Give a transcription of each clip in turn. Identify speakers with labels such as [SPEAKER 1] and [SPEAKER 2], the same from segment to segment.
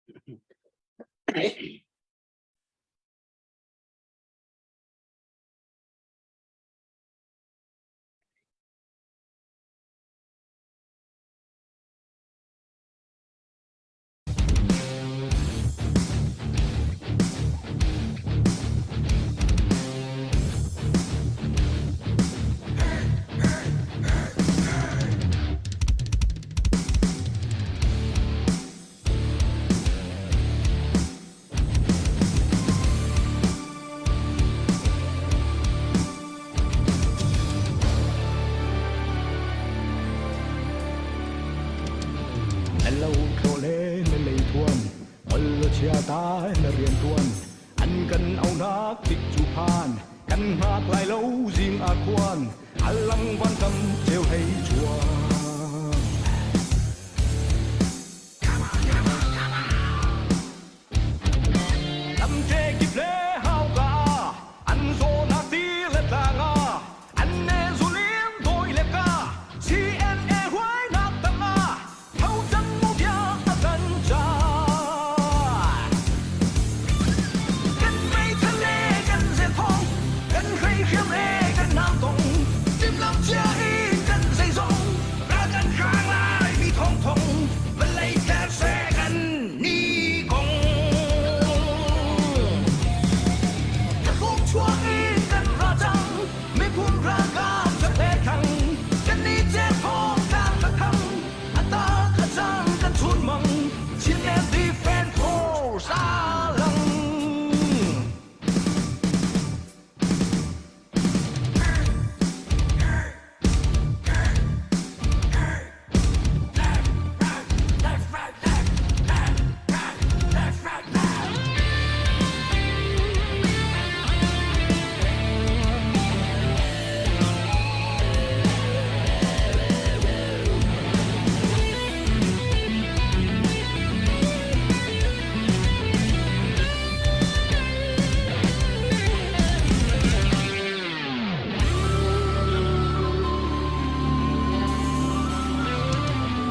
[SPEAKER 1] Na lo thlawh le na leithuan, ngol law chia ta na riantuan, an kan aunak tik cu phan, kan hngak lai lo zing a khuan, a lang van kam ceu hei chuang. Lamte kip le hauka an zawnak ti le tlang ah an ne zulin dawi le ka CNA huainak tangah tho cang mu bia a kan ca. Kan meithal le kan zenthong, kan hreihriam le kan namtong, timhlamh cia in kan zeizong, ral kan hrang lai mi thongthong, vawlei tler seh kan ni kong. Ka chuak in kan ra cang, miphun ralkap ka phe thang, kan ni cer thawng tlang ka thang, a ta ka cang kan chun mang, Chinland Defense Force a lang.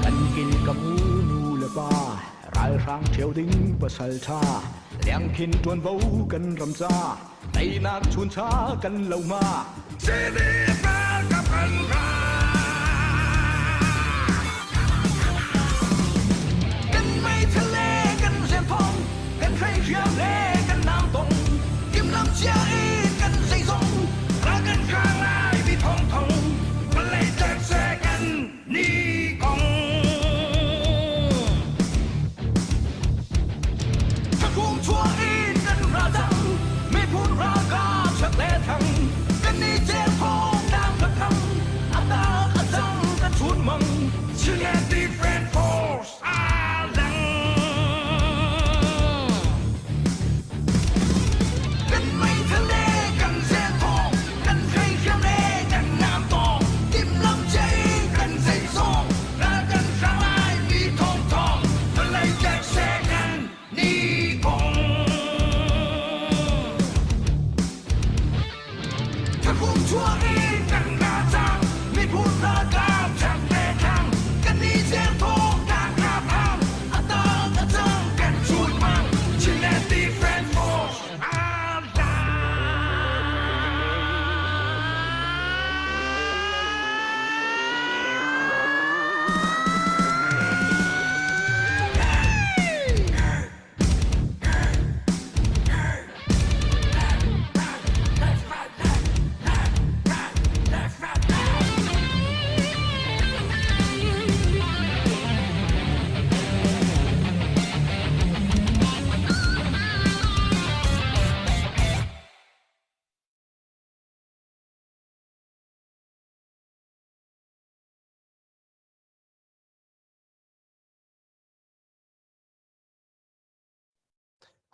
[SPEAKER 1] Kan kil ka mu nu le pa ralhrang ṭheo ding pasal ṭha lengkhin ṭuanvo kan ram ca teinak chuncha kan lo ma CDF ralkap kan ra Kan meithal le kan rianthong kan hreihriam le kan namtong timhlamh cia in kan zeizong ral kan hrang lai mi thongthong vawlei tlek seh kan ni kong Thakum chuah in kan ra cang miphun ralkap chak le thang kan ni cel thong tlang ka thang a tak a cang kan chun mang Chinland Defense Force a lang Kan meithal le kan zel-thawng, kan hreihriam le kan namtawng, timhlamh cia in kan zeizong, ral kan hrang lai mi thawngthawng, vawlei tlek seh kan ni kong. Thakum chuah in kan ra cang, miphun ralkap chak le thlang, kan ni zel-thawng tlang ra phang, a tang a cang kan chunmang, Chinland Defense Force aa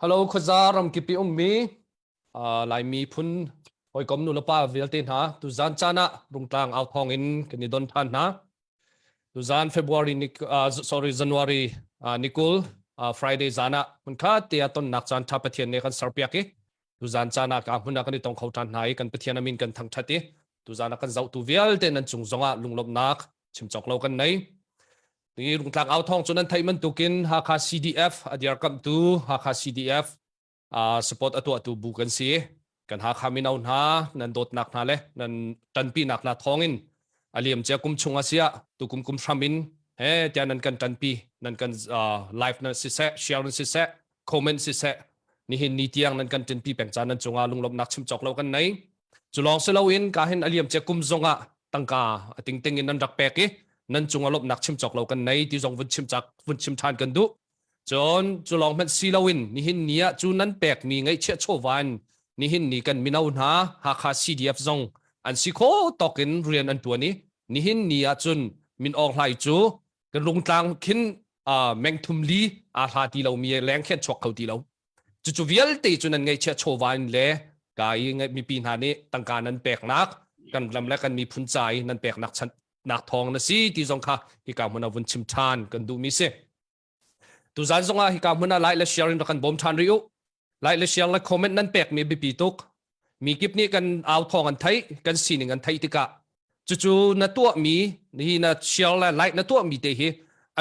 [SPEAKER 2] Hello khuaza ramkip i ummi Laimi phun hawikom nulepa vialte hna tuzan caan ah Rungtlang au thawng in kan i don than hna. Tuzan February ni sorry January nikul Friday zan ah hmunkhat te ah tonnak caan tha Pathian nih kan serpiak i tuzan caan ah ka hmun ah kan i tong kho than hna i kan Pathian amin kan thangthat i tuzan ah kan zohtu vialte nan cung zongah lunglawmhnak chim cawk lo kan nei. Ti Rungtlang au thawng cu nan theih bantukin Hakha CDF a dirkamhtu Hakha CDF uh, support a tuahtu bu kan si. Kan Hakha mino hna nan dawtnak hna le nan ṭanpinak hna thawngin a liamcia kum chung ah siah tukum kum hram in he tiah nan kan ṭanpi nan kan uh, live nan siseh share nan siseh comment siseh nihin ni tiang nan kan ṭanpi peng caan nan cungah lunglawmhnak chim cawk lo kan nei. Cu lawng si loin ka hin a liamcia kum zongah tangka a tingting in nan rak pek i nan cungah lawmhnak chim cawk lo kan nei ti zong vun chim cak vun chim ṭhan kan duh. Cun cu lawng hmanh si loin nihin ni ah cu nan pekmi ngaihchiah chawva in nihin ni kan mino hna Hakha CDF zong an si kho tawk in rian an ṭuan i nihin ni ah cun Min Aung Hlai cu kan Rungtlang khin uh, mengthum li aa hla ti lomi leng khin chuak kho ti lo. Cucu vialte cu nan ngaihchiah chawva in le ka i mipi hna nih tangka nan peknak kan ram le kan miphun ca i nan peknak nak thawng na si ti zong kha hika hmun ah vun chim ṭhan kan duhmi si. Tuzan zongah hika hmun ah like le share in rak kan bawm ṭhan rih u. Like le share le comment nan pekmi biapi tuk. Mi kip nih kan au thawng an theih, kan sining an theih tikah cucu na tuahmi hi na share le like na tuahmi te hi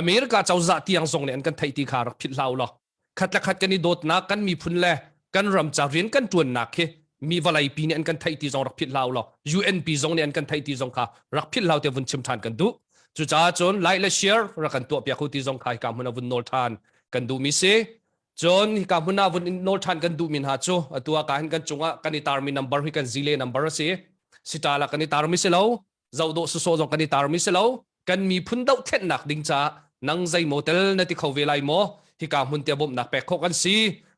[SPEAKER 2] America cozah tiang zong nih an kan theih ti kha rak philh hlah u law. Khat le khat kan i dawtnak, kan miphun le kan ram ca rian kan ṭuannak hi mi vawlei pi nih an kan theih ti zong rak philh hlah u law UN pi zong nih an kan theih ti zong kha rak philh hlah te vun chim ṭhan kan duh. Cucaah cun like le share rak kan tuah piak u ti zong kha hika hmun ah vun nawl ṭhan kan duhmi si. Cun hika hmun ah vun nawl ṭhan kan duhmi hna cu atu ah ka hin kan cungah kan i tarmi number hi kan zile number a si. Sita la kan i tarmi si lo, zohdawh sawsawh zong kan i tarmi si lo. Kan miphun dohthlennak ding caah nang zeimaw tel na ti kho ve lai maw? Hika hmun te bawmhnak pek khawh kan si.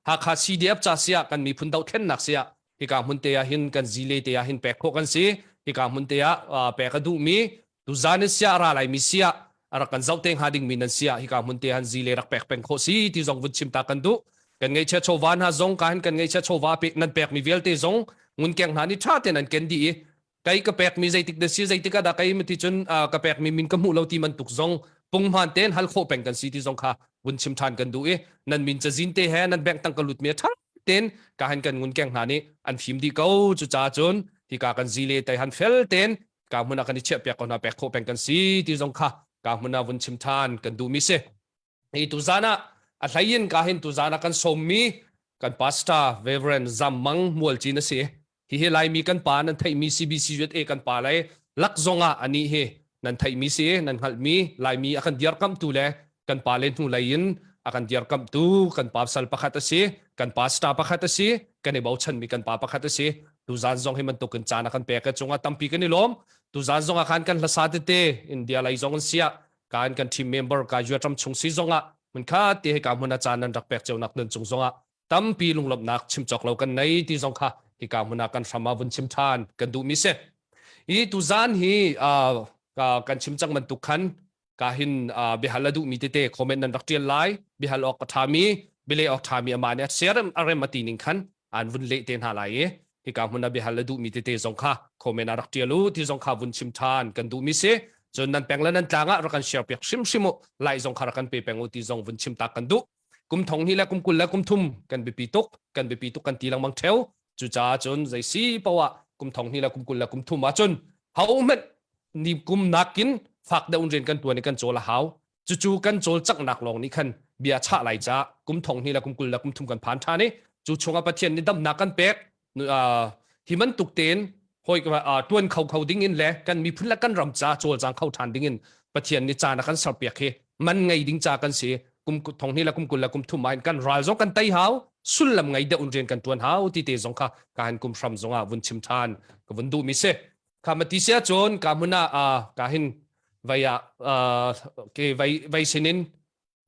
[SPEAKER 2] Hakha CDF ca siah kan miphun dohthlennak siah hika hmun te ah hin kan zile te ah hin pek khawh kan si. Hika hmun te ah pek a duhmi tuzan in siah ra laimi siah a rak kan zoh te hnga dingmi nan siah hika hmun te han zile rak pek peng khawh si ti zong vun chim ta kan duh. Kan ngeihchia chawva hna zong ka hin kan ngeihchia chawva pek nan pekmi vialte zong ngunkeng hna nih ṭha tein an ken dih i kei ka pekmi zeitik na si zeitik ah dah kei ti cun ka pekmi min ka hmuh lo ti bantuk zong punghman tein hal khawh peng kan si ti zong kha vun chim ṭhan kan duh i nan min cazin te he nan bank tang ka lut mi a ṭha tein ka han kan ngun keng hna nih an fim dih ko cucaah cun hika kan zile tai han fel tein ka hmun ah kan i chiah piak ko hna pek khawh peng kan si ti zong kha ka hmun ah vun chim ṭhan kan duh mi si Hi tuzan ah a hlei in ka hin tuzan ah kan sawmmi kan pastor Reverend Zam Mang Mualcin a si. Hihi Laimi kan pa nan theihmi CBC USA kan pa lei lak zong ah anih hi nan theihmi si nan hngalhmi Laimi a kan dirkamhtu le kan pa le hnu lei in a kan dirkamhtu kan pa sal pakhat a si kan pastor pakhat a si kan i bochanmi kan pa pakhat a si tuzan zong hi bantuk in caan a kan pek cungah tampi kan i lawm tuzan zong ah khan kan hlasa tete India lei zong an siah kan kan team member ka ram chung si zongah mun kha ti he ka hmun a caan nan rak pek ceunak nan cung zongah tampi lunglawmhnak chim cawk lo kan nei ti zong kha hi ka hmun ah kan hram ah vun chim than kan duh mi si hi tuzan hi kan chim cang bantuk khan ka hin biahal a duh mi tete comment nan rak tial lai biahal awk a tha mi bile awk tha mi ama nih a share a rem a ti ning khan an vun leh te hna lai i hika hmun ah biahal le duhmi tete zong kha comment ah rak ṭial u ti zong kha vun chim ṭhan kan duhmi si cun nan peng le nan tlang ah rak kan share piak hrimhrim u like zong kha rak kan pe peng u ti zong vun chim tak kan duh kum thong hnih le kum 20 le kum thum kan biapi tuk kan biapi tuk kan ti lengmang ṭheu cucaah cun zei si poah kum thong hnih le kum 20 le kum thum ah cun ho hmanh ni kum nakin fak deuh in rian kan ṭuan i kan cawl a hau Cucu kan cawlcanghnak lawng nih khan bia chah lai caah kum thong hnih le kum 20 le kum thum kan phan ṭhan i cu chungah Pathian nih damnak kan pek hi bantuk tein hawi ṭuan kho kho ding in le kan miphun le kan ram ca cawlcang kho ṭhan ding in Pathian nih caan a kan serpiak hi man ngei ding ca kan si kum thong hnih le kum 20 le kum thum ah hin kan ral zong kan tei hau sullam ngei deuh in rian kan ṭuan hau ti te zong kha ka han kum hram zong ah vun chim ṭhan ka vun duh mi si Kha ma ti sia cun ka hmun ah ka hin vai ah ke vai vai sinin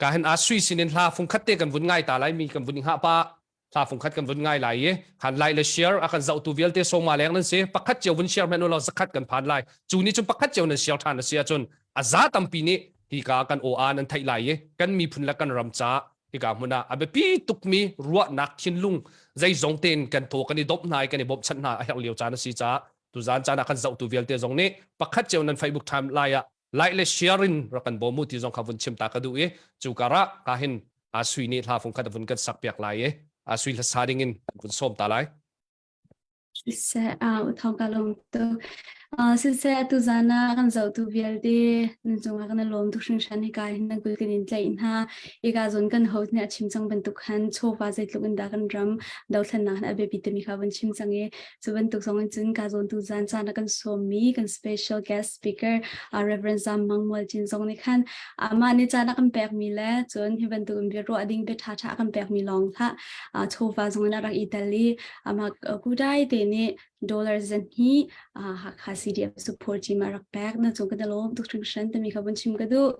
[SPEAKER 2] ka hin a sui sinin hla fung khat te kan vun ngai ta lai mi kan vun ngah pa hla fung khat kan vun ngai lai i han lai le share a kan zoh tu vialte soma leng nan si pakhat cio vun share men lo zakhat kan phan lai cu ni cun pakhat cio nan share than a si ahcun a za tampi nih hi ka kan o an an theih lai i kan miphun le kan ram ca hika hmun ah a biapi tukmi ruahnak thinlung zeizong tein kan thaw kan i dawp hna i kan i bawmhchanh hna a herh lio caan a si caah tuzaan caan ah kan zohtu vialte zong nih pakhat cio nan Facebook time lai ah like le share in rak kan bawm u ti zong kha vun chim ta ka duh i cu karah ka hin a sui nih hla fung khat vun kan sak piak lai i a sui hla sa ding in vun sawm ta lai.
[SPEAKER 3] Siseh, thong ka lawm tuk. Siseh atu zan ah kan zohtu vialte nan cungah kan i lawm tuk hringhran. Hika hin nan kut kan in tlaih hna. Hika zawn kan host nih a chim cang bantuk khan chawva zeitluk in dah kan ram dothlennak hin a biapi timi kha vun chim cang i cu bantuk zong in cun ka zawn tu zan caan a kan sawmmi kan special guest speaker Reverend Zam Mang Mual Cin zong nih khan amah nih caan a kan pekmi le cun hi bantuk in biaruah ding bia ṭhaṭha a kan pekmi lawng hlah chawva zong in a rak i tel i amah kudai te nih dollar zan hi Hakha CDF support team a rak pek na cung ka lawm tuk hringhran timi kha vun chim ka duh.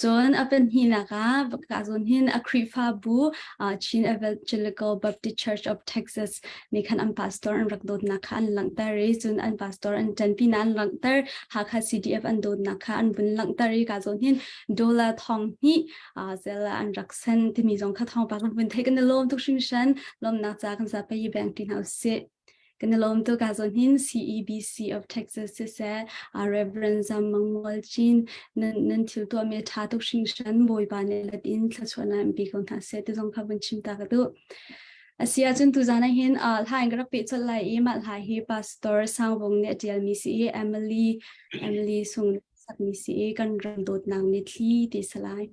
[SPEAKER 3] Cun a pahnihnak ah ka zawn hin a Khrihfabu Chin Evangelical Baptist Church of Texas nih khan an pastor an rak dawtnak kha an langhter i cun an pastor an ṭanpi na an langhter. Hakha CDF an dawtnak kha an vun langhter i ka zawn hin dollar thong hnih zel an rak sen timi zong kha thawngpang kan vun theih. Kan i lawm tuk hringhran. Lawmnak ca kan zapi bank ti hna usih. Kan i lawm tuk. Ah zawn hin CEBC of Texas siseh, Reverend Zam Mang Mual Cin nan thil tuahmi a ṭha tuk hringhran. Bawipa nih let in thluachuahnak in pe ko hna seh ti zong kha vun chim ta ka duh. A si ahcun tuzan ah hin hla in ka rak peh colh lai i mah hla hi Pastor Sang Vung nih a ṭialmi si i Emily Sung sakmi si i kan ram dawtnak mitthli ti si lai.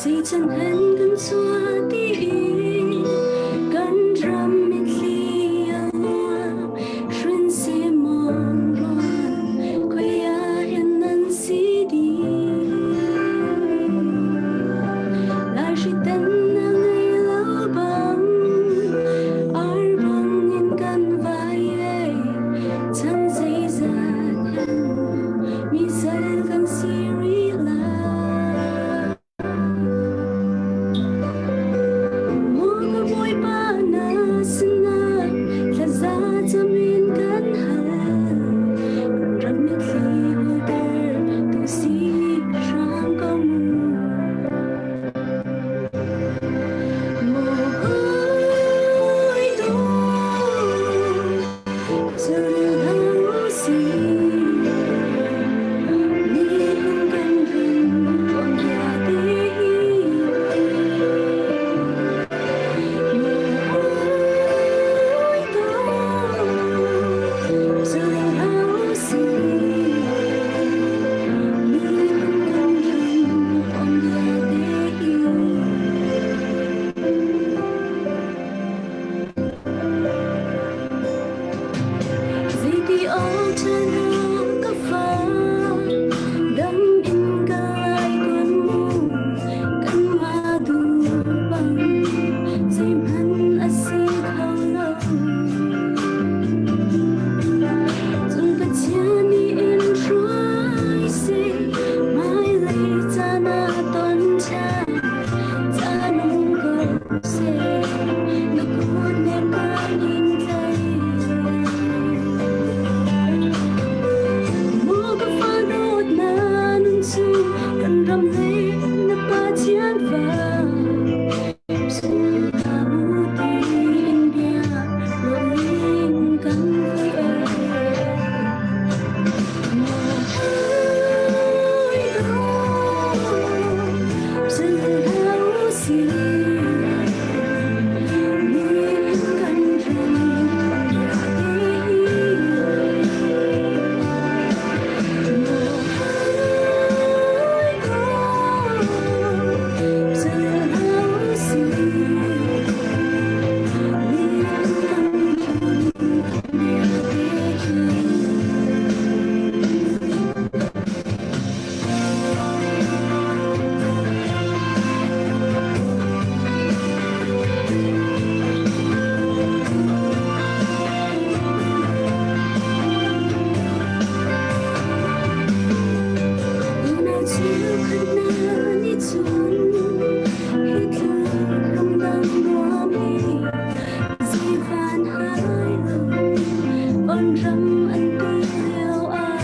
[SPEAKER 4] Zei can hen kan chuah ti i kan ram mitthli a luang hrin si mawn ruan khoi ah hen nan si dih Lai hri ten na ngei lo bang ar bang in kan vai ei chan zeizat hen mi sal kan si rih lai Maw ka Bawipa na sinah thlaza cam in kan hal. Kan ram mitthli hulter tu si hram ko mu. Maw hawi dawt, Zeiti awk ṭha ka fa dam in ka lai kun mu kanmah duh bang zeihmanh a si kho lo. Cun Pathian nih in hruai seh hmailei caan ah ton ṭhan caan um ko seh. Na kut nem kan in tlai. Maw ka fa dawt na nun chung kan ram le na Pathian fa. Sulta bu tiin bia roling kan vui e. Maw hawi dawt, zul si. Unau cheukhat hna nih cun hi tluk ramdang nuam hi zeivan hai lo van ram an ti lio ah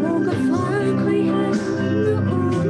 [SPEAKER 4] Maw ka fa khoi hen na um.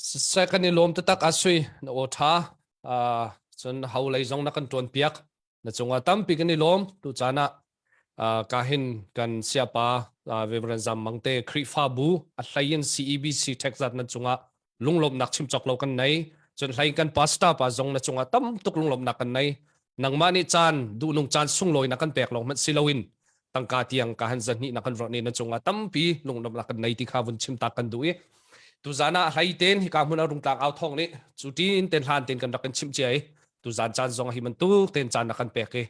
[SPEAKER 2] Siseh kan i lawm taktak a sui na aw ṭha uh, cun ho lei zong na kan ṭuan piak na cungah tampi kan i lawm tu caan ah uh, ka hin kan siapa uh, Reverend Zam Mang te Khrihfabu a hlei in CEBC Texas nan cungah lunglawmhnak chim cawk lo kan nei cun hlei kan pastor pa zong na cungah tam tuk lunglawmhnak kan nei nangmah nih caan duhnung caan sunglawi na kan pek lawng hmanh si loin tangka tiang ka han zahnih na kan rawh ni na cungah tampi lunglawmhnak kan nei ti kha vun chim ta kan duh i tuzan ah hlei ten hika hmun ah rungtlang au thong nih cu tin ten hlan ten kan rak kan chimh cia i tuzan caan zong hi bantuk ten caan na kan pek i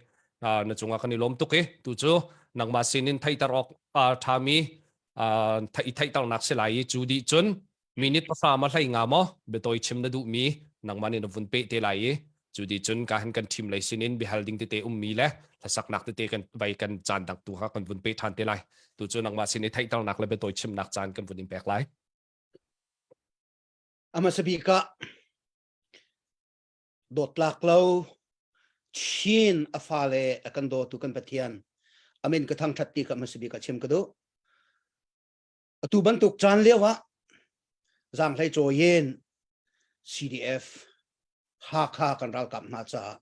[SPEAKER 2] na cungah kan i lawm tuk i tu cu nangmah sinin theihter awk ṭhami i theihternak si lai i cu dih cun minute pahra ma hlei nga maw biatawi chim na duhmi nangmah nih na vun peh te lai i cu di cun ka han kan ṭhim lei sinin biahal ding tete ummi le hlasaknak tete kan vai kan caan dang tu kha kan vun pe ṭhan te lai tu cu nangmah sin i theihternak le biatawi chimnak caan kan vun in pek lai
[SPEAKER 5] Amasa bik ah dawtlak lo Chin a fale a kan dawtu kan Pathian amin ka thangṭhat ti ka hmasa bik ah chim ka duh Atu bantuk caan lio ah zaanghlei cawi in CDF Hakha kan ralkap hna caah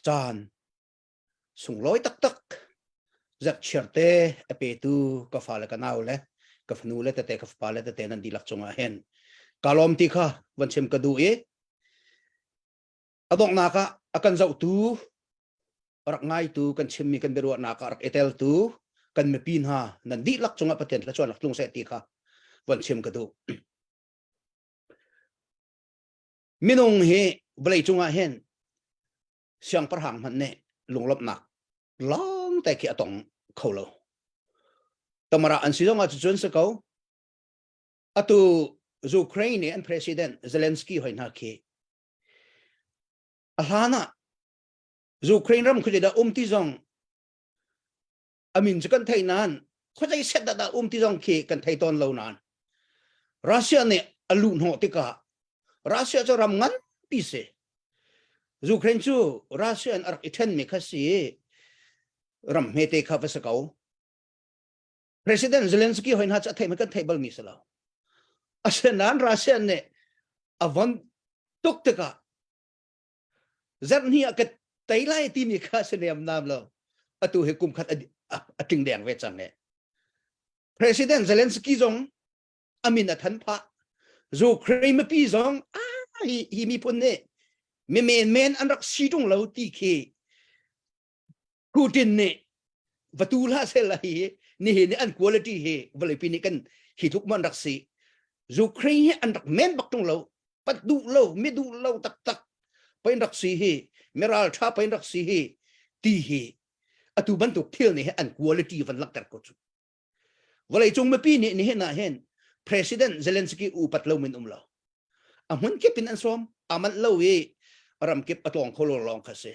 [SPEAKER 5] caan sunglawi taktak zakchiar te a petu ka fale ka nau le ka fanu le tete ka fapa le tete nan dihlak cungah hin ka lawm ti kha van chim ka duh i a donghnak ah a kan zohtu rak ngaitu kan chimmi kan biaruahnak ah rak i teltu kan mipi hna nan dihlak cungah Pathian thluachuah rak tlung seh ti kha von chim ka duh. Minung hi vawlei cungah hin siangpahrang hmanh nih lunglawmhnak lawng te khi a tong kho lo. Tamara an si zong ah cucun si ko. Atu Ukraine nih an president Zelensky hoi hna khi a hlan ah Ukraine ram khuazei dah um ti zong a min cu kan thei nain khuazei set dah dah um ti zong khi kan thei tawn lo nain Russia nih a luh hnawh tikah Russia cu ram nganpi si Ukraine cu Russia in a rak i ṭhenmi kha si ram hmete kha va si ko President Zelensky hoi hna cu a theih kan theih balmi si lo asinain Russia nih a von tuk tikah zarhni ah ka tei lai timi kha si nem nam lo atu hi kum khat a tling deng ve cang e President Zelensky zong amin a than phah Ukraine mipi zong ah hi hi miphun nih mi men men an rak si tung lo ti khi Putin nih va tu hlah sel hi nihin ni an quality hi vawleipi nih kan hi tluk man rak si Ukraine hi an rak men bak tung lo pat duh lo mi duh lo taktak pain rak si hi miral tha pain rak si hi ti hi atu bantuk thil nih an quality van langhter ko cu vawlei cung mipi nih nihin ah hin President Zelensky upat lo min um lo a hmun kip in an sawm aman lo i ram kip a tlawng kho lo lawng kha si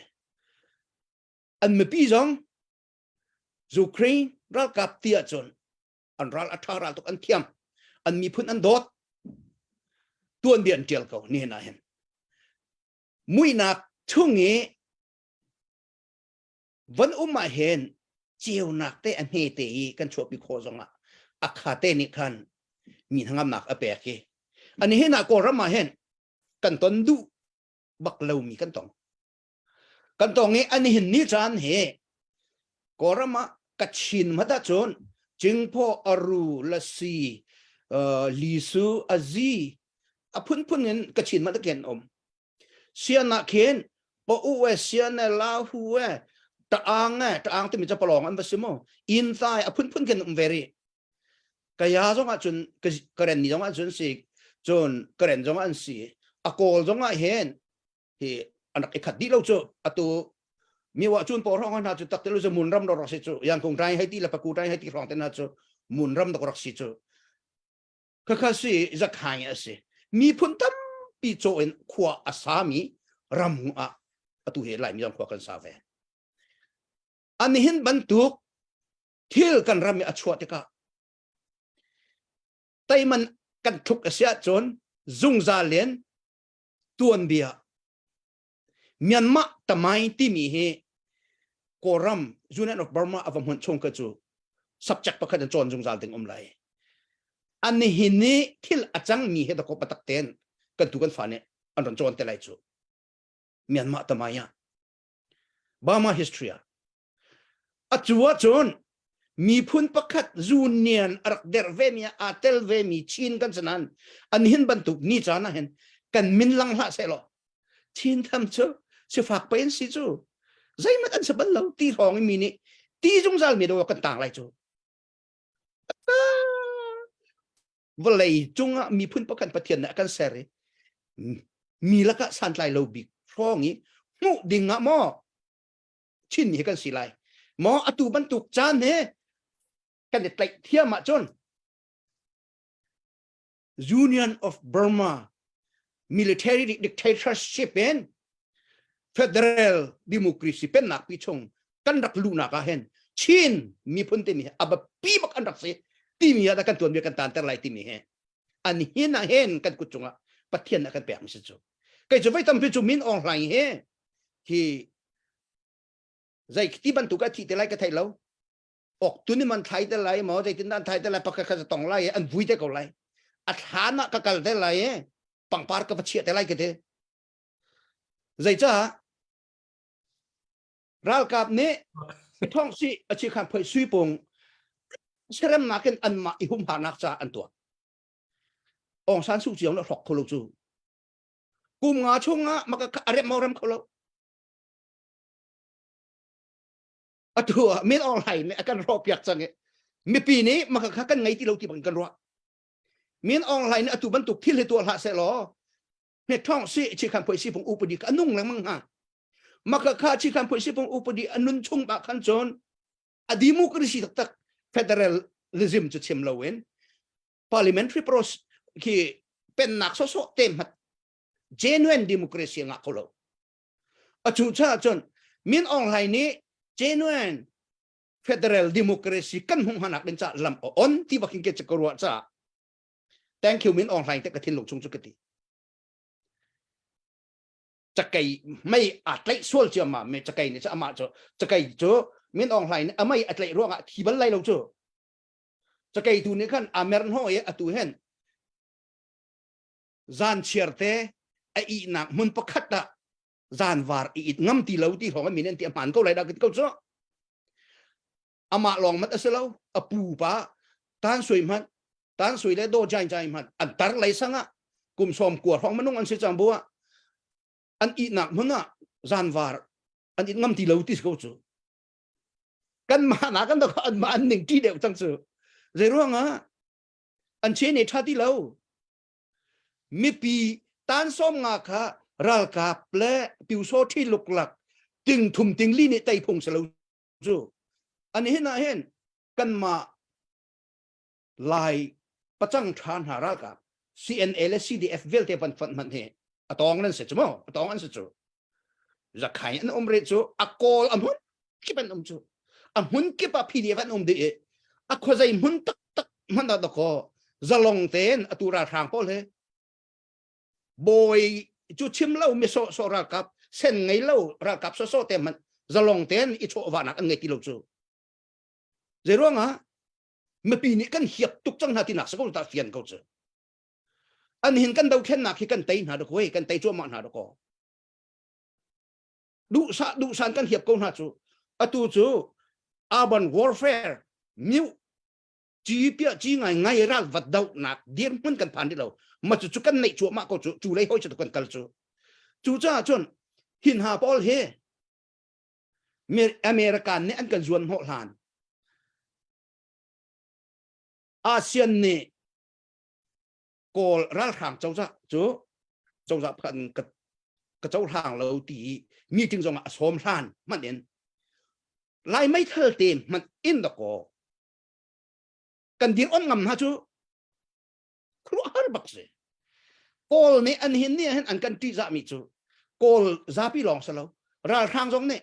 [SPEAKER 5] an mipi zong Ukraine ralkap ti ahcun an ral a ṭha ral tuk an thiam an miphun an dawt tuanbia an ṭial ko nihin ah hin muihnak chung i van um ah hin ceunak te a hme te i kan chuahpi khawh zongah a kha te nih khan mi hnangamnak a pek i ani hin ah Kawlram ah hin kan ton duh bak lomi kan tong Kan tong i an hin ni caan hi Kawlram ah Kachin hmat ahcun Jingphaw, Aru, Lasi, uh, Lisu, Azi, a phunphun in Kachin hmat khin um. Sian ah khin pa u e sian e la hu e taang e taang timi ca palong an va si mu in tai a phunphun khin um ve rih kaya zong ah cun karen ni zong ah cun si cun karen zong ah an si a kawl zong ah hin hi an rak i khat dih lo cu atu mi wa chun por hong hna cu tak te lu mun ram rak si cu yang kung tai hai ti la paku tai hai ti rong te na cu mun ram dok rak si cu kha kha si zakhai a si miphun tampi chaw in khua a sami ram ah atu hi lai mi zong khua kan sa ve an hin bantuk thil kan ram i a chuah tikah teiman kan thluk a si ahcun zungzal in tuanbia Myanmar tamai timi hi Kawlram Union of Burma a va hmunh chung ka cu subject pakhat in cawn zungzal ding um lai. An nihin ni thil a cangmi he dakaw patak ten kan tu kan fa nih an ron cawn te lai cu. Myanmar tamaya. Burma history ah. A cu ahcun miphun pakhat union a rak derh vemi ah aa tel vemi Chin kan si nain an hin bantuk ni caan ah hin kan min lang hlah sehlaw Chin tham cu sifak pei an si cu zeihmanh an si bal lo ti hrawng i mi nih ti zungzal mi do kan tang lai cu vawlei cungah miphun pakhat Pathian nih a kan ser i mi lakah santlai lo bik hrawng i hmuh ding ah maw Chinmi hi kan si lai maw atu bantuk caan he kan i tlaih thiam ahcun Union of Burma military dictatorship in federal democracy pennak pi chung kan rak luhnak ah hin Chin miphun timi hi a biapi bak an rak si timi ah kan tuanbia kan tanter lai timi hi an hin ah hin kan kut cungah Pathian a kan pek mi si cu kei cu voi tampi cu Min Aung Hlaing hi hi zei ti bantuk a thi te lai ka thei lo ok tu ni man thlai te lai maw zeitin dah an thlai te lai pakhat khat tong lai an vui te ko lai a thlan ah ka kal te lai e pangpar ka va chiah te lai ka ti zeicah ralkap nih thong si a chi khan phoi sui pung seremnak in anmah i humhaknak ca an tuah Aung San Suu Kyi le hrok kho lo cu kum nga chungah maka a rem mau rem kho lo atu ah Min Aung Hlaing nih a kan rawh piak cang i mipi nih maka kha kan ngei ti lo ti bang kan ruah Min Aung Hlaing nih atu bantuk thil hi tuah hlah seh law hmet thong si chi khan phoi si phung upadi ka nung lengmang hnga maka kha chi khan phoi si phung upadi a nun chung ba khan cun a democracy taktak federalism cu chim loin parliamentary process khi pennak sawsawh te hmat genuine democracy ngah kho lo a cu cha cun Min Aung Hlaing nih genuine federal democracy kan hung hanak ding ca lam a on ti bakin ke ka ruah ca thank you Min Aung Hlaing te ka thinlung chung cu ka ti cakei mei a tlaih sual cia ma me cakei nih cu amah cu cakei cu Min Aung Hlaing nih a mei a tlaih ruangah thi bal lai lo cu cakei tu nih khan a mer hno i atu hen zan chiar te a ihnak hmun pakhat ah zan var i it ngam ti lo ti hrawng min an ti a hmaan ko lai dah ko cu amah lawng mat a si lo a pu pa tan sui hmanh tan sui le do jai jai hmanh an tar lei sangah kum som kua hrawng manung an si cang bu ah an ihnak hmun ah zan var an it ngam ti lo ti ko cu kan mah na kan an mah an ning ti deuh cang cu zei ruangah an che ne tha ti lo mipi tan som nga kha ralkap le piuso thi luklak ting thum ting li nih tei phung selo cu an hin ah hin kan mah lai pachang tha hna ralkap CNA le CDF vialte van fanh hmanh hi a tawng nan si cu mo a tawng an si cu zakhai an um re cu a kawl a hmun kip an um cu a hmun kip ah PDF an um dih i a khuazei hmun taktak hmanh ah dakaw zalong tein atu ralhrang pawl he bawi cu chim lo mi sawh sawh ralkap sen ngei lo ralkap sawh sawh te hmanh zalong tein i chawhvahnak an ngei ti lo cu zei ruangah mipi nih kan hiap tuk cang hna tinak sa ko ta fian ko cu an hin kan dothlennak hi kan tei hna dok wei kan tei cuahmah hna dok duhsah duhsan kan hiap ko hna cu atu cu urban warfare miu ci pia ci ngai ngai ral vat do nak dirhmun kan phan di lo ma cu cu kan neih cuahmah ko cu cu lei hoi cu kan kal cu cu caah cun hin ha pawl hi American nih an kan zuan hnawh hlan ASEAN nih Kawl ralhrang cozah cu cozah pakhat ka ka cohlang lo ti i meeting zong ah a sawm hlan hmanh in Lai meithal te hmanh in dakaw kan dir on ngam hna cu khuaruahhar bak si Kawl nih an hin ni hin an kan ṭihzahmi cu Kawl zapi lawng si lo ralhrang zong nih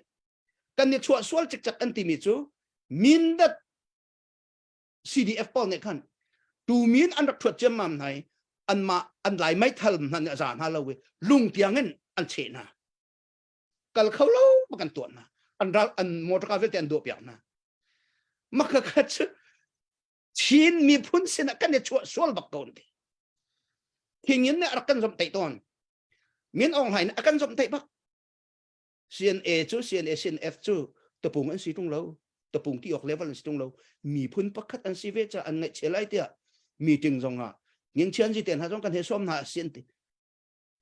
[SPEAKER 5] kan i chuah sual cikcek an timi cu Mindat CDF pawl nih khan tu min an rak thuat ciammam hna i anmah an lai meithal hna nih a za hna lo i lung tiang in an cheh hna kal kho lo bak an tuah hna an ral an motor car vialte an duah piak hna makha kha cu. Chin miphun sinah kan i chuah sual bak ko an ti. Thingin nih a rak kan zomhtaih tawn. Min Aung Hlaing nih a kan zomhtaih bak. CNA cu CNA CNF cu tapung an si tung lo. Tapung ti awk level an si tung lo. Miphun pakhat an si ve ca an ngaihchia lai tiah meeting zong ah Ngingchian zi te hna zong kan he sawm hna si an ti.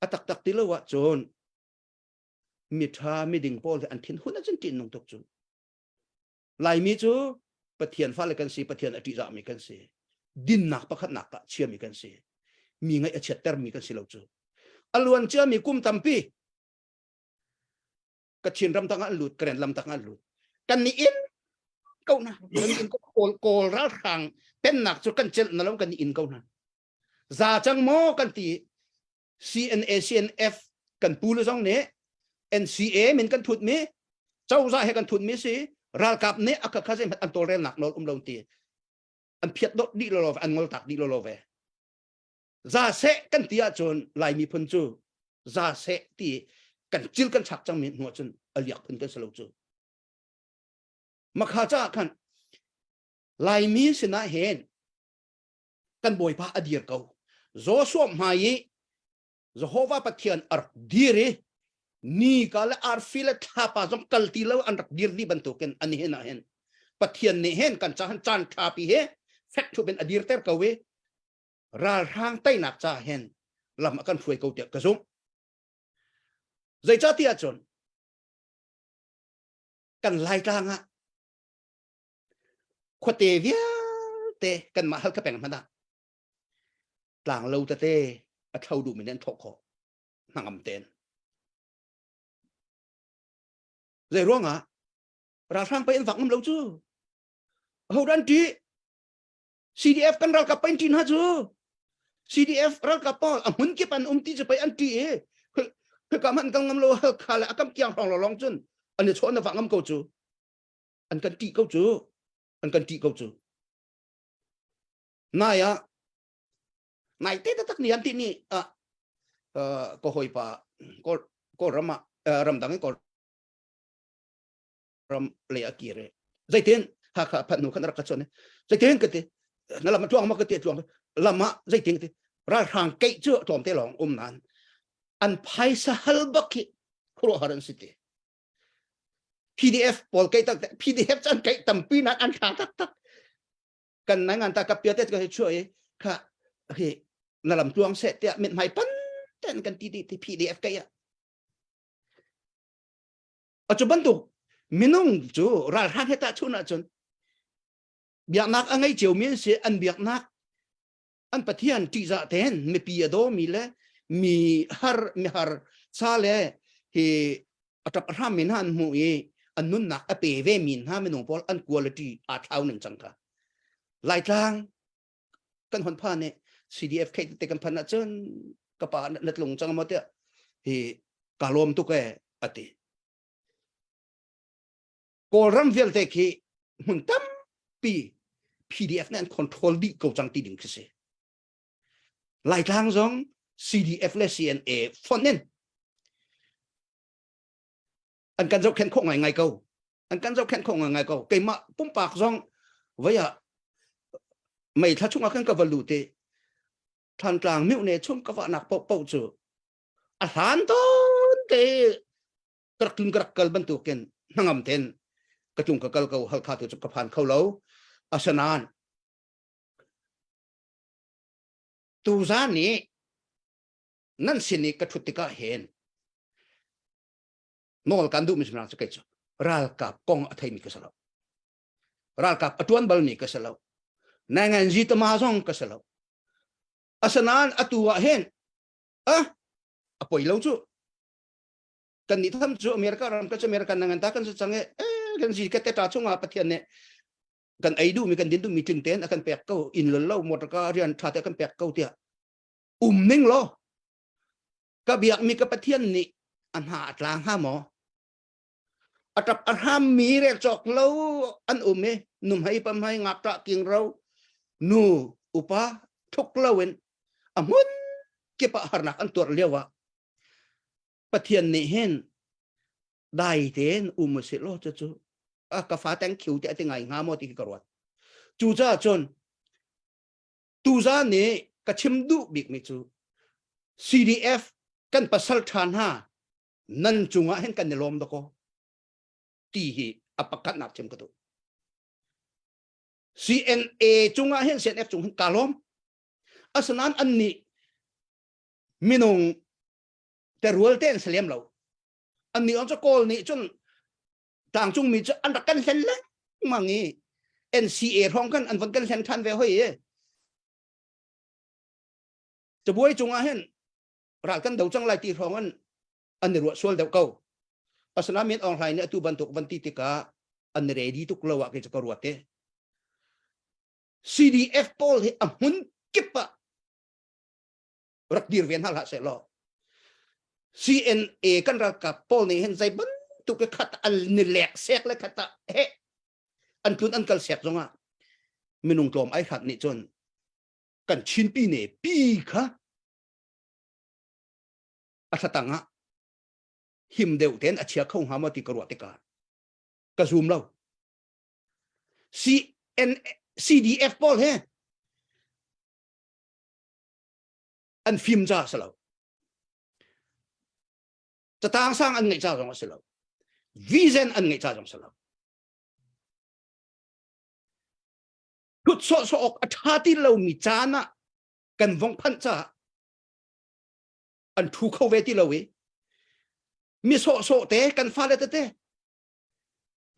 [SPEAKER 5] A taktak ti lo ahcun miṭha miding pawl hi an thin hun ahcun ṭihnung tuk cu. Laimi cu Pathian fale kan si, Pathian a ṭihzahmi kan si. Dinnak pakhatnak ah chiami kan si. Mi ngaih a chiattermi kan si lo cu. A luan ciami kum tampi Kachin ram tangah an lut, Karen lam tangah an lut. Kan ni in ko na. Kan in ko kawl, kawl ralhrang pennak cu kan celh na lo kan ni in ko na. Za cang maw kan ti CNA CNF kan pu le zong nih NCA min kan thut mi cozah he kan thut mi si ralkap nih a kha zei an tawlrelnak nawl um lo ti an phiat dot dih lo lo an ngol tak dih lo lo ve za seh kan ti ahcun lai miphun cu za seh ti kan cil kan chak cang mi hnu ahcun a liak phun kan si lo cu makha caah khan laimi sinah hin kan bawipa a dir ko Joshua hmai i Jehovah Pathian a rak dir i ni ka le arfi le thlapa zong kal ti lo an rak dir dih bantukin an hin ah hin Pathian nih hin kan cahan caan ṭha pi he fek thup in a dirter ko i ralhrang teinak ca hin lam a kan hruai ko tiah ka zumh. Zeicahtiah cun kan Laitlang ah khuate vialte kanmah Halkha peng hmanh ah tlanglo tete a thlo duhmi nih an thawh khawh hnangam tein. Zei ruangah ralhrang pei an vak ngam lo cu. Aho dah an ṭih? CDF kan ralkap pei an ṭih hna cu. CDF ralkap pawl a hmun kip an um ti cu pei an ṭih i khika hmanh kan ngam lo Halkha le a kam kiang hrawng lawng cun an i chawh na vak ngam ko cu. An kan ṭih ko cu. An kan ṭih ko cu. Nai ah nai te taktak ni an ti ni ah ka hawipa Kawlram ah ramdang in Kawlram lei a kir i zeitin Hakha phanh hnu khan rak ka chawnh zeitin ka ti na lam a tluang ma ka ti tluang lam ah zeitin ka ti ralhrang keih cu tlawmte lawng um nain an phaisa hal bak khi khuaruahhar an si ti PDF pawl keih tak PDF cu an keih tampi nain an tha taktak kan nai ngan ta ka pia te ka chuah i kha hi na lam tluang seh tiah mithmai pan ten kan ti ti PDF keih ah a cu bantuk minung cu ralhrang he tahchun ahcun biaknak a ngei cio mi an si an biaknak an pathian ṭihzah ten mipi a daw mi le mi har mi har sa le hi a ṭap a hram mi hna an hmuh i an nunnak a pe ve mi hna minung pawl an quality aa thlau ning cang kha laitlang kan hon phan i CDF khe te kan phan ahcun ka pa na tlung cang maw tiah hi ka lawm tuk e ati Kawlram vialte khi hmun tampi PDF nih an control dih ko cang ti ding khi si. Laitlang zong CDF le CNA fonh in an kan zohkhenh khawh ngaingai ko. An kan zohkhenh khawh ngaingai ko. Keimah pumpak zong voi ah mei thla chungah khan ka va lut i Thantlang mihne chung ka vahnak paohpaoh cu a hlan tawn te ka rak tlun ka rak kal bantukin hnangam ten ka tlung ka kal ko Halkha tu cu ka phan kho lo asinain tuzan nih nan sin i ka ṭhut tikah hin nawl kan duhmi si cu kei cu ralkap kong a theimi ka si lo ralkap a ṭuan balmi ka si lo nangan zi tama zong ka si lo asinain atu ah hin ah a poi lo cu kan nih tham cu America ram kan cu America nangan ta kan si cang e kan si ka te ta chungah Pathian nih kan ei duhmi kan din duhmi tling tein a kan pek ko inn lo lo motor ka rian tha te a kan pek ko tiah um ning law ka biakmi ka Pathian nih a hna a tla hnga maw a tap a hram mi rel cawk lo an um i numhei pamhei ngakṭah kingro nu upa thuk lo in a hmun kip ah harnak an tuar lio ah Pathian nih hin dai tein um usih law cucu a ka fa thank you ti a ti ngai hnga maw ti khi ka ruat. Cucaah cun. Tuzan nih ka chim duh bikmi cu CDF kan pasal ṭha hna nan cungah hin kan i lawm dakaw ti hi a pakhatnak chim ka duh. CNA cungah hin CNF cung hin ka lawm. Asinain an nih minung terual te an si lem lo. An nih on cu Kawl nih cun tlangcung mi cu an rak kan hlen lengmang i NCA hrawng khan an von kan hlen ṭhan ve hoi i cabuai cungah hin ral kan do cang lai ti hrawng an an i ruah sual deuh ko. Asinain Min Aung Hlaing nih atu bantuk van ti tikah an i ready tuk lo ah kei cu ka ruat i CDF pawl hi a hmun kip ah rak dir ve hna hlah seh law CNA kan ralkap pawl nih hin zei bantuk ke khat an ni lek sek le khat ah he an tlun an kal sek zongah minung tlawm ai hrat nih cun kan Chin pi ne pi kha a thlatang ah him deuh ten a chia kho hnga maw ti ka ruah tikah ka zum lo CN CDF pawl he an fim ca si lo catang sang an ngeih ca zong a si lo vision an ngeih ca zong si lo thut sawhsawh awk a ṭha ti lomi caan ah kan vong phanh caah an ṭhu kho ve ti lo i mi sawhsawh te kan fale tete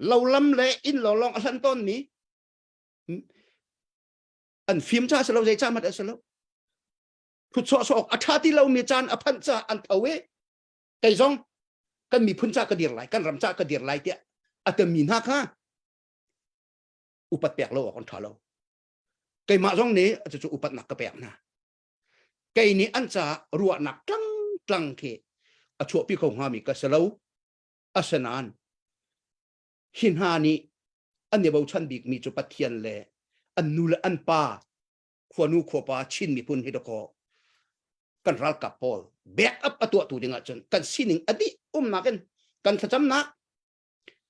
[SPEAKER 5] lo lam le inn lo lawng a hlan tawn mi an fim ca si lo zei ca hmanh a si lo thut sawhsawh awk a ṭha ti lomi caan a phanh ca an tho i kei zong kan miphun ca ka dir lai kan ram ca ka dir lai tiah a tami hna kha upat pek lo awk an ṭha lo keimah zong nih cucu upatnak ka pek hna kei nih an caah ruahnak tlang tlang khi a chuahpi kho hngami ka si lo asinain hi hna nih an i bochan bikmi cu Pathian le an nu le an pa khuanu khuapa Chin miphun hi dakaw kan ralkap pawl back up a tuahtu ding ahcun kan sining a dih umnak in kan thlacamnak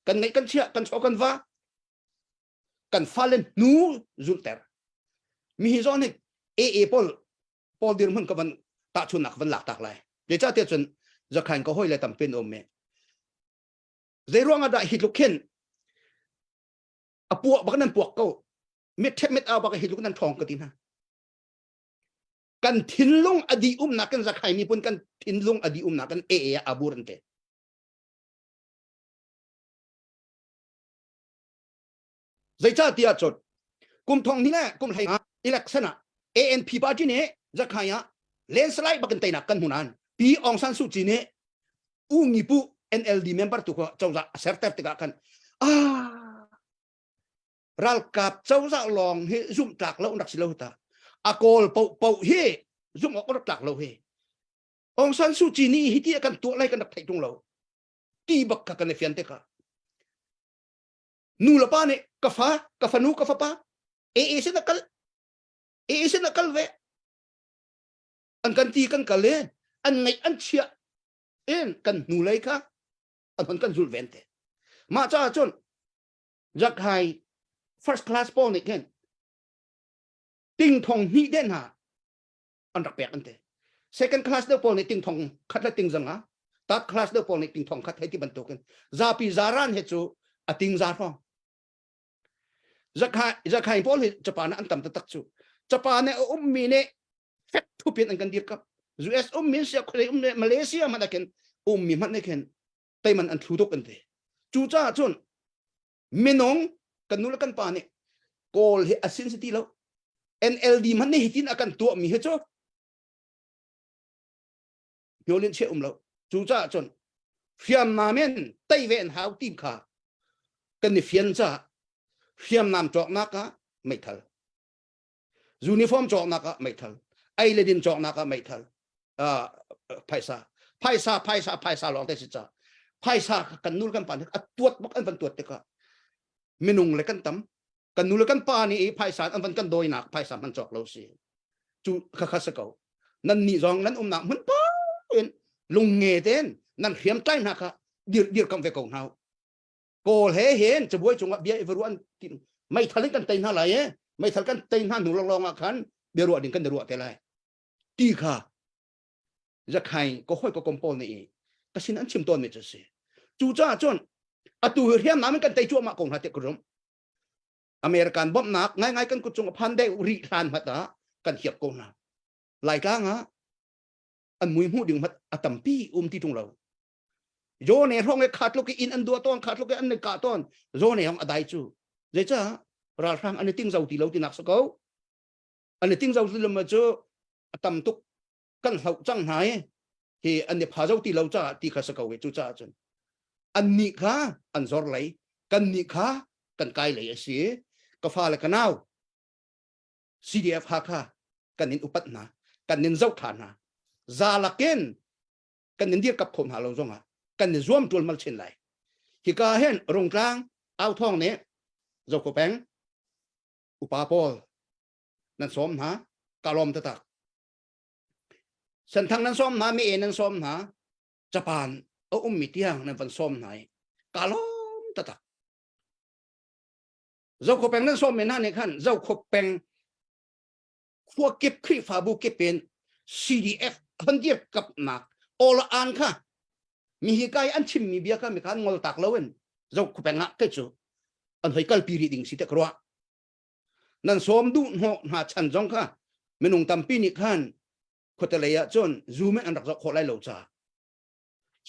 [SPEAKER 5] kan ngeih kan chiah kan chaw kan va kan fale hnu zulhter mi hi zawn hi AA pawl pawl dirhmun ka van tahchunnak van lak tak lai zeicahtiah cun zakhain ka hoi le tampin um me zei ruang ah dah hi tluk khin a puak bak nan puak ko mit thep mit au bak hi tluk nan thong ka ti hna kan thinlung a di umnak kan zakhai mi pun kan thinlung a di umnak kan AA abur an te zeicah tiah cun kum thong hnih le kum hlei election ah ANP party nih zakhai ah landslide bakin teinak kan hmunan Pi Aung San Suu Kyi nih U Ngi Pu NLD member tu kha cozah a serter tikah khan ah ralkap cozah lawng hi zumh tlak lo rak si lo ta a kawl po po hi zumh awk rak tlak lo hi Aung San Suu Kyi nih hi ti kan tuah lai kan rak theih tung lo ti bak kha kan i fian tikah nu le pa nih ka fa ka fanu ka fapa AA sin a kal AA sin a kal ve an kan ti kan kal i an ngaih an chiah in kan hnu lei kha an hon kan zulh ven te mah caah cun zakhai first class pawl nih khin ting thong hnih den hna an rak pek an ti second class deuh pawl nih ting thong khat le ting zanga third class deuh pawl nih ting thong khat hei ti bantukin zapi zaran he cu a ting za hrawng zakhai zakhai pawl hi Japan ah an tam taktak cu Japan ah a ummi nih fek thupin an kan dirkap US ummi sia khualei um Malaysia hmanh ah khin ummi hmanh nih khin teiman an thlu tuk an ti cu caah cun minung kan nu le kan pa nih kawl hi a sin si ti lo NLD hmanh nih hitin a kan tuahmi hi cu Hyolin che um lo cu caah cun hriamnam in tei ve an hau ti kha kan i fian caah hriamnam cawknak ah meithal uniform cawknak ah meithal ei le din cawknak ah meithal uh, phaisa phaisa phaisa phaisa lawng te si ca phaisa kan nul kan pa nih a tuat bak an van tuat tikah minung le kan tam kan nu le kan pa nih i phaisa an van kan dawinak phaisa hman cawk lo si cu kha kha si ko nan nih zong nan umnak hmun pa in lungnge ten nan hriam tlai hna kha dir dir kam ve ko hna kawl he hin cabuai cungah bia i va ruan meithal in kan tei hna lai e meithal kan tei hna hnu lawnglawng ah khan. Biaruah ding kan i ruah te lai. Ti kha zakhai ko hoi ko kom pawl nih ka sin an chim tawn mi cu si. Cucaah cun atu hi hriamnam in kan tei cuahmah ko hna te ka rum. American bawmhnak ngaingai kan kut cung a phan deuh rih hlan hmat ah kan hiap ko hna. Laitlang ah an mui hmuh ding hmat a tampi um ti tung lo. Zone hrawng e khat luk in an dua tawn khat luk an ka tawn zone hong adai cu zeica ralhrang an i ting zo ti lo tinak sa ko an i ting zo ti lo ma cu a tam tuk kan hloh cang hna i hi an i pha zo ti lo caah ti kha sa ko i cu caah cun an nih kha an zor lei kan nih kha kan kai lei a si ka fa le ka nau CDF Hakha kan in upat hna kan in zoh tha hna za lakin kan in dirkap kho hna lo zongah kan i zuam ṭualmal chin lai hika hin Rungtlang authawng nih Zokho peng upa pawl nan sawm hna ka lawm taktak Senthang nan sawm hna mi e nan sawm hna Japan a ummi tiang nan van sawm hna i ka lawm taktak Zokho peng nan sawm mi hna nih khan Zokho peng khua kip Khrihfabu kip in CDF han dir kapnak all an kha mi hi kai an chimmi bia kha mi khan ngol tak lo in zo khupeng ah ke cu an hoi kalpi rih ding si te ka nan sawm duh hnawh hna chan zong kha minung tampi nih khan khuate lei ah cun zoom in an rak zoh khawh lai lo ca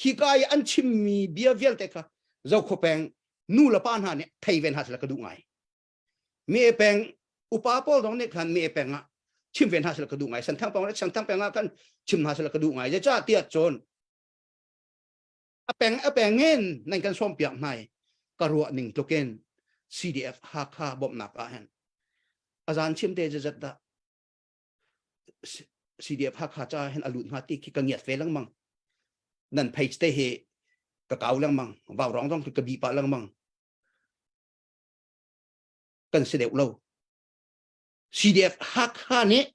[SPEAKER 5] hi kai an chimmi bia vialte kha zo khupeng nu le pa hna nih thei ve hna sila ka duh ngai Mi peng upa pawl zong nih khan mi peng ah chim ve hna sila ka duh ngai. Senthang peng le Senthang peng ah khan chim hna sila ka duh ngai. Zeicah tiah cun a peng a peng in nan kan sawm piak hna i ka ruah ning tluk in CDF Hakha bawmhnak ah hin azan chim te zat dah CDF Hakha ca hin a lut hnga ti khi ka ngiat ve lengmang. Nan page te hi ka kau lengmang. Vau rong zong ka bi pah lengmang. Kan si deuh lo. CDF Hakha nih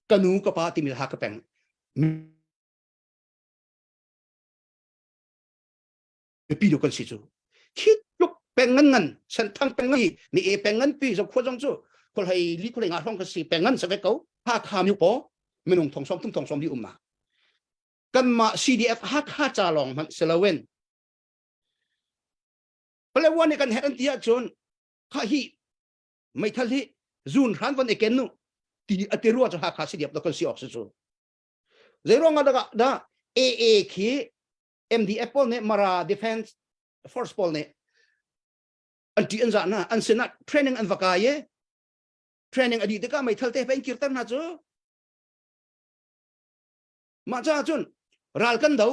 [SPEAKER 5] ka nu ka pa timi Hakha peng mipi do kan si cu khi tluk peng ngan ngan senthang peng ngan mi e peng ngan pi zo khua zong cu khol hei li khol nga hrawng ka si peng ngan sa ve ko Hakha mi po minung thong som thum thong som li um na kanmah CDF Hakha ca lawng hmanh si loin Palewa nih kan herh an ti ahcun kha hi meithal hi zun hran von eken nu ti a ti rua cu Hakha CDF do kan si awk si cu. Zeiruang ah dah dah AA khi MDF pawl nih Mara Defense Force pawl nih an ṭih an zah hna an sinah training an va kai i training a dih tikah meithal te in kirter hna cu mah caah cun ral kan do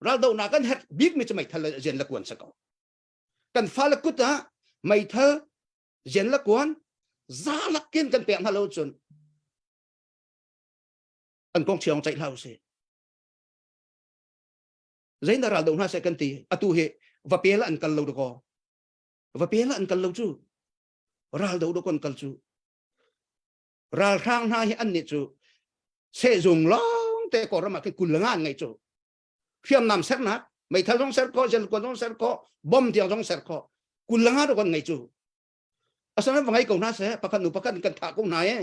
[SPEAKER 5] raldohnak kan herh bikmi cu meithal le rian le kuan si ko kan fale kut ah meithal rian le kuan za lakin kan pek hna lo cun an kong chiang ceih hlah usih zein dah ral do hna seh kan ti atu hi va pel an kal lo dakaw va pel an kal lo cu ral do do kon kal cu ralhrang hna hi an nih cu sehzung lawng te kawlram ah khin kul nga an ngei cu hriamnam sernak meithal zong ser khawh zel zong ser khawh bom tiang zong ser khawh kul nga do kan ngei cu asana va ngei ko hna seh pakhat nu pakhat kan thah ko hna e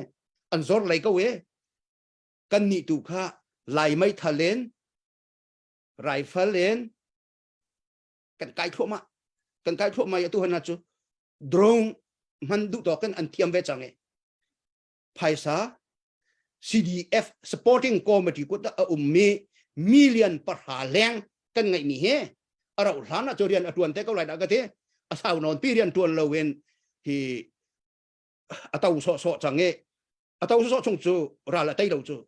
[SPEAKER 5] an zor lei ko e kan nih tu kha lai meithal in rifle in kan kai thluahmah kan kai thluahmah i atu hana cu drone hman duh tawk in an thiam ve cang i phaisa CDF supporting committee kut a ummi million pahra leng kan ngeihmi hi a rauh hlan ah cu rian a tuan te ko lai dah ka ti a sau nawn pi rian tuan lo in hi a to sawh sawh cang i a to sawh chung cu ral a tei lo cu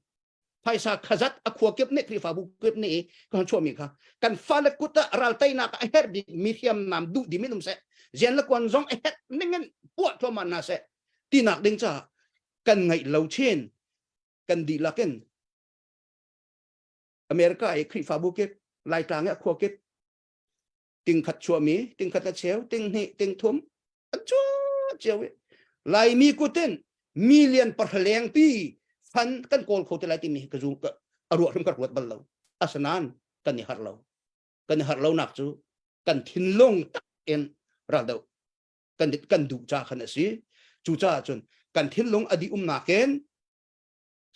[SPEAKER 5] phaisa khazat a khua kip nih Khrihfabu kip nih kan chuahmi kha kan fale kut ah ral teinak a herh bik mi hriamnam duh dim in um seh zian le kuan zong a herh ning in puah thluahmah hna seh tinak ding caah kan ngaih lo chin kan dihlak in America i Khrihfabu kip Laitlang i a khua kip tingkhat chuahmi tingkhat a cheu tinghnih tingthum an chuah cio i Laimi kutin million parhleng pi fan kan kawl kho te lai timi ka zu ka a ruah hrim ka ruat bal lo asinain kan i harh lo kan i harh lo nak cu kan thinlung tak in ral do kan kan duh ca khan a si cu caah cun kan thinlung a dih umnak in.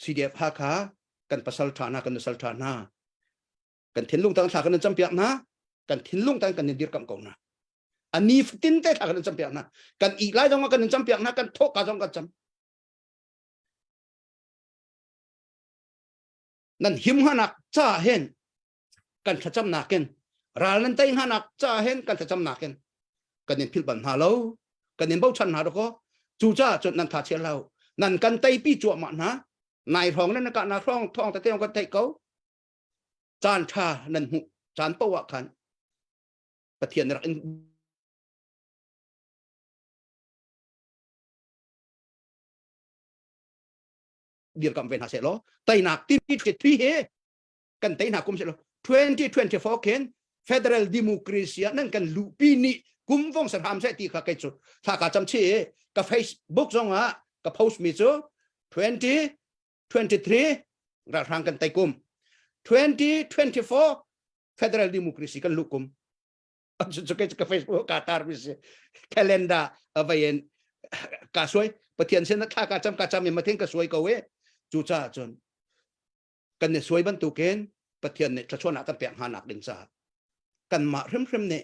[SPEAKER 5] CDF Hakha kan pasal ṭha hna kan nusal ṭha hna kan thinlung tang thla kan in campiak hna kan thinlung tang kan in dirkamh ko hna a ni fatin te thla kan in campiak hna kan i lai zong ah kan in campiak hna kan thawh ka zong kan cam nan him hanak ca hen kan thlacamnak in ral nan tei hnanak ca hen kan thlacamnak in kan in philh bal hna lo kan in bochan hna ko cu caah cun nan tha chia lo nan kan teipi cuahmah hna nai hrawng nan ka na hrawng thawng tete kan theih ko caan tha nan hmuh caan poah khan Pathian rak in dirkamh ve hna seh law teinak timi thi he kan tei hna kum seh law 2024 khin federal democracy ah nan kan luhpi ni kum vong ser ham seh ti kha kei cu thla ka cam chi ka Facebook zong ah ka post mi cu 2023 ralhrang kan tei kum 2024 federal democracy kan luh kum cu ke ka Facebook ka tar mi si calendar avayen ka suai pathian sin thla ka cam ka cam i mathin ka suai ko e cu ca cun kan ne suai bantukin pathian nih thluachuahnak kan pek hna nak ding caah kanmah hrimhrim nih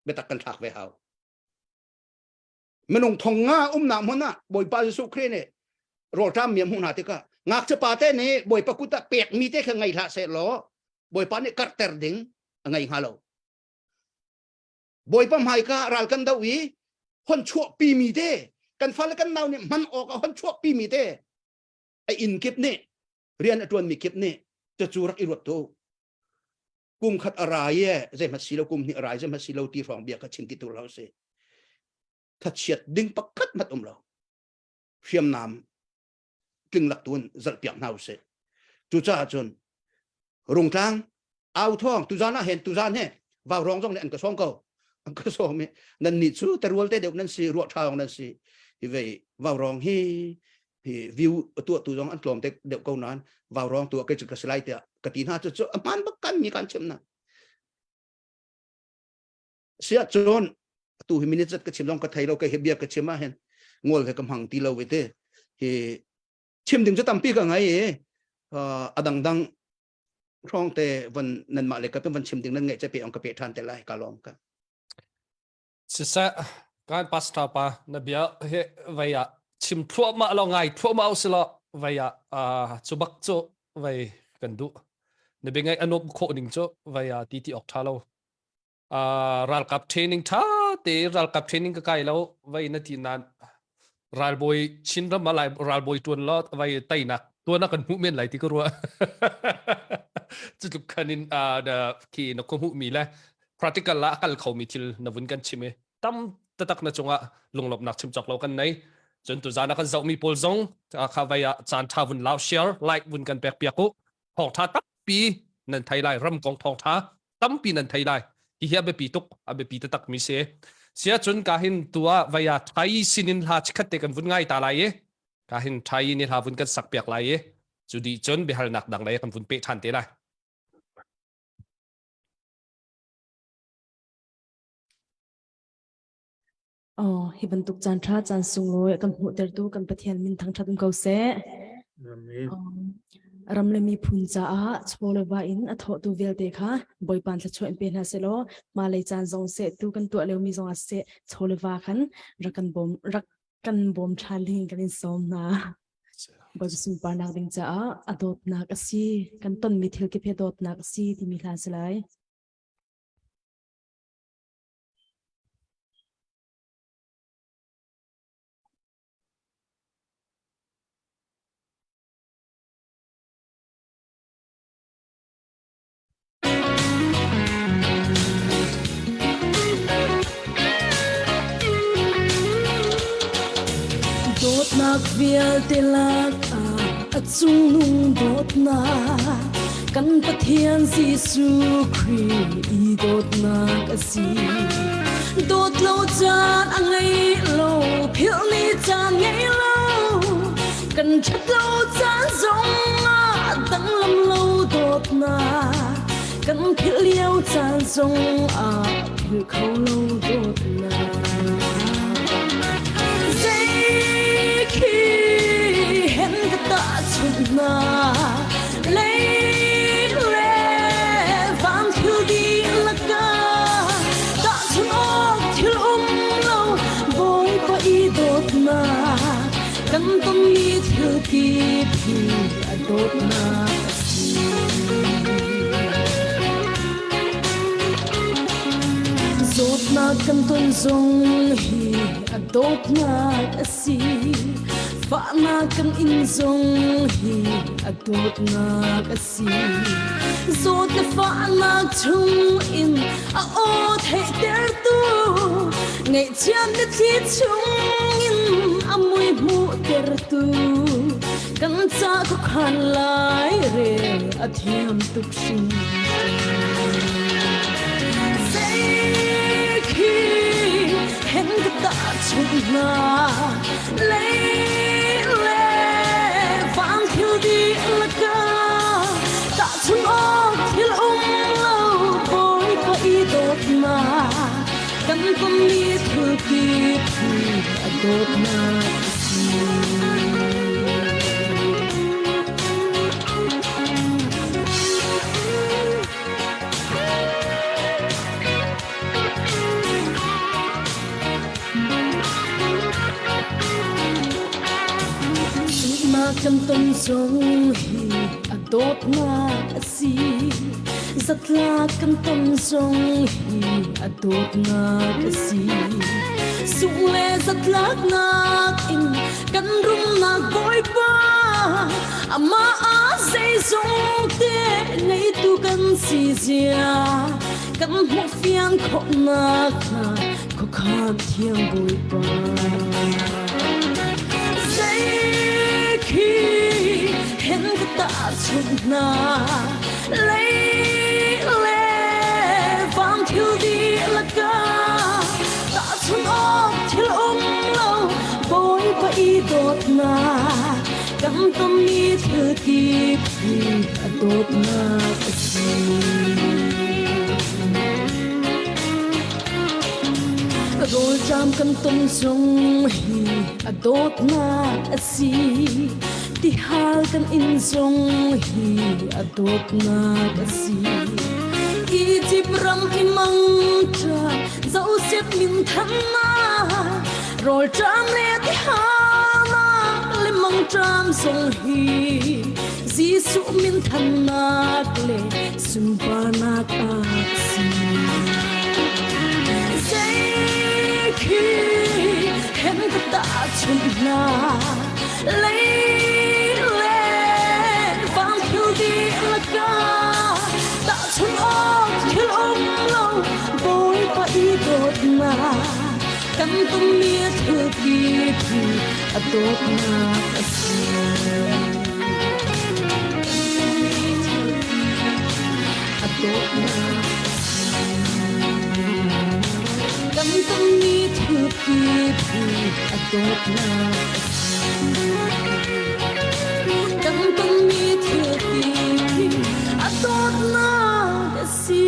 [SPEAKER 5] biatak kan thlak ve hau minung thong nga umnak hmun ah bawipa Jesuh Khrih nih rawlṭam mi a hmuh hna tikah ngakchia pa te nih bawipa kut ah pek mi te kha ngei hlah seh law bawipa nih karhter ding a ngei hnga lo bawipa hmaika ral kan do i hon chuahpi mi te kan fale kan nau nih hman awk ah hon chuahpi mi te a inn kip nih rian a ṭuan mi kip nih cucu rak i ruat tu kum khat a rai e zeihmanh si lo kum hnih a rai zeihmanh si lo ti hrawng bia kha chim ti tu lo si thachiat ding pakhat mat um lo hriamnam tling lak tun zalh piak hna usih cucaah cun rungtlang au thawng tuzan ah hen tuzan he vau rong zong nih an ka sawm ko an ka sawm i nan nih cu terual te deuh nan si ruah ṭha nan si hi vei vau rong hi hi view tuah tu zong an tlawm te deuh ko nain vau rong tu ke cu ka si lai tiah ka ti hna cu cu a hmaan bak kan mi kan chim na sia cun tu hi minute zat ka chim zong ka thei lo ka hi bia ka chim ah hin ngol he ka hmang ti lo ve te hi chim ding cu tampi ka ngai i a dangdang hrawng te van nan mah le ka van chim ding nan ngaih che pe ong ka pe than te lai ka lawm ka
[SPEAKER 2] Siseh kan pastor pa na bia he vei ah chim thluahmah lo ngai thluahmah usilo vei ah cu bak cu vei kan duh na bia ngaih anuam khawh ning cu vei ah ti ti awk tha lo ralkap training tha te ralkap training ka kai lo vei na ti nan ralbawi Chin ram ah ralbawi tuan lo vai teinak tuan ah kan hmuh men lai ti ka ruah cu tluk khan in khi na ko hmuh mi le practical la akal kho mi thil na vun kan chim i tam tatak na cungah lunglawmhnak chim cawk lo kan nei cun tu zan ah kan zoh mi pawl zong kha vai ah caan tha vun lau share like vun kan pek piak u thawng tha tampi nan thei lai ram kong thawng tha tampi nan thei lai hi hi a biapi tuk a biapi taktak mi si sia cun ka hin tu ah vaya thai sinin hla chikhat te kan vun ngai ta lai i ka hin thai ni hla vun kan sak piak lai i cu di cun biahalnak dang lei kan vun pe than te lai
[SPEAKER 4] Oh, hi bantuk caan ṭha caan sunglawi a kan hmuhtertu kan Pathian min thangṭhat um ko seh.
[SPEAKER 6] Amen.
[SPEAKER 4] Um, ram le miphun caah chaw le va in a thawhtu vialte kha Bawipa thluachuah in pe hna seh law hmailei caan zong seh tu kan tuah liomi zong ah seh chaw le va khan rak kan bawm rak kan bawm ṭhan ding kan in sawm hna. Bawipa sunparnak ding caah a dawtnak a si kan tonmi thil kip hi dawtnak a si timi hla si lai. Dawtnak vialte lakah a cungnung dawtnak kan Pathian Jesuh Khrih i dawtnak a si. Dawt lo caan a ngei lo, philh ni caan ngei lo, kan ṭhat lo caan zong ah danglam lo dawtnak, kan philh lio caan zong ah philh kho lo dawtnak. Zei khi hen ka tahchunh hna. dawtnak lei le van thil dihlak ah tahchunh awk thil um lo Bawipa i dawtnak kan tonmi thil kip hi a dawtnak a si. Zawtnak kan ton zong hi a dawtnak a si. Fahnak kan in zong hi a dawtnak a si. Zawt le fahnak chung in a aw theihtertu ngaihchiat mitthli chung in a mui hmuhtertu kan ca khuakhan lai rel a thiam tuk hringhran. Zei khi hen ka tahchunh hna lei le vang thil dihlak ah tahchunh awk thil um lo Bawipa i dawtnak kan tonmi thil kip hi a dawtnak a si. Sunghnak kan ton zong hi a dawtnak a si. Zatlak kan ton zong hi a dawtnak a si. Sungh le zatlaknak in kan rumnak Bawipa amah ah zeizong te ngeitu kan si zia kan hmuh fiang khawhnak hnga khuakhan thiang Bawipa. Zei khi hen ka tahchunh hna lei le vang thil dihlak ah tahchunh awk thil um lo Bawipa i dawtnak kan tonmi thil kip hi a dawtnak a si. Rawlṭam kan ton zong hi a dawtnak a si. Tihal kan inn zong hi a dawtnak a si. Egypt ram i mangṭam Joseph min thannak rawlṭam le tihalnak le mangṭam zong hi Jesuh min thannak le sunparnak a si. Zei khi hen ka tahchunh hna lei le vang thil dihlak ah tahchunh awk thil um lo Bawipa i dawtnak kan tonmi thil kip hi a dawtnak a si. A dawtnak a si. Kan tonmi thil kip hi a dawtnak a si. Kan tonmi thil kip hi a dawtnak a si.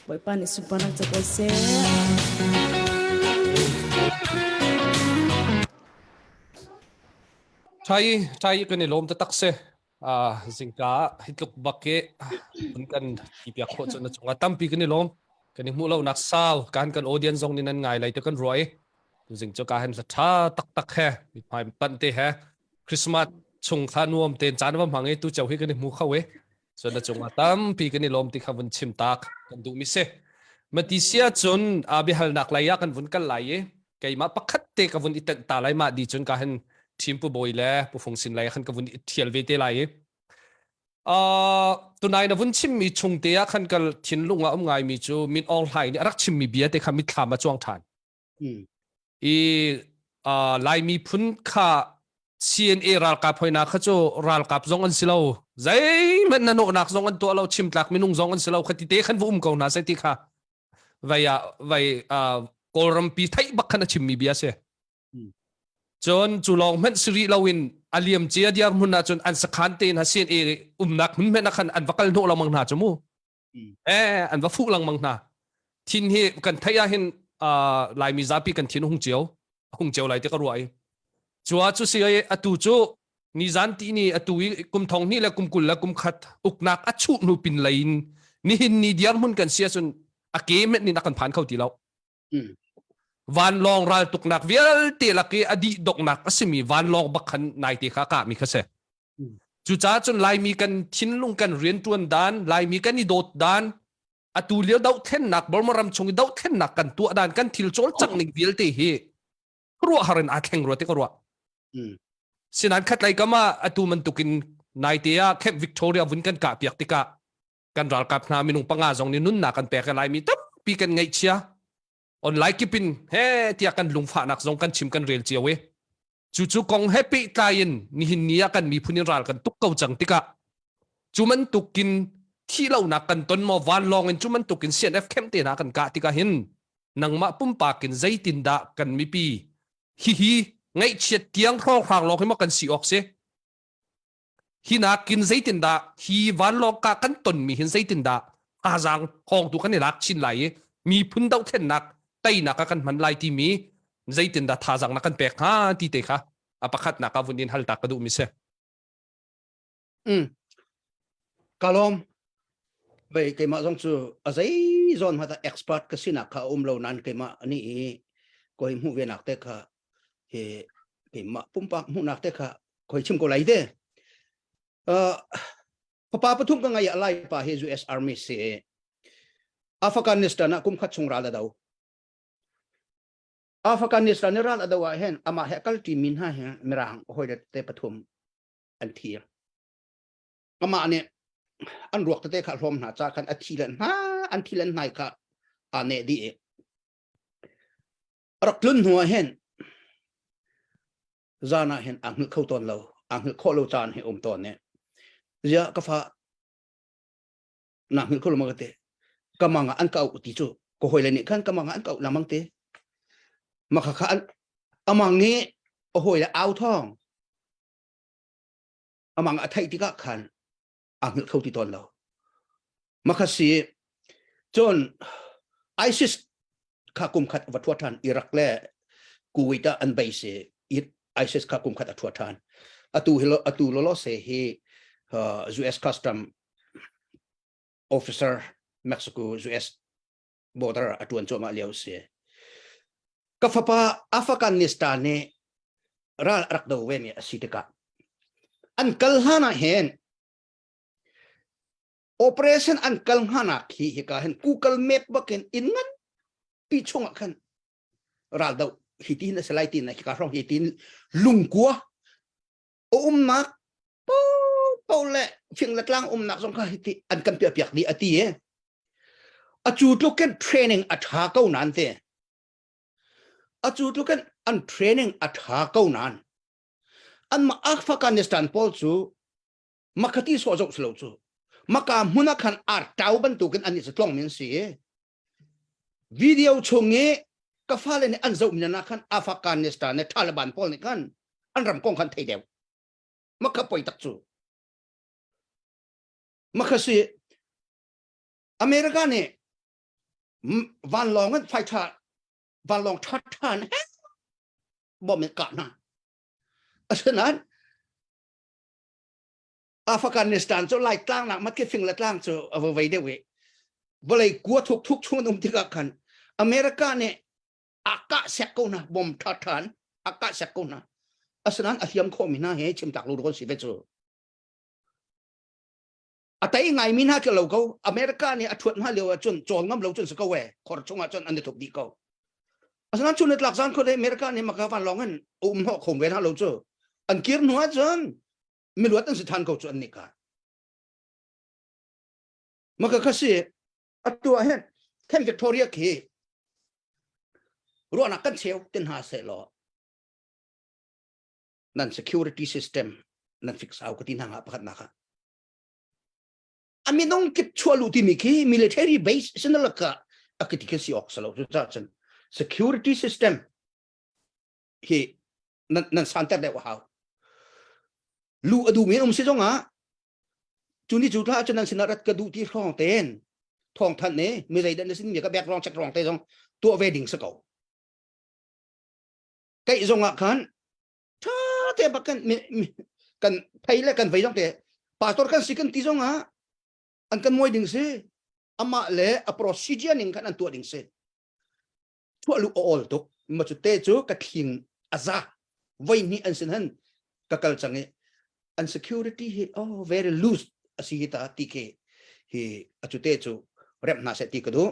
[SPEAKER 4] Bawipa nih sunparnak co ko seh.
[SPEAKER 2] Thai thai kan i lawm taktak si. Ah zingka hi tluk bak i un kan ti piak khawh cu na cungah tampi kan i lawm. Kan i hmuh lo nak sau kan kan audience zong nih nan ngai lai te kan ruai. Tuzing cu ka han hla tha taktak he mithmai panh te he Christmas chung kha nuam tein caan va hmang i tu ceu hi kan i hmu kho i Cun na cungah tampi kan i lawm ti kha vun chim tak kan duhmi si. Mati sia cun a biahalnak lei ah kan vun kal lai i keimah pakhat te ka vun i tenh ta lai mah di cun ka hin ṭhim pu bawi le pu fung sin lei khan ka vun i ṭhial ve te lai i uh, tunai na vun chimmi chung te ah khan kal thinlung ah um ngaimi cu Min Aung Hlaing nih a rak chimmi bia te kha mitthlam a cuang ṭhan. I uh, Laimi phun kha CNA ralkap hoina kha cu ralkap zong an si lo zeihmanh na nawhnak zong an tuah lo chimtlak minung zong an si lo khati te khan va um ko hna sai ti kha vai ah vai uh, kawlrampi theih bak khan a chimmi bia si cun cu lawng hmanh si rih loin a liam cia diar hmun ah cun an sakhan te hna CNA umnak hmun hmanh ah khan an va kal hnawh lengmang hna cu mu eh an va fuh lengmang hna thin hi kan theih ah hin uh, laimi zapi kan thin hung cio hung cio lai ti ka ruah i. Cua cu si atu cu nizan ti ni atu i kum thong hnih le kum 20 le kum khat uknak a chuh hnu pin lei in nihin ni dirhmun kan si ahcun a ke met nin a kan phan kho ti lo. Vanlawng raltuknak vialte lak i a dih doknak a simi vanlawng bak khan naite kha kah mi kha si. Cucaah cun Laimi kan thinlung kan rianṭuan dan, Laimi kan i dawt dan, atu lio dohthlennak Burma ram chung i dohthlennak kan tuah dan, kan thil cawlcangh ning vialte hi ruah har in aa thleng rua ti ka ruah. Sinain khatlei kam ah atu bantukin naite ah Camp Victoria vun kan kah piak tikah kan ralkap hna minung panga zong nih nunnak kan pek Laimi tampi kan ngaihchia. Online kip in he tiah kan lungfahnak zong kan chim kan rel cio i Cucu kong he pehtlai in nihin ni ah kan miphun in ral kan tuk ko cang tikah cu bantukin thihlonak kan ton maw vanlawng in cu bantukin CNF camp te hna kan kah tikah hin nangmah pumpak in zeitindah kan mipi hihi ngaihchiat tiang hrawnghrang lawng hi maw kan si awk si Hi nakin zeitindah hi vanlawng kah kan tonmi hin zeitindah thazaang hawngtu kan i lak chin lai i miphun dohthlennak teinak ah kan hman lai timi zeitindah thazaang na kan pek hnga ti te kha a pakhatnak ah vun in hal ta ka duhmi si.
[SPEAKER 5] Mm. Kalom bei keimah zong cu a zei zawn hmata expert ka sinak kha um lo nan keimah ni i koi hmuh ve nak te kha he keimah pumpak hmuhnak te kha khoi chim ko lai te uh, fapa pathum ka ngai lai pa hi US Army si Afghanistan ah kum khat chung ral a do Afghanistan ni ral a do ah hen amah he kal ti min ha he mirang hoi te pathum an thi amah nih an ruak tete kha hlawm hna cha khan a thi len hna an thi len hnai kha a ne di rak tlun hnu ah hin zan ah hin aa hngilh kho tawn lo aa hngilh khawh lo caan hi um tawn ne zia ka fa na hngilh kho lo ma ka te ka mang ah an ka auh ti cu ka hawile nih khan ka mang ah an ka auh lamang te ma kha kha an amang nih a hawile au thawng amang a theih tikah khan aa hngilh kho ti tawn lo makha si cun ISIS kha kum khat va thua than Iraq le Kuwait ah an bei si ISIS kha kum khat a thua than atu hi atu lolo se hi US custom officer Mexico US border a tuan cuahmah lio si ka fapa Afghanistan nih ral rak do ve mi a si tikah an kal hlan ah hin operation an kal hnganak hi hika hin Google Map bakin in ngan pi chungah khan ral do hi tin a si lai tin na hika hrawng hi tin lungkua a umnak po po le fing le tlang umnak zong kha hiti an kan piah piak dih a ti e a cu tlukin training a tha ko nan te a cu tlukin an training a tha ko nan an ma Afghanistan pawl cu makhati so zo slo cu maka hmun ah khan ar tau bantukin an i tlong min si video chung i ka fale nih an zoh mi na khan Afghanistan le Taliban pawl nih khan an ram kong khan thei deuh makha poi tak cu makha si America nih vanlawng in fighter vanlawng tha tha he bom in kah hna asinain Afghanistan cu lai tlang nak mat khi fing le tlang cu a va vei deuh i vawlei kua thuk thuk chung an um tikah khan America nih a kah sek ko hna bom tha than a kah sek ko hna asinain a hliam khawh mi hna he chim tak lo si ve cu a tei ngai mi hna khi lo ko America nih a thuat hna lio ah cun cawl ngam lo cun si ko e khor chung ah cun an i thup dih ko asinain chun tlak zan kho America nih maka van lawng in um hnawh kho ve hna lo cu an kir hnu ah cun miluat an si than ko cu an nih ka maka kha si atu ah hin Camp Victoria khi ruahnak kan cheu tin ha se law nan security system nan fix au ka ti hna nga pakhat nak ah a minung kip chuah lu timi khi military base sinalaka akiti khi si ok salo cu ca cun security system hi nan nan santer deuh a hau lu a duhmi um si zong ah cu ni cu thla cun nan sinah rat ka duh ti hrawng ten thawng thanh ne mi zeidah na sin mi ka background check rong te zong tuah ve ding si ko keih zong ah khan tha te bak kan kan phei le kan vei zong te pastor kan si kan ti zong ah an kan muai ding si amah le a procedure ning khan an tuah ding si chuah lu awl tuk ma cu te cu ka thling aza voi hnih an sin han ka kal cang i an security hi oh very loose asi hi ta ti ke hi acu te cu rep hna seh ti ka duh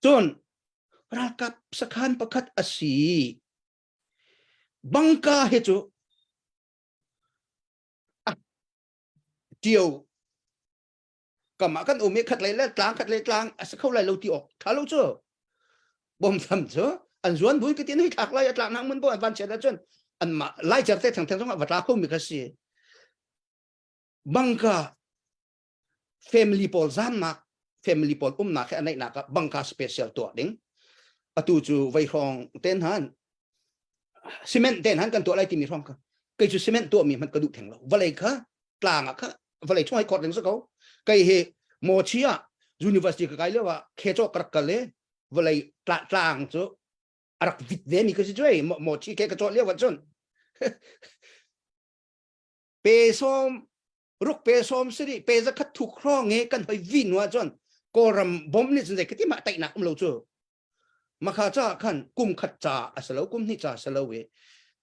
[SPEAKER 5] cun ralkap sakhan pakhat asi bangka hi cu tio kam ah kan um i khat lei le tlang khat lei tlang a si kho lai lo ti awk tha lo cu bom tham cu an zuan bui ka tin hei thlak lai a tlak nak mun bo an van chiat ahcun an mah lai cer te theng theng zong ah va tla kho mi kha si bangka family pawl zamnak family pawl umnak he a neihnak ah bangka special tuah ding atu cu vei hrawng ten han cement ten han kan tuah lai timi hrawng kha kei cu cement tuah mi hmanh ka duh theng lo vawlei kha tlang ah kha vawlei chung ai khor ding si ko kei hi mochi ah university ka kai lio ah khecho ka rak kal i vawlei tlang cu a rak vit ve mi ka si cuai mochi ke ka cawh lio ah cun pe som ruk pe som siri pe zakhat thuk hrawng i kan hoi vi nu ah cun kawlram bom nih cun zei ka ti ma taihnak um lo cu makha cha khan kum khat cha a si lo kum hnih cha si lo i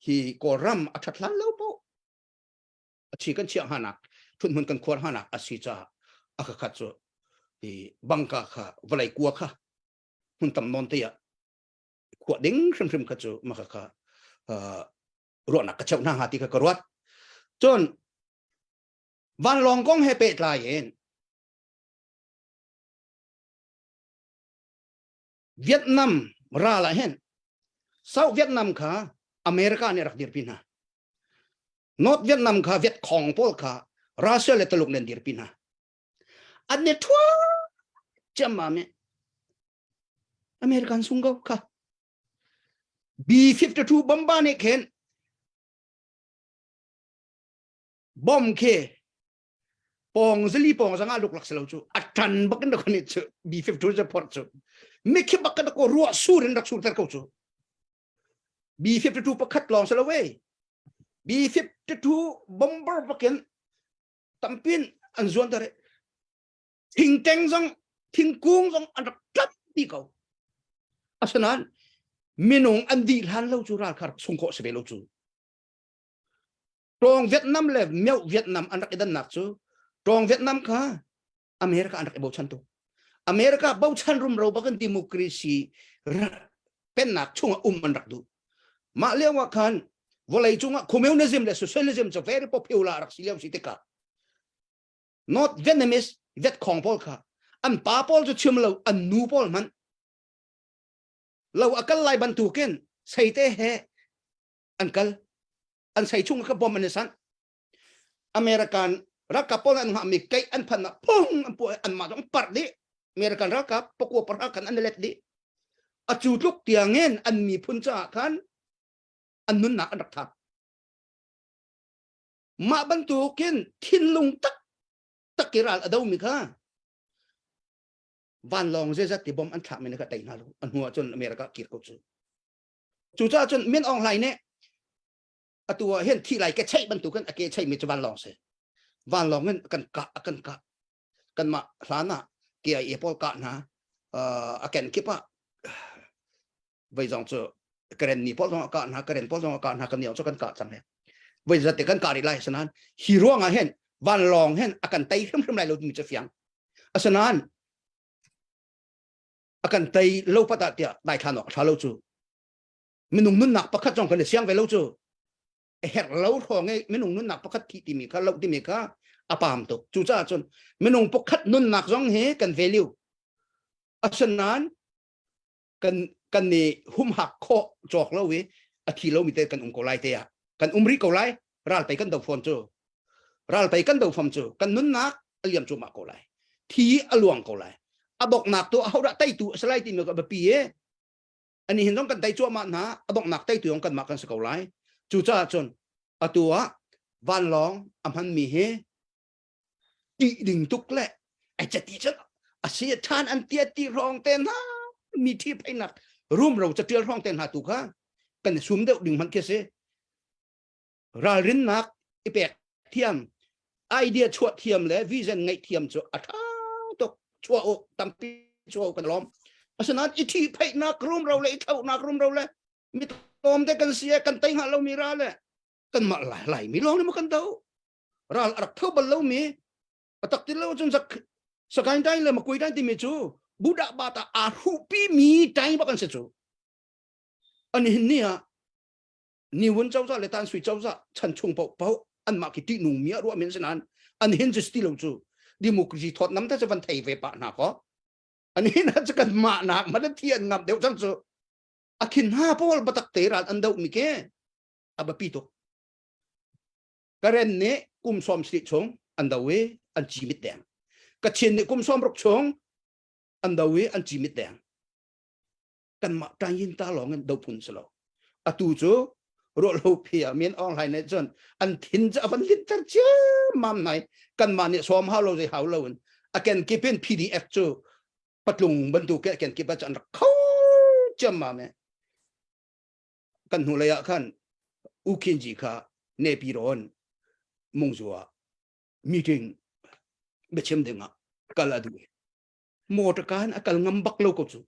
[SPEAKER 5] hi kawlram a that hlan lo po a chi kan chiah hanak thunhmun kan khuar hanak a si caah a ka khat cu i bangka kha vawlei kua kha hmun tam nawn te ah khuah ding hrimhrim kha cu maka kha ruahnak ka cheuh hna hnga ti kha ka ruat cun vanlawng kong he pehtlai in Vietnam ral ah hin South Vietnam kha America nih rak dirpi hna North Vietnam kha Viet Cong pawl kha Russia le Tuluk nih an dirpi hna. An ne thua ciammam i American sung ko kha. B-52 bomba nih khin bomb khi pawng zali pawng zanga luk lak selo cu a tan bak in rak ni cu B-52 ze phort cu mikhi bak ka ko ruah sur in rak sur ter ko cu B-52 pakhat lawng selo we B-52 bomber bakin tampin an zuan tare thingteng zong thingkung zong an rak tlap ti ko asinain minung an dih hlan lo cu ral kha rak sung khawh si ve lo cu Tawng Vietnam le Meo Vietnam an rak i dannak cu Tawng Vietnam kha America an rak i bochan tuk. America bochan rumro bakin democracy pennak chungah um an rak duh. Mah lio ah khan vawlei cungah communism le socialism cu very popular rak si lio si tikah North Vietnamese Viet Cong pawl kha an pa pawl cu chim lo an nu pawl hmanh lo a kal lai bantukin seite he an kal an sei chung ka bom an i sanh American ralkap pawl an hngahmi keih an phan ah phung an puah anmah zong parh dih American ralkap pakua parha khan an let dih a cu tluk tiangin an miphun caah khan an nunnak an rak thap mah bantukin thinlung tak tak i ral a domi kha vanlawng zeizat ti bom an thlakmi kha tei hna lo a hnu ah cun America kir ko cu cucaah cun Min Aung Hlaing nih atu ah hin thi lai ke cheih bantukin a ke cheihmi cu vanlawng si vanlawng in kan kah a kan kah kanmah hlan ah KIA pawl kah hna a ken kip ah voi zong cu karen ni pawl zong a kah hna karen pawl zong a kah hna kan niang cu kan kah cang he voi zat te kan kah rih lai asinain hi ruang ah hin vanlawng hin a kan tei hrimhrim lai lo timi cu fiang asinain a kan tei lo pat ah tiah daithlan awk a ṭha lo cu minung nunnak pakhat zong kan i siang ve lo cu a herh lo hrawng i minung nunnak pakhat thi timi kha lo timi kha a pam tuk cucaah cun minung pakhat nunnak zong hi kan value asinain kan kan ni humhak khawh cawk lo i a thi lomi te kan um ko lai te ah kan um rih ko lai ral pei kan do fawn cu ral pei kan do fam cu kan nunnak a liam cu mah ko lai thi a luang ko lai a boknak tu ahodah teitu a si lai timi ka biapi e ani hin zong kan tei cuahmah hna a donghnak teitu zong kanmah kan si ko lai cucaah cun atu ah vanlawng a hmanmi hi ṭih ding tuk le ai cati cun a si ṭhan an tia ti hrawng te hna mi ṭhi pheinak rumro catial hrawng te hna tu kha kan i sum deuh ding hmanh khi si. Ralrinnak i pek thiam, idea chuah thiam le vision ngeih thiam cu a ṭha tuk. Chuah u, tampi chuah u kan lawm. Asinain i ṭhihpheihnak rumro le i thlauhnak rumro le mi tlawmte kan si e kan tei hnga lomi ral le kanmah lai laimi lawng nih maw kan do ral a rak tho bal lomi a tak ti lo cun sak sakain dai le makui dai timi cu budah bata aa hruhpi mi tai bak an si cu an hin ni ah ni wun cozah le tan sui cozah chan chung paoh paoh an mah khi ṭihnung mi ah ruah men si nain an hin cu ti lo cu democracy thawt nam te cu van thei ve pah hna ko an hin ah cu kan mah nak man thi an ngam deuh cang cu a khin hna pawl batak te ral an doh mi ke a biapi tuk Karen nih kum sawm sarih chung an do i an cimit deng Kachin nih kum sawm ruk chung an do i an cimit deng kanmah ṭangyin ta lawng in do phun si lo atu cu ruahlo phi ah min Aung Hlaing nih cun an thin cu a van linter ciammam nai kanmah nih sawm hau lo zei hau lo in a kenkip in PDF cu patlung bantuk ke kenkip ah cun an rak kho ciammam e kan hnu lei ah khan U Khin Ji kha Nepi rawn Mungzu ah meeting biachim ding ah kal a duh motor car in a kal ngam bak lo ko cu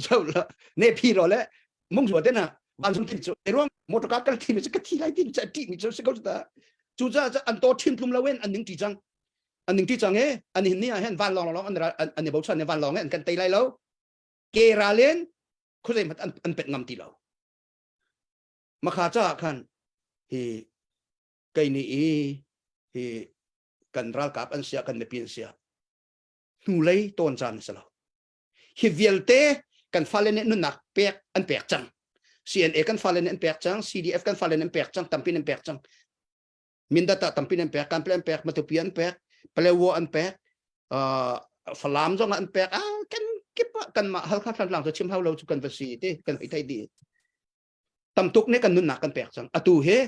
[SPEAKER 5] zo la ne phi ro le mung zuwa te na van tin cu ruang motor car kal thi mi cu ka thi lai tin cha ti mi cu si ko ta cu ca an to thin tlum lo in an ning ti cang an ning ti cang e an hin ni ah hen van long long an an i bochan van long an kan tei lai lo ke ralin khuazei mat an an pet ngam ti lo makha cha khan hi kai ni i hi kan ralkap an sia kan mipi an sia hnulei tawn caan si lo hi vialte kan fale nih nunnak pek an pek cang CNA kan fale nih an pek cang CDF kan fale nih an pek cang tampi an pek cang Mindat ah tampi an pek Kanplet an pek Matupi an pek Palewo an pek uh, Falam zong an pek ah kan kip ah kan mah Halkha Thantlang cu chim hau lo cu kan va si ti kan hei thei di tamtuk nih kan nunnak kan pek cang atu he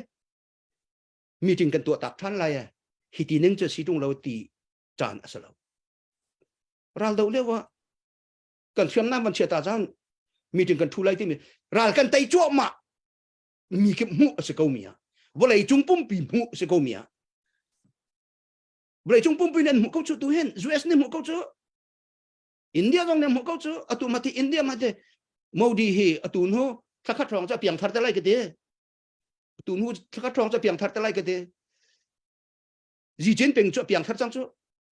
[SPEAKER 5] meeting kan tuah tak than lai hi ti ning cu si tung lo ti caan a si lo ral do lio ah kan hriamnam van chia ta caan meeting kan thu lai timi ral kan tei cuahmah mi kip hmuh a si ko mi ah vawlei cung pumpi hmuh a si ko mi ah vawlei cung pumpi nih an hmuh ko cu tu hin US nih hmuh ko cu India zong nih hmuh ko cu atu mati India mate Modi hi atu nu thlakhat hrawng cu a piang thar te lai ka ti atu nu thlakhat hrawng cu a piang thar te lai ka ti Xi Jinping cu a piang thar cang cu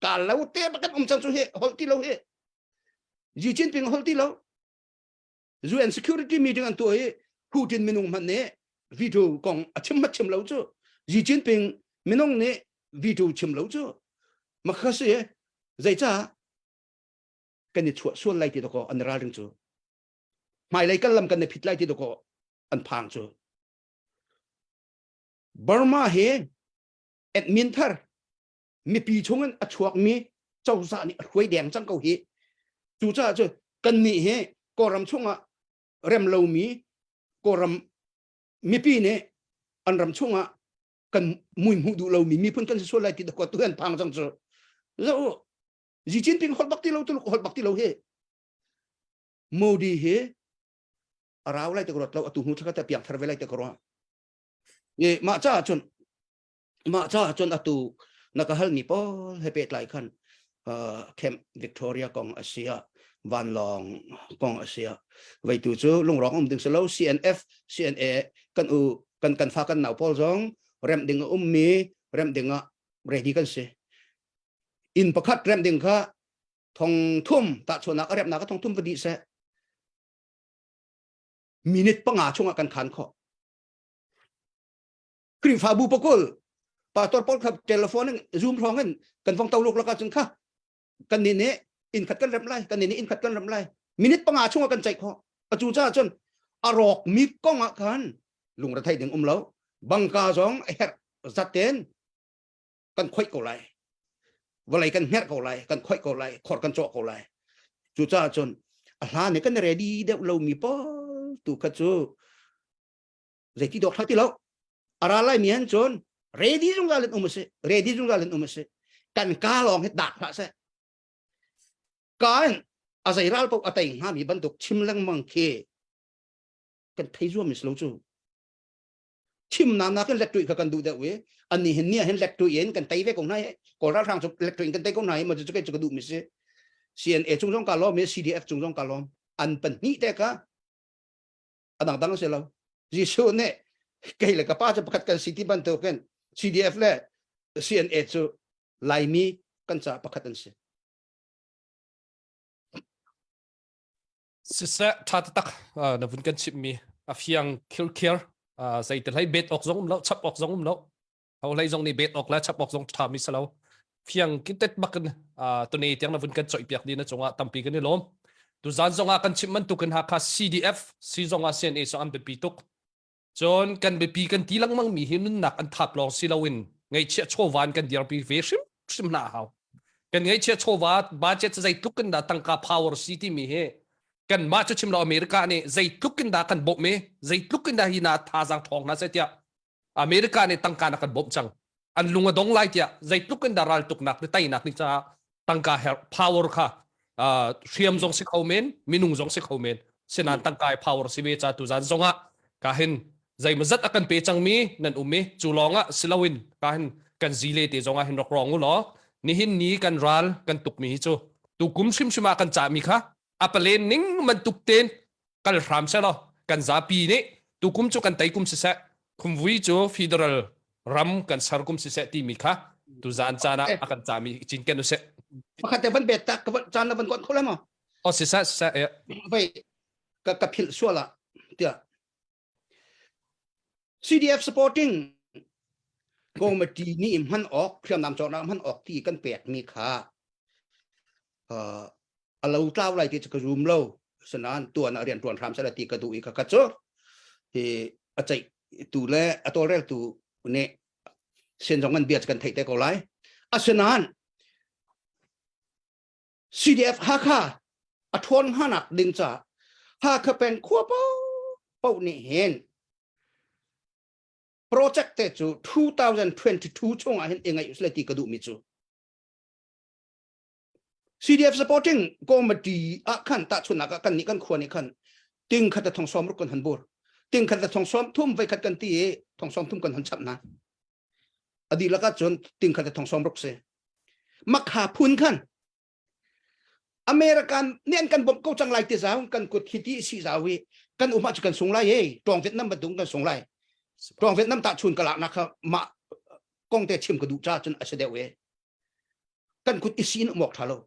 [SPEAKER 5] ka lo te bakan um cang cu hi holh ti lo hi Xi Jinping holh ti lo UN security meeting an tuah i Putin minung hmanh nih veto kong a chim mat chim lo cu Xi Jinping minung nih veto chim lo cu makha si zeica kan i chuah sual lai ti dakaw an ralring cu hmailei kal lam kan i phit lai ti dakaw an phang cu Burma hi admin thar mipi chungin a chuakmi cozah nih a hruai deng cang ko hi cucaah cu kannih hi Kawlram chungah rem lomi Kawlram mipi nih an ram chungah kan mui hmuh duh lomi miphun kan si sual lai ti dakaw tu an phang cang cu zo Xi Jinping holh bak ti lo tuluk holh bak ti lo hi Modi hi a rau lai te ka ruat lo atu hnu thaka te piang thar ve lai te ka ruah e mah caah cun Mah caah cun atu na ka halmi pawl he pehtlai khan Camp Victoria kong a si ah vanlawng kong a si ah veitu cu lungrawk um ding si lo CNF CNA kan u kan kan fa kan nau pawl zong remh ding a ummi remh ding ah ready kan si inn pakhat remh ding kha thong thum tahchuahnak a remhnak a thong thum va dih seh minute panga chungah kan khan khawh Khrihfabu pakul pastor pawl kha telephone in zoom hrawng in kan vong to luk laka cun kha kan nih nih inn khat kan remh lai kan nih nih inn khat kan remh lai minute panga chungah kan ceih khawh atu caah cun a rawk mi kong ah khan lungrethei ding um lo bangka zong a herh zat ten kan khoih ko lai vawlei kan hngerh ko lai kan khoih ko lai khor kan cawh ko lai cucaah cun a hlan i kan ready deuh lo mi pawl tu kha cu zeiti dawk thla ti lo a ra lai mi han cun ready zungzal in um a si ready zungzal in um a si kan ka lawng hi dak hlah seh ka in. A zei ral paoh a tei hngami bantuk chim lengmang khi kan thei zuam is lo cu. Chimnak nakin lettuih kha kan duh deuh i annih hin ni ah hin lettuih in kan tei ve ko hna hi. Kawl ralhrang cu lettuih in kan tei ko hna hi ma cu kei cu ka duh mi si. CNA cung zong ka lawm i CDF cung zong ka lawm. An pahnih te kha a dangdang a si lo. Jesuh nih kei le ka pa cu pakhat kan si ti bantukin CDF le CNA cu Laimi kan caah pakhat an si.
[SPEAKER 2] Siseh ṭha taktak na vun kan chimhmi a fiang khirkhir zei te hlei bet awk zong um lo chap awk zong um lo ho hlei zong nih bet awk le chap awk zong ṭha mi si lo fiang kitet bak in tuni tiang na vun kan coih piak di na cungah tampi kan i lawm tuzan zongah kan chimh bantukin Hakha CDF si zongah CNA zong an biapi tuk Cun kan biapi kan ti lengmang mi hi nunnak an thap lawng si loin ngaihchiah chawva in kan dirpi ve hrimhrim hna a hau. Kan ngaihchiah chawva budget zeitluk in dah tangka power si timi hi kanmah cu chim lo America nih zeitluk in dah kan bawmh i zeitluk in dah hi na thazaang ṭhawng hna seh tiah America nih tangka na kan bawmh cang. An lung a dong lai tiah zeitluk in dah raltuknak ni teinak ni caah tangka herh power kha uh, hriam zong si kho men minung zong si kho men sinan tangka i power si ve ca tuzan zongah ka hin zeimazat a kan pe cangmi nan um i cu lawngah siloin ka hin kan zile te zongah hin rak rong u law nihin ni kan ral kan tukmi hi cu tukum hrimhrim ah kan cahmi kha a palen ning bantuk ten kal hram selaw kan zapi nih tukum cu kan tei kum siseh khumvui cu federal ram kan ser kum siseh timi kha tuzan caan ah a kan cami cinken usih
[SPEAKER 5] pakhat te van bet tak ka caan na van kon kho lai maw
[SPEAKER 2] oh siseh siseh eh
[SPEAKER 5] vai ka ka philh suala tiah CDF supporting committee nih hman awk hriamnam cawknak hman awk ti kan pek mi kha a lo tlau lai ti cu ka zum lo sanan tuan ah rian tuan hram sala ti ka duh i ka ka cu hi a ceih tu le a tawlrel tu nih sen zong an bia kan theih te ko lai asinain CDF Hakha a ṭhawn hnganak ding ca Hakha peng khua po po nih hin project te cu 2022 chungah hin i ngaih usle ti ka duh mi cu CDF supporting committee ah khan tahchunnak ah kan nih kan khua nih khan ting khat thong som ruk kan han bur ting khat thong som thum voi khat kan ti i thong som thum kan han chap na adi laka cun ting khat thong som ruk se makha phun khan American nih an kan bawmh ko cang lai ti zau kan kut hi ti si zau hi kan um ah cu kan sung lai he tawng Vietnam bantuk kan sung lai tawng Vietnam ta chun ka lak nak kha ma kong te chim ka duh cha cun a si deuh e kan kut i sin um awk ṭha lo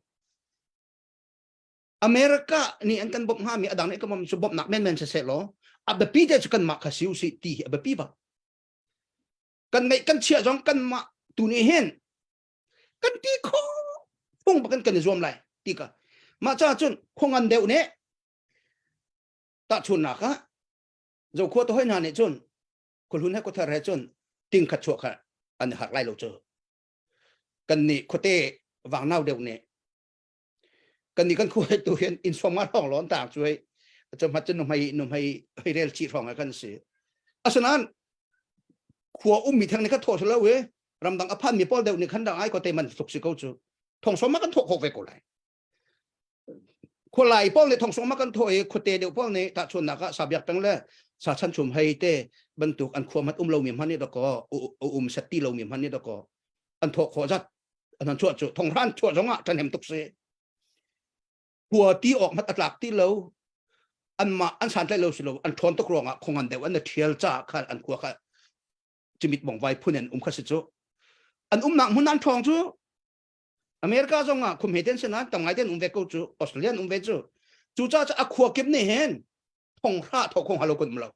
[SPEAKER 5] America nih an kan bawmh hngami a dang nih kan bawmh cu bawmhnak menmen siseh law a biapi te cu kanmah kha si usih ti hi a biapi bak kan ngeih kan chiah zong kanmah tu nih hin kan ti kho phung bak in kan i zuam lai ti ka mah caah cun khuangan deuh nih tahchunnak ah zokhua to hoi hna nih cun khuahlun he khuathar he cun ting khat chuah kha an i harh lai lo cu kan nih khuate vangnau deuh nih kan nih kan khua tu hian inn som nga hrawng lawn tang cu hei cu hmat cun nuhmei nuhmei hei rel chih hrawng kan si asinain khua ummi theng nih kha thawh lo e ramdang a phan mi pawl deuh nih khan dang ai ko te man tuk si ko cu thong som ma kan thawh khawh ve ko lai khualai pawl nih thong ma kan thawh i khuate deuh pawl nih tahchunnak ah sabiak peng le sa chan chum hei te bantuk an khua mat um lomi hman nih dakaw um set ti lomi hman nih dakaw an thawh khawh zat an chuah cu thonghran chuah zong ah ṭhahnem tuk si khua ti awk mat a tlak ti lo an mah an santlaih lo si lo an ṭhawn tuk ruangah khongan deuh an ṭhial caah khan an khua kha cimit bongvai phun an um kha si cu an umnak hmun an ṭhawng cu America zong ah khum he ten sin tam ngai ten um ve ko cu Australia um ve cu cu ca cu a khua kip nih hin thonghra tho khong halo kun um lo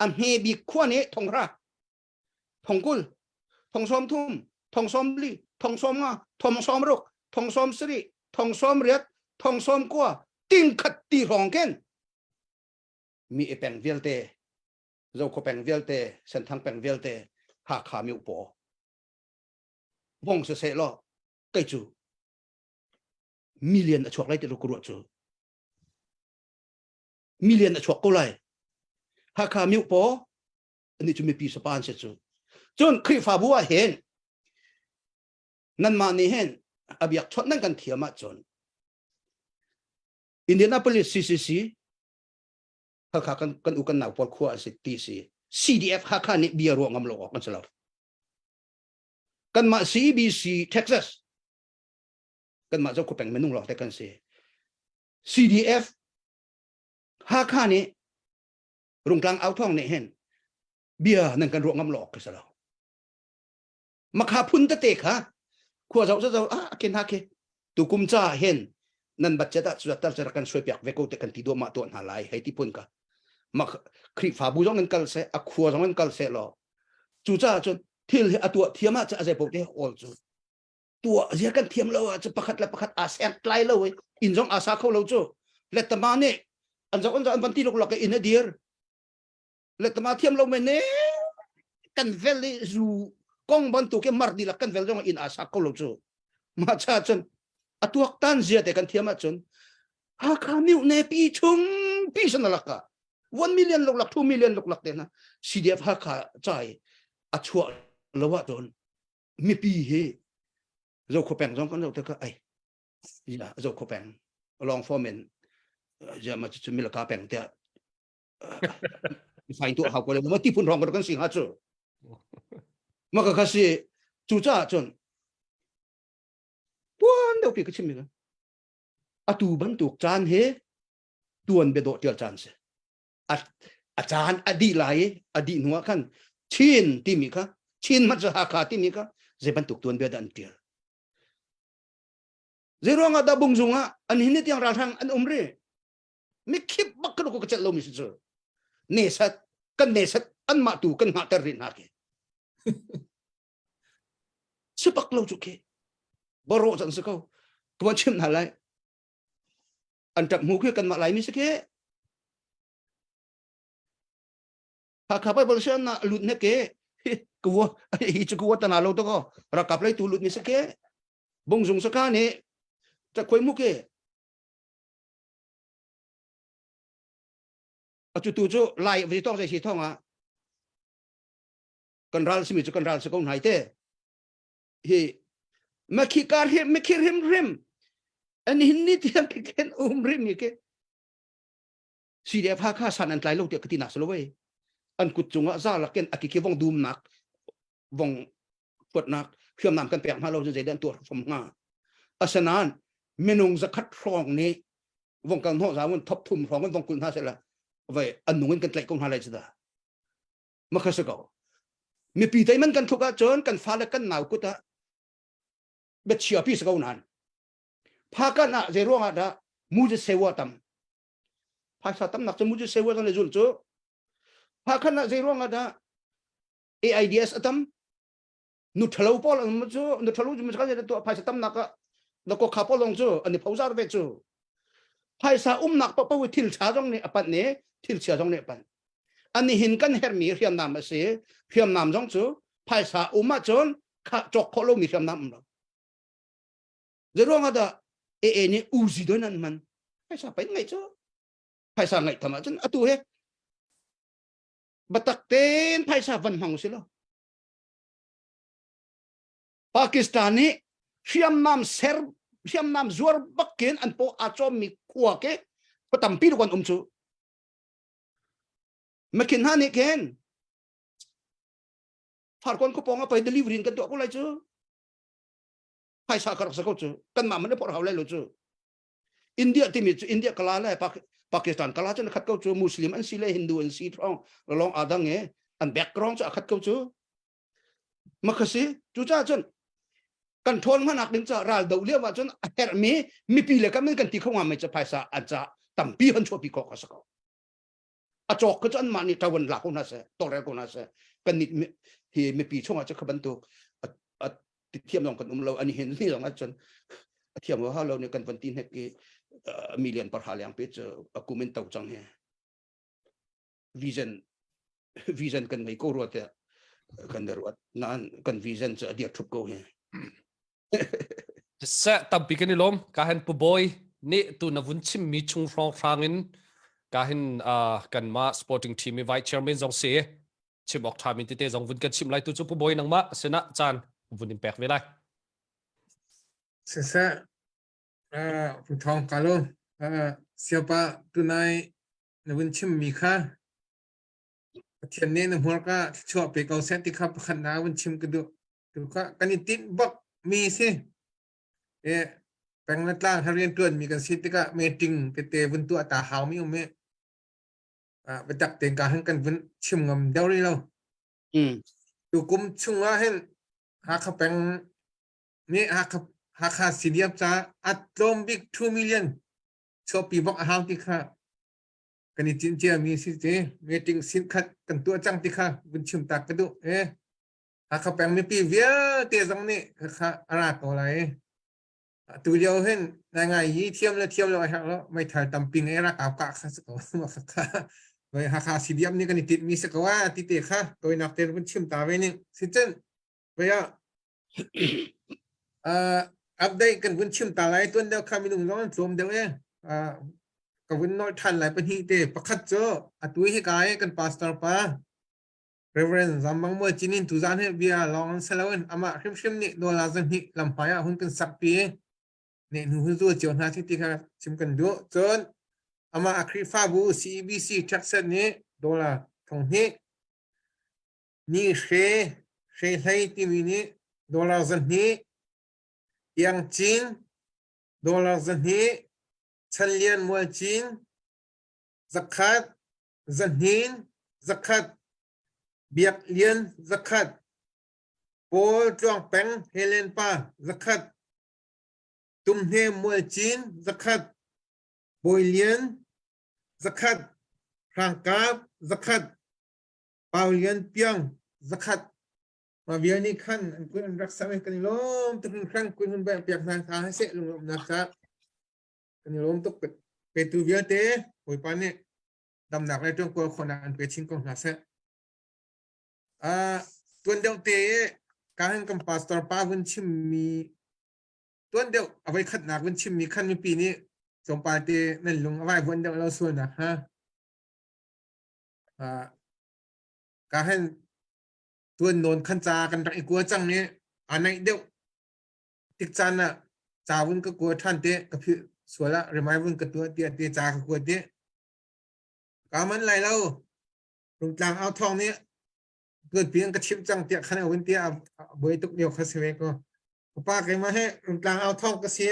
[SPEAKER 5] a hme bik khua nih thonghra thongkul thong som thum thong som li thong som nga thong som ruk thong som sari thong som riat thong som kua ting khat ti rong ken mi e peng vialte zo kho peng vialte senthang peng vialte Hakha mi upo vong se se law kei cu million a chuak lai ti ka ruah cu million a chuak ko lai Hakha miu paw ani cu mipi sapa an si cu cun Khrihfabu ah hin nanmah nih hin a biak chawnh nan kan thiam ahcun. Indianapolis CCC Hakha kan kan u kan nau pawl khua an si ti si CDF Hakha nih bia ruah ngam lo awk an si lo. Kanmah CBC Texas kanmah zo peng minung lawng te kan si. CDF Hakha nih Rungtlang authawng nih hin bia nan kan ruah ngam lo awk ka si lo. Makha phun tete kha khua zoh zoh ah ken ha ke tukum ca hin nan budget ah cuat tar kan suai piak ve ko te kan ti duah ma tuah hna lai hei ti phun ka mak Khrihfabu zong in kal se a khua zong in kal se law cu caah cun thil hi a tuah thiam ah cu a zei paoh te all cu tuah zia kan thiam lo ah cu pakhat le pakhat aa seng tlai lo i inn zong aa sa kho lo cu letama nih an zoh an zoh an van ti luklak i inn a dir letama thiam lo men ne kan vel i zu kong bantuk i mar dilak kan vel zong inn aa sa kho lo cu mah cha cun a tuak tan zia te kan thiam ahcun Hakha miu ne pi chung pi san alaka 1 million luklak 2 million luklak te na CDF Hakha chai a chuah lo ah cun mipi hi Zokhua peng zong kan zoh tikah ai ya Zokhua peng long form in ya ma chu milaka peng tiah fain tu hau ko le ma ti phun rong kan si hnga cu ma ka kha si cu caah cun tuan deuh pi ka chim mi ka atu bantuk caan he tuan bia dawh tial caan si a caan a dih lai i a dih hnu ah khan Chin timi kha Chin hmanh cu Hakha timi kha zei bantuk tuanbia dah an tial zei ruangah dah bungzung ah an hin tiang ralhrang an um ri mikhip bak kan ka celh lomi si cu ne sat kan ne sat anmah tu kan hngahter rih hna khi si bak lo cu khi boro chan si ko ka chim hna lai an ṭap hmu khi kanmah Laimi si khi Hakha Bible sian na lut ne ke ku hi chu ku ta na lo to ko rakap lei tu lut ni si ke bungzung saka ni ta khoi mu ke atu tu chu lai vi tong sai si thong a kan ral simi chu kan ral se ko nai te hi makhi kar hi makhi rim rim an hin ni tiang ki ken um rim ni ke CDF Hakha san an tlai lo tiah ka ti nak salo wei an kut cungah za lakin akiki vong dum nak vong huatnak hriamnam kan pek hna lo zeidah an tuah fom hnga asanan minung zakhat hrawng nih vong kal hnawh za thop thum hrawng in vong kul hna sela vai an nung in kan tlaih ko hna lai chu da makha si ko mipi tei man kan thluk ahcun kan fale kan nau kut ah biachia pi si ko nan phakan ah zei ruang ah dah mu sewa tam phaisa tam nak cu mu sewa zong le zul cu phakhan ah zei ruang ah dah AIDS a tam nu thalo pawl an cu nu thalo cu kan tuah phaisa tam nak ah na ko kha pawl long cu an i phozar ve cu phaisa umnak paoh thil tha zong nih a panh ne thil chia zong nih a panh ani hin kan hermi hriamnam a si hriamnam zong cu phaisa um ahcun kha cawk khawh lomi hriamnam um lo zeiruang ah dah AA nih uzi don an hman phaisa pain ngaih cu phaisa ngaih tham ahcun atu he batak ten phaisa van hmang si lo Pakistan nih hriamnam ser hriamnam zuar bakin an paw aa cawmmi khua ke khua tampi kan um cu Makin hna nih khin farkawn khuapawng ah pei delivery in kan tuah ko lai cu phaisa ka rak sa ko cu kanmah man phor hau lai lo cu India timi cu India kala le Pakistan kala cu na khat ko cu Muslim an si le Hindu an si thong lawng adang e an background cu a khat ko cu makhasi cu ca cun kan ṭhawn hmanak ding ca ral do lio ah cun a herhmi mipi le kam in kan ti kho ngam mai cu phaisa an ca tampi han chuahpi khawh ka si ko a cawk kha cu anmah nih ṭawan lak ko hna seh tawlrel ko hna seh kan nih hi mipi chungah cu kha bantuk a thiam zong kan um lo ani hin ni zong ahcun a thiam lo ha lo nih kan van ti hnek i million parha leng pe cu a kum in to cang hi vision vision kan ngei ko rua tiah kan ruat nain kan vision cu a dir ṭhup ko hi
[SPEAKER 2] Seh tampi kan i lawm. Ka hin Pu Bawi nih tu na vun chimmi chung hrawng hrang in ka hin uh, kanmah sporting team i vice chairman zong si chim awk ṭhami tete zong vun kan chim lai tu cu Pu Bawi nangmah sinah caan vun in pek ve lai.
[SPEAKER 6] Siseh, uh, Pu Thawng ka lawm. Uh, Siapa tunai na vun chimmi kha Pathian nih na hmurka thluachuah pe ko seh ti kha pakhat na vun chim ka duh. Tu kha kan i tinh bak mi si. E peng le tlang ha rian tuan mi kan si tikah meeting tete vun tuah ta hau mi um i biatak tein ka han kan vun chim ngam deuh rih lo. Tu kum chung ah hin Hakha peng nih Hakha Hakha CDF ca a tlawm bik 2 million chuahpi bak a hau ti kha kan i cin cia mi si ti meeting sin khat kan tuah cang ti kha vun chim tak ka duh e Hakha peng mipi vialte zong nih kha a ra ko lai tu lio hin ngai ngai yi thiam le thiam lo a herh lo meithal tampi ngai rak au ka kha si ko kha vai Hakha CDM nih kan i tit mi si ko a ti te kha toinak te vun chim ta ve ning si cun vai ah update kan vun chim ta lai tuan deuh kha minung zong an tlawm deuh e ka vun nolh than lai pahnih te pakhat cu atu hi kai kan pastor pa Reverend Zambang Mual Cinin tuzan he bia lawng an saloin amah hrimhrim nih dollar zahnih lamhmai ah hun kan sakpi ne hnu hun zul cio hna ti kha chim kan duh. Cun amah a Khrihfabu CEBC Texas nih dollar thong hnih ni hre hre hlei timi nih dollar zahnih Iang Cin dollar zahnih Chan Lian Mual Cin zakhat Zahnin zakhat, Biak Lian zakhat, Paul Tluang Peng Helen pa zakhat, Tumhne Mual Cin zakhat, Bawi Lian zakhat, Hrang Kap zakhat, Pau Lian Piang zakhat. Mah vial nih khan an kun an rak sam i kan i lawm tuk hringhran kun hun beh piak hna hna seh lunglawmhnak ca kan i lawm tuk petu vialte Bawipa nih damnak le ṭuankual khawhnak an pe chin ko hna seh. Uh, tuan deuh te ka han kan pastor pa vun chimmi tuan deuh a voi khatnak vun chimmi khan mipi nih tlawmpal te nan lung a vai vuan deuh lo sualnak ha. Uh, ka han tuan nawn khan ca kan rak i kua cang ni a naih deuh tik caan ah ca vun ka kua ṭhan te ka philh sual ah remind vun ka tuah tiah te ca ka kua te ka man lai lo rungtlang au thawng nih tuan piang ka chimh cang tiah khan a vun tiah buai tuk lio kha si ve ko pa keimah he rungtlang au thawng ka si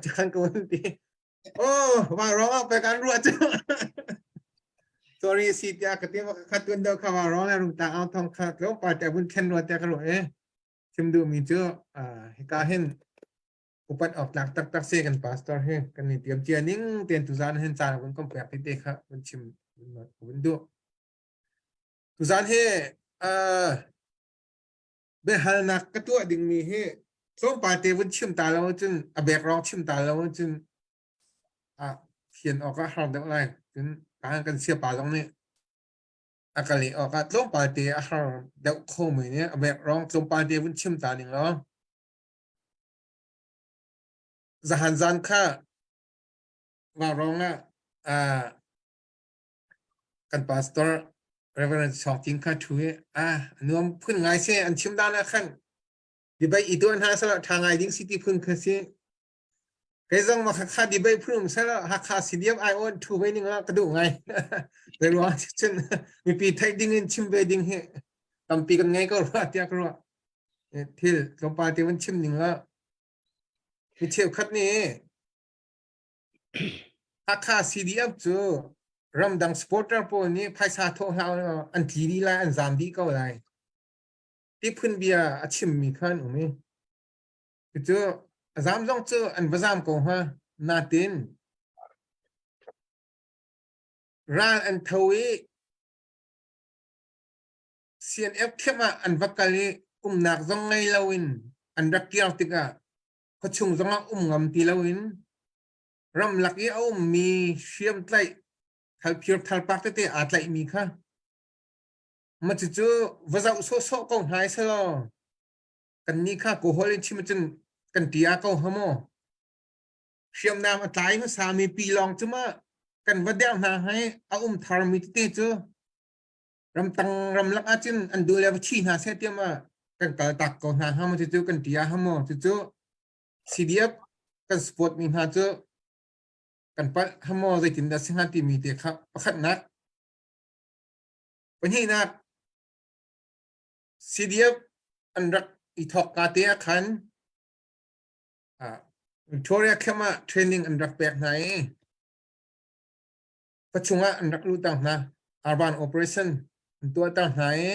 [SPEAKER 6] ti khan ka vun ti oh wa rong ah pe kan ruah cu sorry si tiah ka ti ma kha tuan deuh kha wa rong le rungtlang au thawng kha tlawmpal te vun thlen rua tiah ka ruah e chim duhmi cu hika hin upat awk tlak taktak si kan pastor hi kan i tiam cia ning ten tuzan hin caan vun kan pek te kha vun chim vun duh tuzan hi biahalnak ka tuah dingmi hi tlawmpal te vun chim ta lo cun a background chim ta lo cun a fian awk ah har deuh lai cun kan sia pa zong nih a ka leh awkah tlawmpal te a har deuh kho mi nih a background tlawmpal te vun chim ta ning law zahan zan kha vaurawng ah uh, kan pastor Reverend Song Ting kha thu i ah nuam phun ngai se an chim dan ah khan debate i tuah hna sala tha ngai ding si ti phun kha si Kei zong ma kha debate phun um sel Hakha CDF ai on thu ve ning ah ka duh ngai. Zei ruang cun mipi theih ding in chim ve ding hi tampi kan ngei ko rua tiah ka ruah. Thil tlawmpal te van chim ning ah mi cheukhat nih Hakha CDF cu ramdang supporter pawl nih phaisa thawh hlah an tli dih lai an zaam dih ko lai. Ti phun bia a chimmi kha an um i Cucu a zaam zong cu an va zaam ko hnga. Natin ral an tho i CNF camp ah an va kal i umnak zong ngei loin an rak kir tikah khuachung zongah um ngam ti loin ramlak i a ummi hriamtlaih thalphir thalpak tete aa tlaihmi kha ma cucu va zoh sawhsawh ko hna i selaw Kannih kha Kawlhawl in chim ahcun kan ṭi ah ko hnga maw? Hriamnam a tlai hmasami pi lawng cu ma kan va deuh hna hai a um tharmi tete cu ramtang ramlak ahcun an duh le va thi hna seh tiah ma kan kal tak ko hna hnga maw cucu kan ṭi ah hnga maw? Cucu CDF kan support mi hna cu Kan palh hamaw zeitin dah si hnga timi te kha pakhatnak. Pahnihnak CDF an rak i thawk ka te ah khan Victoria camp ah training an rak pek hna i khuachung ah an rak luhter hna. Urban operation an tuahter hna i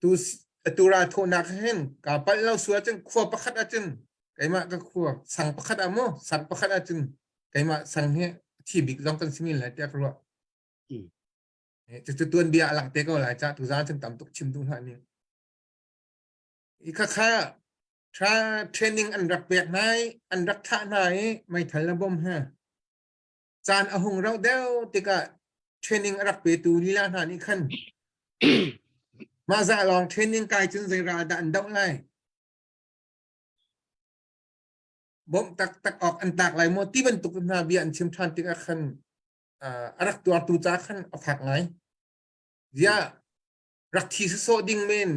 [SPEAKER 6] tu atu ra thawhnak hin kaa palh lo sual cun khua pakhat ahcun keimah ka khua sang pakhat ah mu sang pakhat ahcun keimah sang hi thi bik zong kan si men lai tiah ka ruah. Cucu tuanbia a lang te ko lai ca tuzaan cun tam tuk chim duh hlah ning. I khakha tra training an rak pek hna i an rak thah hna i meithal le bom he caan a hung rauh deuh tikah training a rak petu lila hna nih khan mah za lawng training kai cun zei ral dah an doh lai bawmh taktak awk an tlak lai maw ti bantuk hna bia an chim ṭhan tikah khan a rak tuartu ca khan a fak ngai. Ziah rak thi sawsawh ding men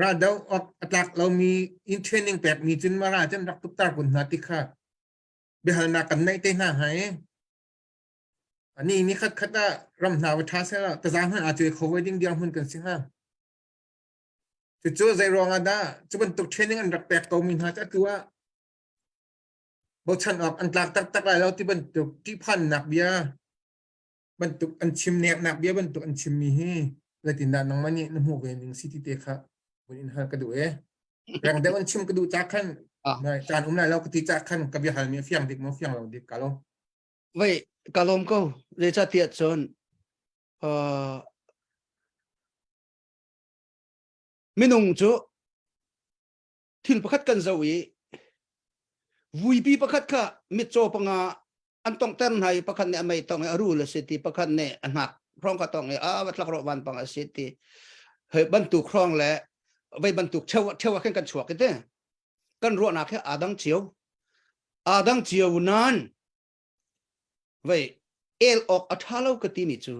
[SPEAKER 6] raldo awk a tlak lomi in training pekmi cun mara cun rak tuktar kun hna ti kha biahalnak kan neih te hna hnga i ani ni khat khat ah ram hna va ṭha seh la taza hmanh aa cuai kho ve ding dirhmun kan si hnga. Cucu zei ruang ah dah cu bantuk training an rak pek komi hna cu atu ah bochan awk an tlak taktak lai lo ti bantuk ṭihphannak bia bantuk an chim neknak bia bantuk an chimmi hi zeitindah nangmah nih na hmuh ve ning si ti te kha vun in hal ka duh e reng deuh an chim ka duh ca khan caan um lai lo ka ti ca khan ka bia halmi a fiang dik maw fiang lo dik ka lo
[SPEAKER 5] Vei ka lawm ko zeicahtiah cun minung cu thil pakhat kan zoh i vuipi pakhat kha mitcaw panga an tonghter hna i pakhat nih a mei tong i a rul a si ti pakhat nih a hnak hrawng kha tong i a va tlak rawh van pang a si ti hei bantuk hrawng le vei bantuk cheu cheu ah khin kan chuak i te kan ruahnak hi aa dang cio aa dang cio nan vei el awk a ṭha lo ka ti mi cu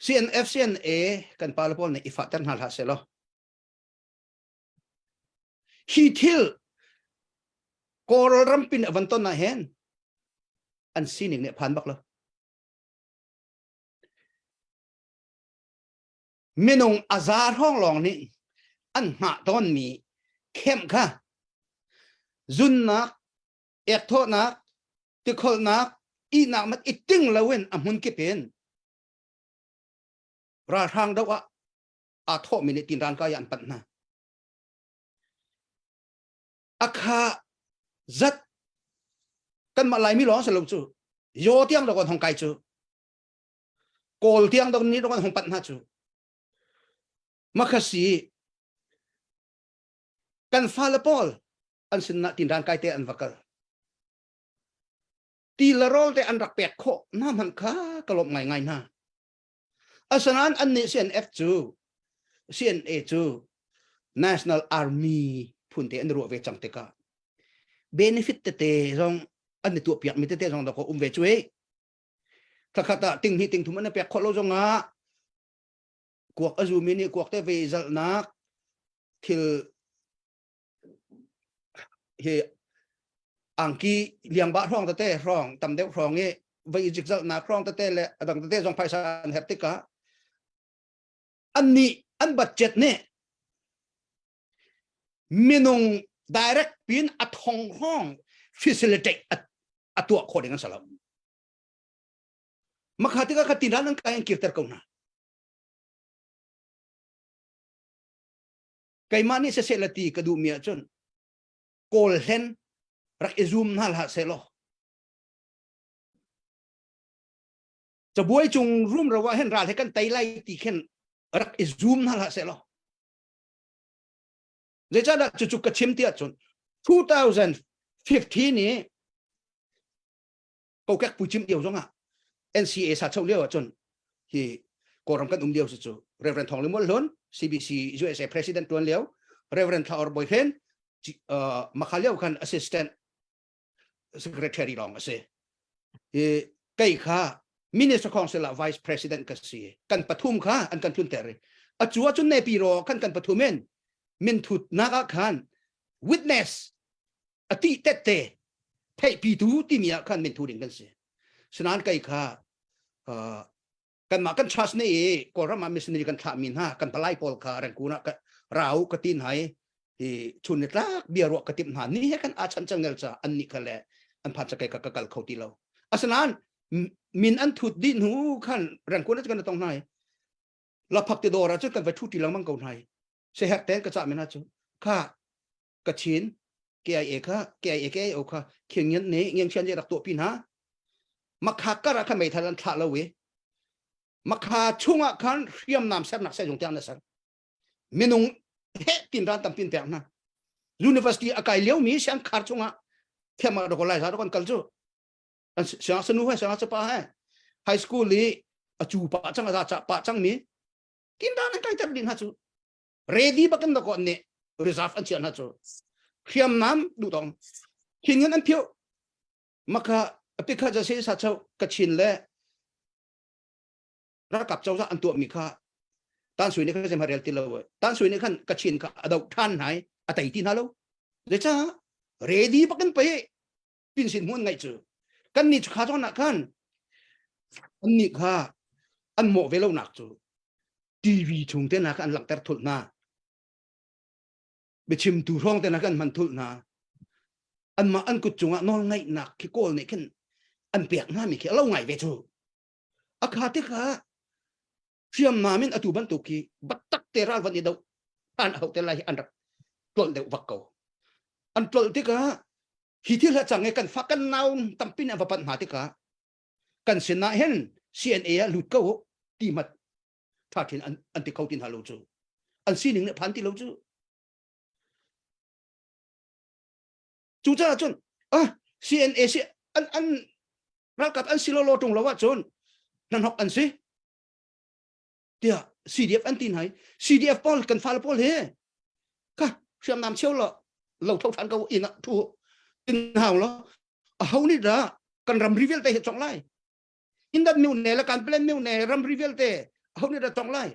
[SPEAKER 5] CNF CNA kan pa le pawl nih i fahter hna hlah seh law Hi thil Kawl rampin a van ton ah hin an sining nih a phan bak lo. Minung a za hrawng lawng nih an hngah tawnmi khem kha zunnak, ekthawhnak, tikholhnak, ihnak mat i ting loin a hmun kip in ralhrang doh ah aa thawhmi nih tinran kai an panh hna. Akha zat kanmah Laimi lawng si lo cu yo tiang dok an hong kai cu kawl tiang dok ni dok an hong panh hna cu makhasi kan fale pawl an sinah tinran kai te an va kal ti le rawl te an rak pek khawh hna hmanh kha ka lawmh ngai ngai hna Asinain annih CNF cu CNA cu National Army phun te an ruah ve cang tikah benefit tete zong an i tuahpiak mi tete zong dawkaw um ve cu eh. Thakhat ah ting hnih ting thum an pek khawh lo zong ah kuak a zumi nih kuak te ve zalhnak thil hi angki liang ba hrawng tete hrawng tam deuh hrawng i vai zik zalh nak hrawng tete le adang tete zong phaisa an herh tikah an nih an budget nih minung direct pin a thong hrawng facilitate a tuah khawh ding an si lo makha tikah kha tin ran an kai an kirter ko hna Keimah nih siseh le ti ka duhmi ahcun kawl hlen rak i zum hna hlah seh law cabuai cung rumro ah hin ral he kan tei lai ti khin rak i zum hna hlah seh law zeicahdah cucu ka chim ti ahcun 2015 i kokek puicim lio zongah NCA sa cho lio ahcun hi Kawlram kan um lio si cu Reverend Thong Limual Hlun CBC USA President tuan lio Reverend Thla Or Boyfriend makha lio khan assistant secretary lawng a si i kei kha minister council ah vice president ka si kan pathum kha an kan tlunter i a cu ahcun nepi ro kan kan pathum in minthut nak ah khan witness a ti tette. Theihpitu timi ah khan min thu ding kan si. Sinain kei kha uh, kanmah kan church nih i Kawlram ah missionary kan thlahmi hna kan palai pawl kha Rangoon ah rau ka tin hai hi chun ni tlak bia ruah ka timh hna ni he kan a chan changel cha an nih kha le an phan chakai ka ka kal kho ti lo asinain min an thut dih hnu khan Rangoon ah kan tong hna laphak ti dawr ah cun kan va thu ti lengmang ko hna se hek ten ka cha men ha cu kha Kachin KIA kha KIA KIO kha khian ngian ne ngiang chian je rak tuah pi hna makha kar ah khan meithal an thlah lo i makha chungah khan hriamnam sernak sehzung tiang na ser minung he tin ran tampin pek hna university a kai lio mi siang khar chungah thiam ah doko lai za kan kal cu an siang sanu he siang pa he high school i a chu pa chang a za cha pa chang mi tin dan an kai ter ding ha chu ready bakin da ko ne reserve an chiah hna cu hriamnam duh tong hin ngan an phiu maka apikha ja se sa chau kachin le ralkap cozah an tuah mi kha tan sui ne kha sem rel ti lo tan sui ne khan kachin kha ado than nai atai ti na lo zeca ready bakin pe pin sin mun ngai chu kan ni chu kha chon na khan an ni kha an mo ve lo nak chu TV chung te na kha an langhter thulh hna biachimtu hrawng te na kan hman thulh hna anmah an kut cungah nawl ngaihnak khi kawl nih khin an pek hna mi khi a lo ngai ve cu a kha tikah hriamnam in atu bantuk khi battak te ral van i do an ho te lai hi an rak tlolh deuh vak ko an tlolh tikah hi thil ha cang i kan fa kan nau tampi nih an va panh hna tikah kan sinah hin CNA ah lut ko ti mat tha thin an an ti kho tin hna lo cu an sining nih phan ti lo cu cu caah cun ah CNA si an an ralkap an si lo lo tung lo ah cun hnahnok an si tiah CDF an tin hai CDF pawl kan fale pawl he ka hriamnam cheu lo lo tho than ko in thu tin hau lo a ho nih dah kan ramri vialte hi cong lai indat miu ne le kan plan miu ne ramri vialte ho nih dah cong lai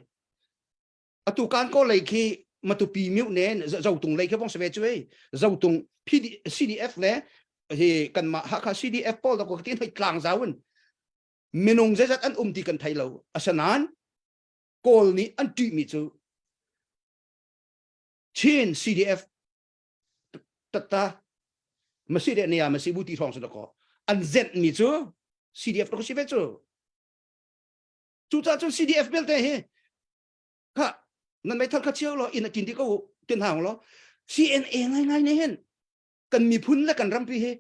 [SPEAKER 5] atu kan ko lei khi matupi miu ne zotung lei khi vong se ve chu ei zotung PD CDF le hi kan ma Hakha CDF pawl da ko tin hoi tlang zawun minung zeizat an um ti kan thei lo asanan kawl nih an ṭih mi cu Chin CDF tatta masi de nia masi bu ti thong su ko an zenh mi cu CDF ko si ve cu cu ca cun CDF belte hi kha nan meithal kha chiao lo in a tin di ko tin hang lo CNA ngai ngai ne hen kan miphun le kan rampi hi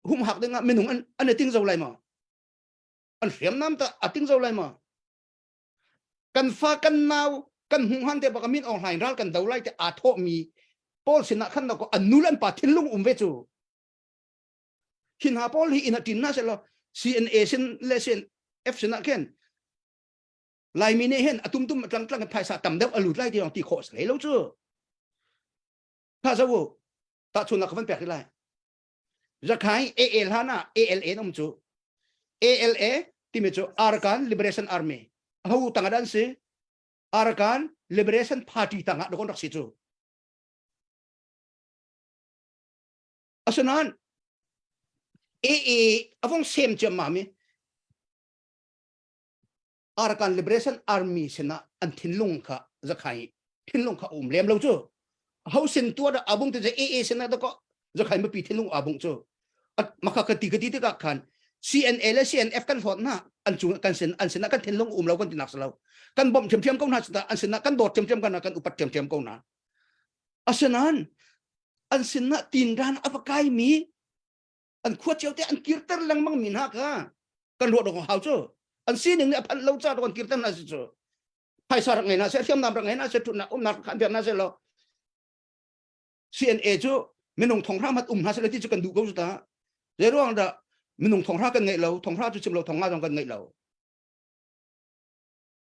[SPEAKER 5] humhak ding ah minung an an ting zo lai ma an hriamnam ta a ting zo lai ma kan fa kan nau kan hmuh han te bak min ong hlain ral kan do lai te aa thawh mi paul sinah khan ko an nu an pa thinlung um ve cu hin ha paul hi in a tin na se lo CNA sin le sin F sin ah khen Laimi nih hin atum tum tlang tlang phaisa tam deuh alut lai ti ti khawh hlei lo cu tha zo ta chun ka van pek lai Zakhai AL hlan ah ALA um cu ALA timi cu Arakan Liberation Army ho tangah dan si Arakan Liberation Party tangah dokon rak si cu asinain AA avong sem chiam ma mi Arakan Liberation Army sinah an thinlung kha zakhai thinlung kha um lem lo cu ho sin tua da abung te AA sinah da ko zakhai mapi thinlung abung cu maka ka ti ka ti tikah khan CNA le CNF kan hlawt na an chung kan sin an sinah kan thinlung um lo kan tinak lo kan bom thiamthiam ko hna an sinah kan dawt thiamthiam ko hna kan upat thiamthiam ko hna asinan an sinah tinran ava kai mi an khua cio te an kirter lengmang mi hna kha kan ruah dong hau cu an sining nih a phanh lo ca kan kirter hna si cu phaisa rak ngei hna seh hriamnam rak ngei hna seh thutnak umnak khan biak hna seh law CNA cu minung thonghra mat um hna seh ti cu kan duh ko cu ta zei ruang dah minung thonghra kan ngeih lo thonghra cu chim lo thonga zong kan ngeih lo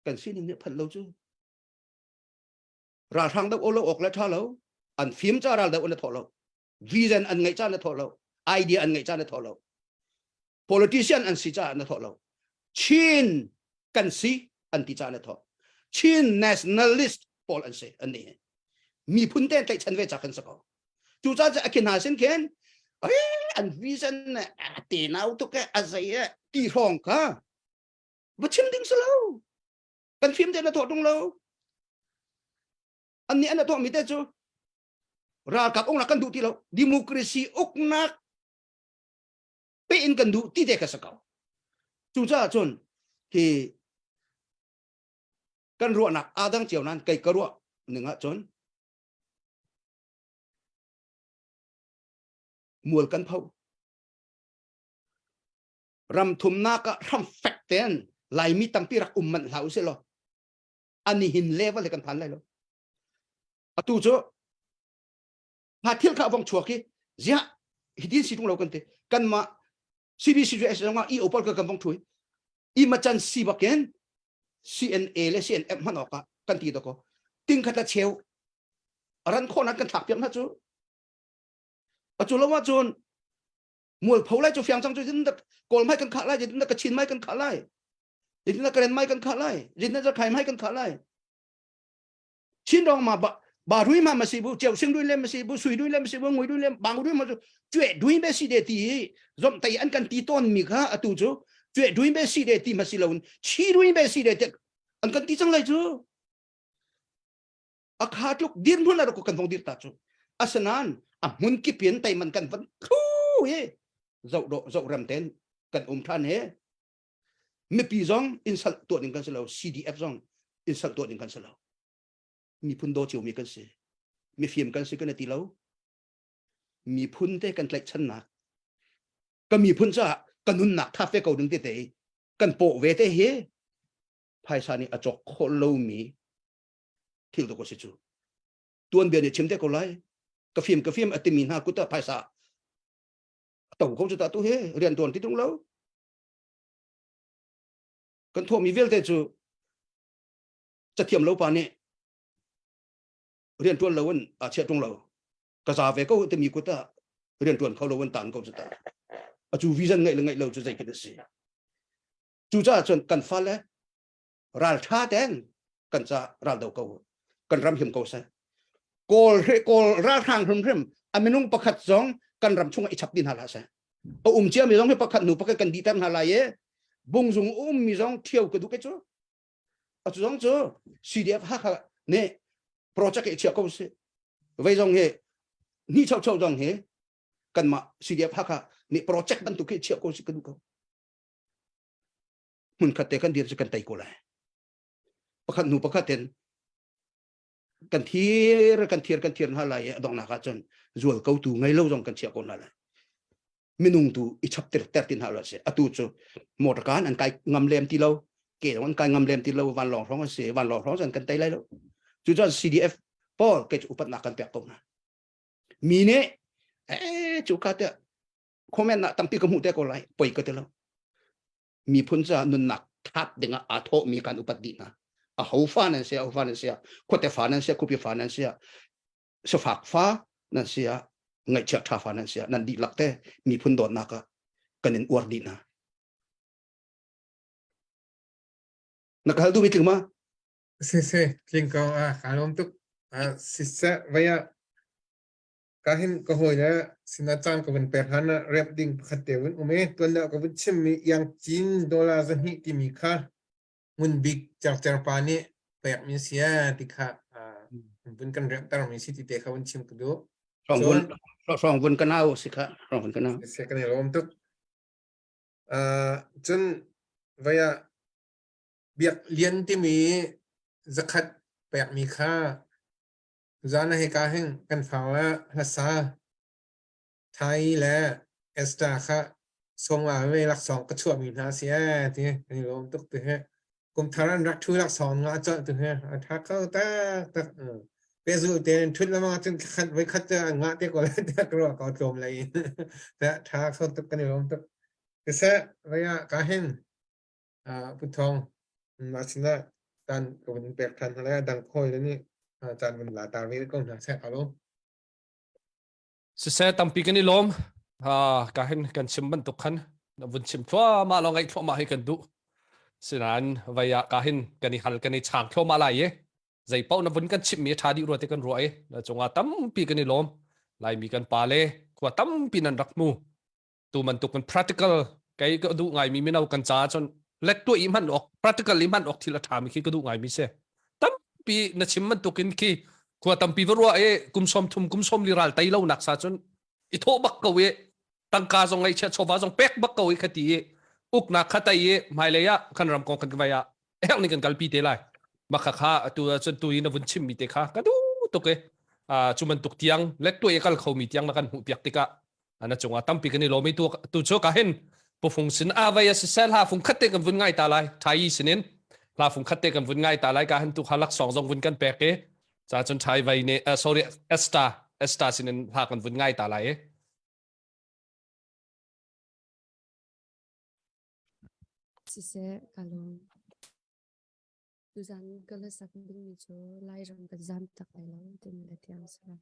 [SPEAKER 5] kan sining nih phanh lo cu ralhrang do lo ok le tha lo an fim ca ral do an tho lo vision an ngeih ca na thawh lo idea an ngeih ca na thawh lo politician an si ca na thawh lo Chin kan si an ti ca na thawh Chin nationalist pawl an si an ni miphun te tlaihchan ve ca kan si ko cu ca a khin hna sin khin Ai an vision a te nau tuk e a zei e ti hrawng kha va chim ding si lo. Kan fim te na tuah tung lo. An nih an tuah mi te cu ralkap uknak kan duh ti lo. Democracy uknak pe in kan duh ti te ka sa ko. Cucaah cun hi kan ruahnak aa dang cio nain kei ka ruah ning ahcun mual kan pho ram thumnak ah hram fek ten laimi tampi rak um manh hlah usih law ani hin level he kan phan lai lo atu cu ha thil kha vong chuak hi ziah hitin si tung lo kan ti kanmah CBCUS zongah i opal ka kan vong thui i machan si bakin CNA le CNF hman awkah kan ti dako ting khat la cheu ran khawh kan thlak piak hna cu acu lo ahcun mualpho lai cu fiang cang cu zin kawl mai kan khah lai zin ka chin mai kan khah lai zin ka ren mai kan khah lai zin ka khai mai kan khah lai chin rong ma ba ba rui ma ma si bu cheu sing dui le ma si bu sui dui le ma si bu ngui dui le bang dui ma cu chue dui be si de ti zom tai an kan ti ton mi kha atu cu chue dui be si de ti ma si lo chi dui be si de te an kan ti cang lai cu a kha tluk dir hmun a kan vong dir ta cu asanan a hmun kipin tai man kan van thu he zoh do zoh ram ten kan um than he mipi zong insult tuah ding kan si lo CDF zong insult tuah ding kan si lo miphun daw cio mi kan si mifim kan si kan ti lo miphun te kan tlaihchannak ka miphun caah ka nunnak tha fe ko ding te te kan pawh ve te hi phaisa nih a cawk khawh lomi thil tu ko si cu tuanbia nih chim te ko lai ka fim ka fim a timi hna kut ah phaisa a to ko cu ta tu hi rian tuan ti tung lo kan thawhmi vialte cu cathiam lo pa nih rian tuan lo in a chiah tung lo ka za ve ko timi kut ah rian tuan kho lo in tan ko cu ta a cu vision ngeih le ngeih lo cu zei khi a si cucaah cun kan fale ral tha ten kan ca ral do ko kan ram him ko seh kawl kawl ralhrang hrimhrim a minung pakhat zong kan ram chungah i chap din hna hlah seh a um cia mi zong hi pakhat nu pakhat kan dihter hna lai i bungzung um mi zong ṭhio ka duh ke cu a cu zong cu CDF Hakha nih project i chia ko si vei zong hi ni chau chau zong hi kanmah CDF Hakha nih project bantuk hi chia ko si ka duh ko hmunkhat te kan dir cu kan tei ko lai pakhat hnu pakhat in kan thir kan thir kan thir hna lai i a donghnak ah cun zual ko tu ngei lo zong kan chiah ko hna lai minung tu i chap ter ter tin hna lo si atu cu motor kan an kai ngam lem ti lo ke zong an kai ngam lem ti lo van lawng hrawng an si van lawng hrawng an kan tei lai lo cu cun CDF pawl ke cu upatnak kan pek ko hna mi nih eh cu ka te comment na tampi ka hmuh te ko lai poi ka te lo miphun ca nunnak thap dingah aa thawhmi kan upat dih hna a ho fa nan si a ho fa nan si khuate fa nan si khupi fa nan si safak fa nan si ngaihchia tha fa nan si nan dihlak te miphun dawtnak ah kan in uar dih hna na ka hal duhmi tling ma
[SPEAKER 6] Si si tling ko a ka lawm tuk a siseh vaya Ka hin ka hawile sinah caan ka vun pek hlan ah remh ding pakhat te vun um i tuan deuh ka vun chimmi Iangcin dollar 200 timi kha ngun bik cercer pa nih pekmi si ee ti kha vun kan remhtermi si ti te kha vun chim ka duh.
[SPEAKER 5] Hrawng hrawng vun ka nau si kha hrawng vun ka nau.
[SPEAKER 6] Si kan i lawm tuk. Cun vei ah biak lian timi zakhat pekmi kha Tuzaan ah hika hin kan fang le hlasa Thai le Esther kha sawmnga ve laksawng ka chuahmi hna a si ee ti kan i lawm tuk ti hi. Kum thar an rak ṭhu laksawng ngah colh tu hi a ṭha kho taktak. Pehzulh tein ṭhut lengmang ahcun thlakhat voikhat cu an ngah te ko lai tiah ka ruah ko tlawm lei in. Tiah ṭha kho tuk kan i lawm tuk. Siseh, vei ah ka hin Pu Thawng, mah sinah caan ka vun pek ṭhan hna lai. A dang hawile nih caan vun la ta ve ko hna seh ka lawm.
[SPEAKER 2] Siseh tampi kan i lawm. Ka hin kan chim bantuk khan na vun chim thluahmah lo ngaih thluahmah hi kan duh. Sinain vai ah ka hin kan i hal kan i chang thluahmah lai i zei paoh na vun kan chimmi a ṭha dih rua ti kan ruah i na cungah tampi kan i lawm. Laimi kan pa le khuapi. Khua tampi nan rak hmu. Tu bantuk in practical kei ka duh ngaimi mino kan caah cun let tuah i hman awk practical i hman awk thil a ṭhami khi ka duh ngaimi si. Tampi na chim bantukin khi khua tampi va ruah i kum 30 kum 40 ral tei lo nak sa cun i thawh bak ko i tangka zong ngeihchiah chawva zong pek bak ko i khati i uknak kha tei i hmailei ah kan ram kong kan vai ah herh ning kan kalpi te lai. Mah kha atu cun tu i na vun chimmi te kha ka duh tuk i cu bantuk tiang let tuah i kal khomi tiang na kan hmuh piak tikah na cungah tampi kan i lawm i tu tu cu ka hin pufung sin a vai a sisel ha fung khat te kan vun ngai ta lai thai sinin hla fung khat te kan vun ngai ta lai ka hin tu kha laksawng zong vun kan pek i cha cun thai vai ne sorry Esther Esther sinin hla kan vun ngai ta lai i.
[SPEAKER 7] Siseh ka lawm. Tuzan ka la sak dingmi cu Lairam kan zam tak lai lo timi le tiang si lai.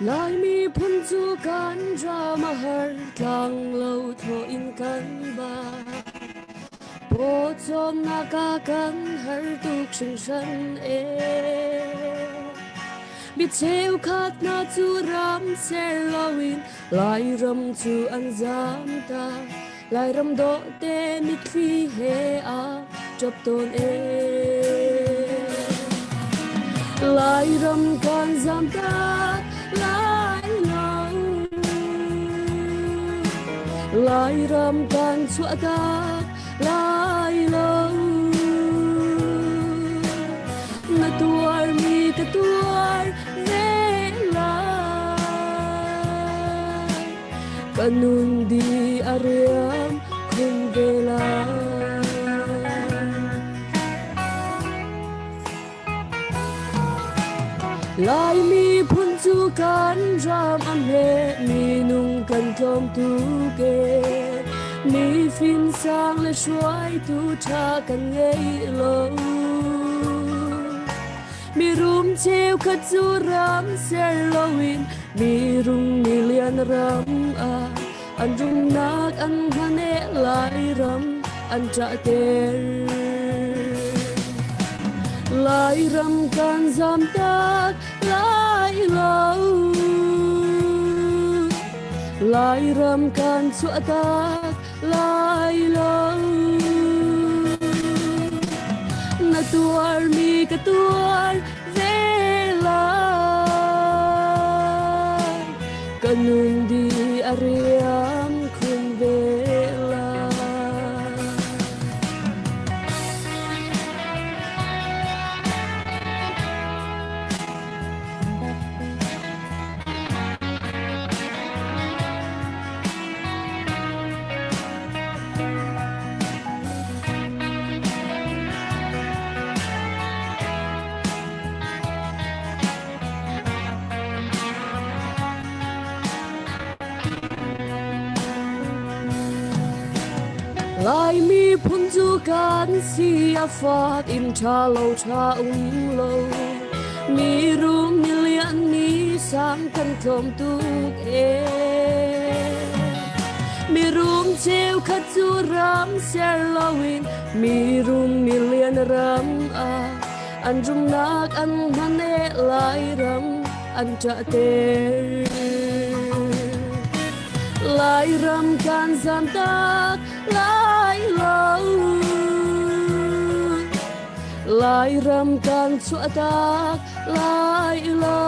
[SPEAKER 7] Laimi phun cu kan ram a har tlang lo thaw in kan ba. Pawcawmnak ah kan har tuk hringhran e. Mi cheukhat hna cu ram ser loin Lairam cu an zam ta. Lairam dawh te mitthli he a ṭap tawn e. Lairam kan zam tak lai lo. Lairam kan chuah tak lai lo. Na tuarmi ka tuar ve lai. Ka nun di a riam khun ve lai. Laimi phun cu kan ram a hme minung kan tlawm tuk e. Mi fimsang le hruaitu ṭha kan ngei lo. Mirum cheukhat cu ram ser loin mirum milian ram ah an rumnak an hmane Lairam an ṭahter. Lairam kan zam tak lai lo. Lairam kan chuah tak lai lo. Na tuarmi ka tuar ve lai. Ka nun di a riam khun ve lai. Laimi phun cu kan si a fak in ṭha lo ṭha um lo. Mi rum mi lian mi sang kan tlawm tuk e. Mirum cheukhat cu ram ser loin mirum milian ram ah an rumnak an hman e Lairam an ṭahter. Lairam kan zam tak lai lo. Lairam kan chuah tak lai lo.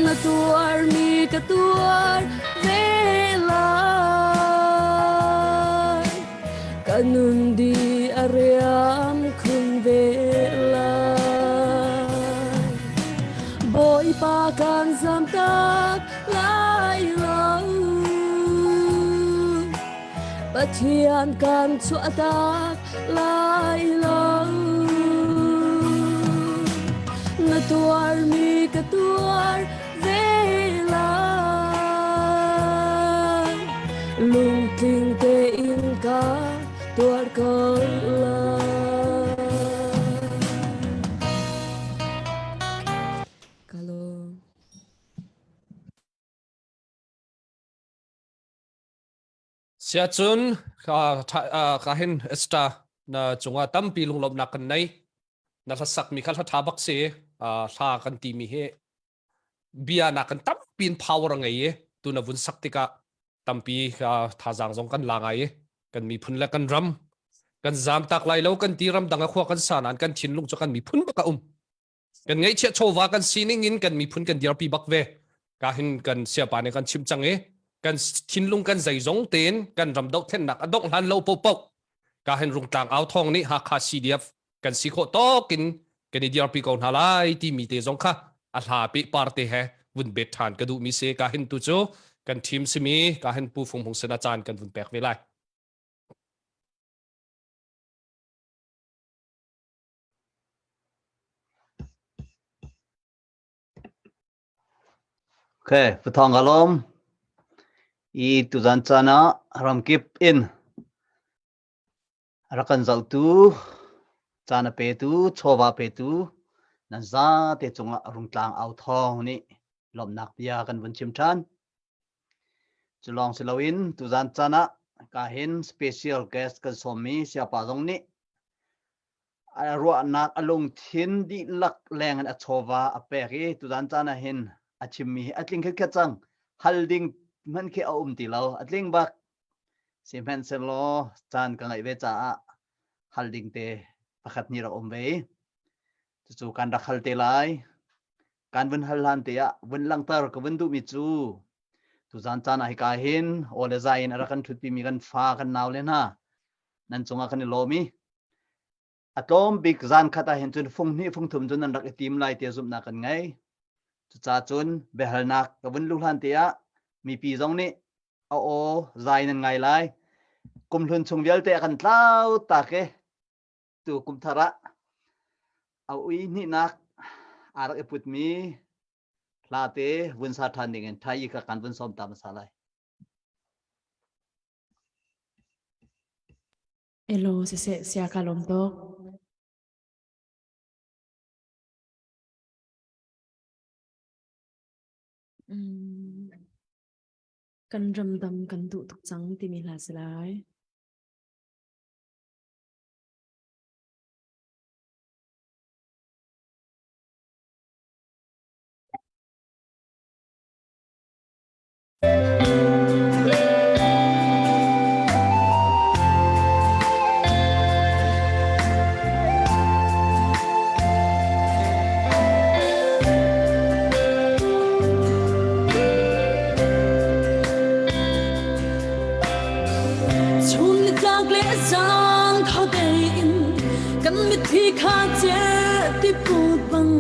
[SPEAKER 7] Na tuarmi ka tuar ve lai. Ka nun di a riam khun ve lai. Bawipa kan zam tak lai lo. Pathian kan chuah tak lai lo. Na tuarmi ka tuar ve lai. Lungtling tein ka.
[SPEAKER 2] Siacun ka hin Esther na cungah tampi lunglawmhnak kan nei. Na hlasak mi kha hla tha bak si. Hla kan ti mi hi bia na kan tampi in power a ngei i tu na vun sak tikah tampi thazaang zong kan la ngai i kan miphun le kan ram kan zam tak lai lo kan ti ram dang a khua kan sa nain kan thinlung cu kan miphun bak a um. Kan ngaihchiah chawva kan sining in kan miphun kan dirpi bak ve. Ka hin kan siapa nih kan chim cang i kan thinlung kan zeizong tein kan ram dohthlennak a dongh hlan lo popo ka hin rungtlang au thong nih Hakha CDF kan si khawh tawk in kan i dirpi ko hna lai timi te zong kha a hla pe par te he vun bet ṭhan ka duhmi si. Ka hin tu cu kan team simi ka hin Pu Fung Hmung sin a caan kan vun pek ve lai.
[SPEAKER 8] Okay, pathong ka lawm. I tuzan caan ah ramkip in rak kan zohtu, caan a petu, chawva petu nan zate cungah rungtlang au thawng nih lawmhnak bia kan vun chim ṭhan. Cu lawng si loin tuzan caan ah ka hin special guest kan sawmmi siapa zong nih a ruahnak a lungthin dihlak leng in a chawva a pek i tuzan caan ah hin a chimmi hi a tling khetkhet cang. Hal ding hmanh khi a um ti lo. A tling bak. Sihmanhsehlaw caan ka ngeih ve caah hal ding te pakhat hnih rak um ve i cucu kan rak hal te lai. Kan vun hal hlan te ah vun langhter ka vun duhmi cu tuzan caan ah hika hin aw le zai in a rak kan ṭhutpimi kan fa kan nau le hna nan cungah kan i lawm i a tlawm bik zan khat ah hin cun fung hnih fung thum cu nan rak i tim lai tiah zumhnak kan ngei. Cucaah cun biahalnak ka vun luh hlan te ah mipi zong nih a aw zai nan ngai lai. Kum hlun chung vialte a kan tlau tak i tu kum thar ah a ui hnihnak aa rak i putmi hla te vun sa ṭhan ding in thai i kha kan vun sawm ta hmasa lai.
[SPEAKER 9] Elo siseh sia ka lawm tuk. Mm. Kan ramdam kan duh tuk cang timi hla si lai.
[SPEAKER 7] Chun nitlak le zan khuadei in kan mitthli kha ti put bang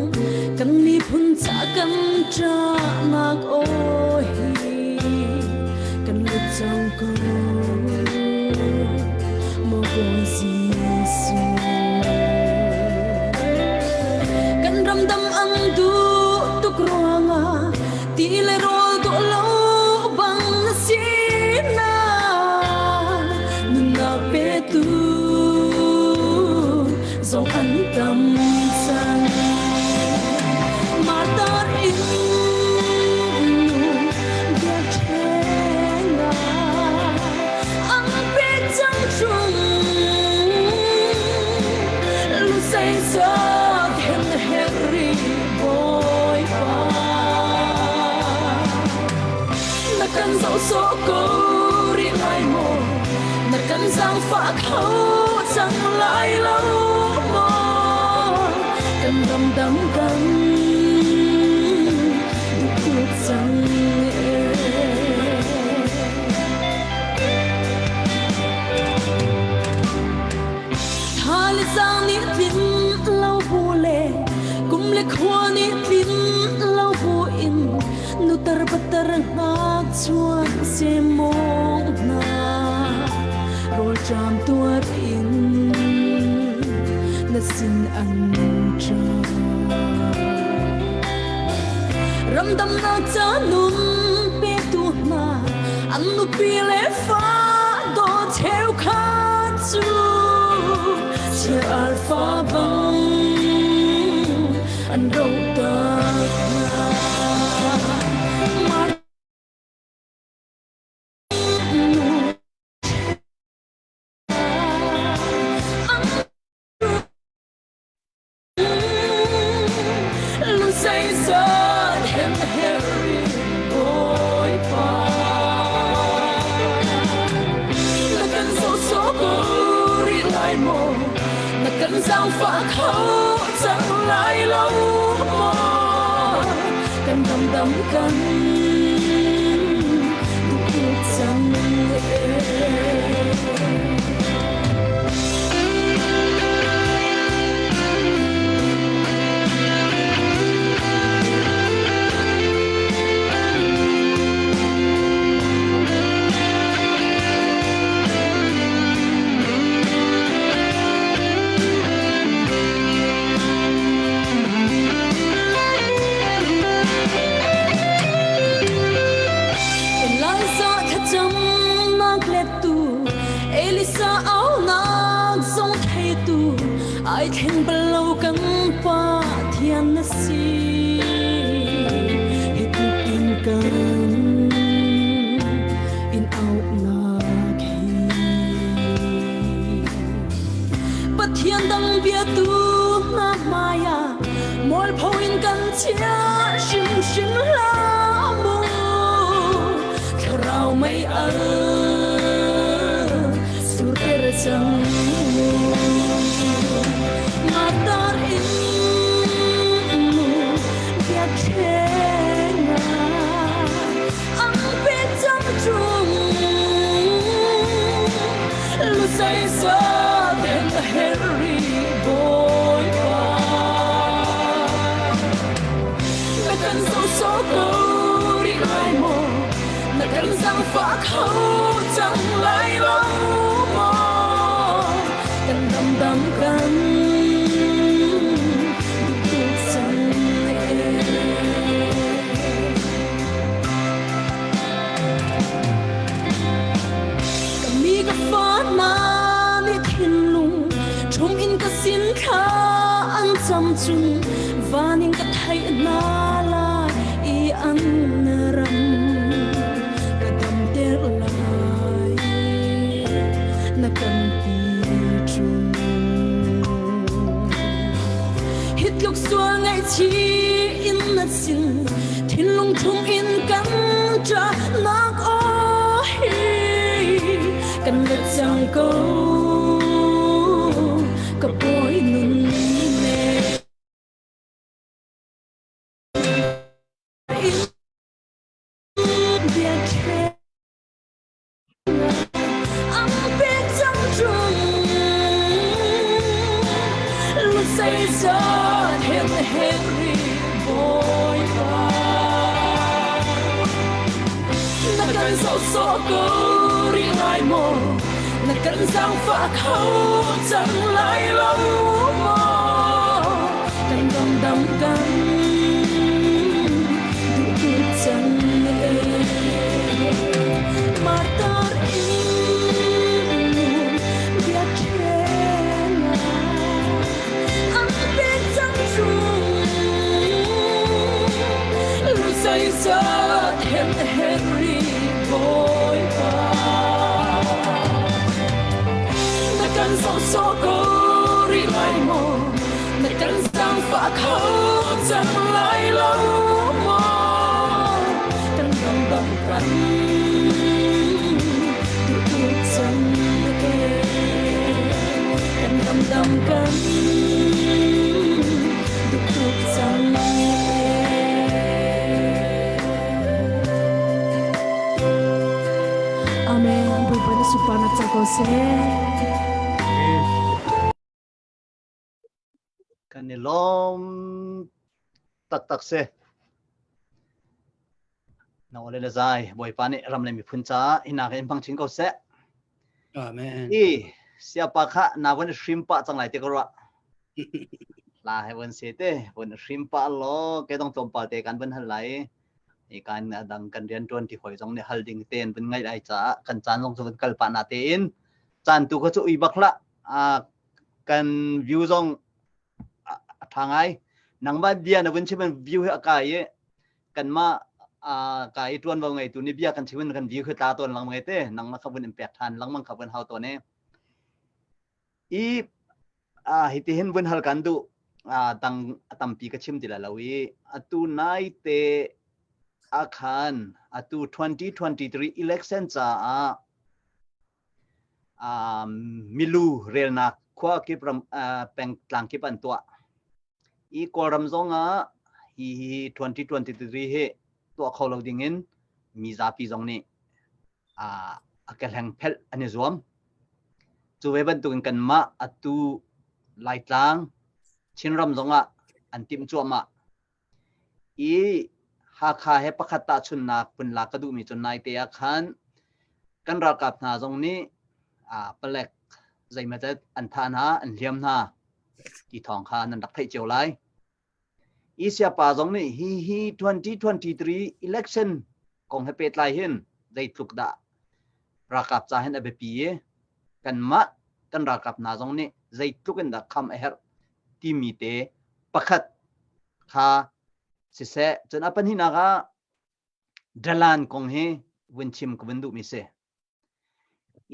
[SPEAKER 7] kan miphun ca kan ṭahnak aw hi kan lut cang ko maw Bawi Jesuh. Kan ramdam an duh tuk ruangah ti le rawl duh lo bang na si na nunnak petu zong an tam cang martar in biakṭheng ah an pe cang ṭung lusei zat hen herri Bawipa na kan zoh sawh ko rih lai maw na kan zaangfah kho cang lai lo maw kan ramdang kan tuk cang Thale cang nih tlin lo bu le kum le khua nih tlin lo bu in nutar patar ngak chuak semong hna rawlṭam tuar in na sin an ṭap ramdamnak ca nun petu hna an nupi le fa dawt cheukhat cu chia arfa bang an ro tak hna. Mar nu Kan zaangfah kho cang lai lo maw? Kan dam kan duh cang Eliza thlacamnak lettu Elisa aunak zong theitu ai thleng bal lo kan pa thian na si hi in kan in auhnak hi Pathian dang biatu hna hmai ah mualpho in kan chia hrimhrim hlah mu thlarau mei al surter cang mu matar in mu biakṭheng ah ang pek cang ṭung Lusei zaten herri bawipa Na kan so so ko ri lai maw Na kan zaangfah kho cang lai lo maw Kan dam dam kan duh cang Ka mi ka fa hna nih thinlung ṭhum in ka sin thla an cam cun van in ka theih hna lai i an ram ka damter lai na kan pi ṭung. Hi tluk sual ngaihchih in na sin thinlung ṭhum in kan ṭahnak aw hi kan let cang ko ka bawi nun ne biakṭheng Na kan sawhsawh ko rih lai maw? Na kan zaangfah kho cang lai lo maw? Kan dongdam kan duh tuk cang e. Martar in biakṭheng ah an pek cang ṭung. Zeizat hen Henry Bawipa Na kan sawhsawh ko rih lai maw? Na kan zaangfah kho cang lai lo maw? Kan ramdang kan duh tuk cang e. Kan ramdang kan duh tuk cang e. Amen. Bawipa na sunparnak cang ko seh.
[SPEAKER 8] Kan i lawm taktak si. Na ole le zai Bawipa nih ram le miphun caah hinak in hmang chin ko seh.
[SPEAKER 5] Amen.
[SPEAKER 8] I siapa kha na von hrim pah cang lai te ka ruah. La he von se te von hrim pah law ke dong tlawmpal te kan von hal lai. I kan dang kan rian tuan ti hoi zong nih hal ding te an vun ngaih lai caah kan caan zong cu vun kal pah na tein caan tu kha cu ui bak hlah. Kan view zong a ṭha ngai. Nangmah bia na vun chim in view hi a kai i kanmah ka i ṭuanvo ngeitu nih bia kan chim in kan view khi tla tawn lengmang te nangmah kha vun in pek ṭhan lengmang kha vun hau tawn i i hiti hin vun hal kan duh tang tampi ka chim ti lai lo i atu nai te akhan atu 2023 election caah milu relnak. Khua kip ram pengtlang kip an tuah. I Kawlram zong ah hi 2023 hi tuah kho lo ding in mi zapi zong nih a kehleng phelh an i zuam. Cu ve bantukin kanmah atu Laitlang Chinram zong ah an timh cuahmah. I Hakha he pakhat tahchunhnak vun lak ka duhmi cu naite ah khan kan ralkap hna zong nih palek zeimawzat an thah hna, an hliam hna ti thawng kha nan rak theih cio lai. Asia pa zong nih hi hi 2023 election kong he pehtlai hin zeitluk dah ralkap ca hin a biapi i kanmah kan ralkap hna zong nih zeitluk in dah kham a herh timi te pakhat kha siseh cun a pahnihnak ah dalan kong hi vun chim ka vun duhmi si.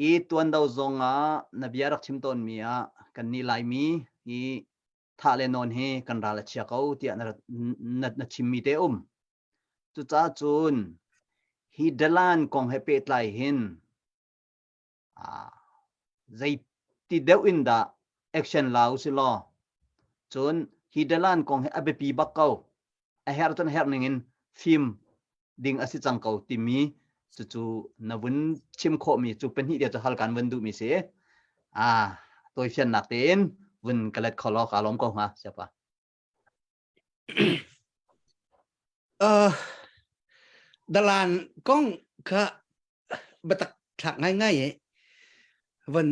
[SPEAKER 8] I tuando zong ah na bia rak chim tawnmi ah kan nih Laimi hi thah le nawn hi kan ral a chia ko tiah na, na, na chimmi te um. Cucaah cun hi dalan kong he pehtlai hin zeiti deuh in dah action la usih law cun hi dalan kong hi a biapi bak ko a herh cun herh ning in fim ding a si cang ko timi cucu na vun chim khawhmi cu pahnih te cu hal kan vun duhmi si ah tawifiannak tein vun ka let kho law ka lawm ko hnga siapa
[SPEAKER 5] Uh, dalan kong kha biatak thlak ngaingai i van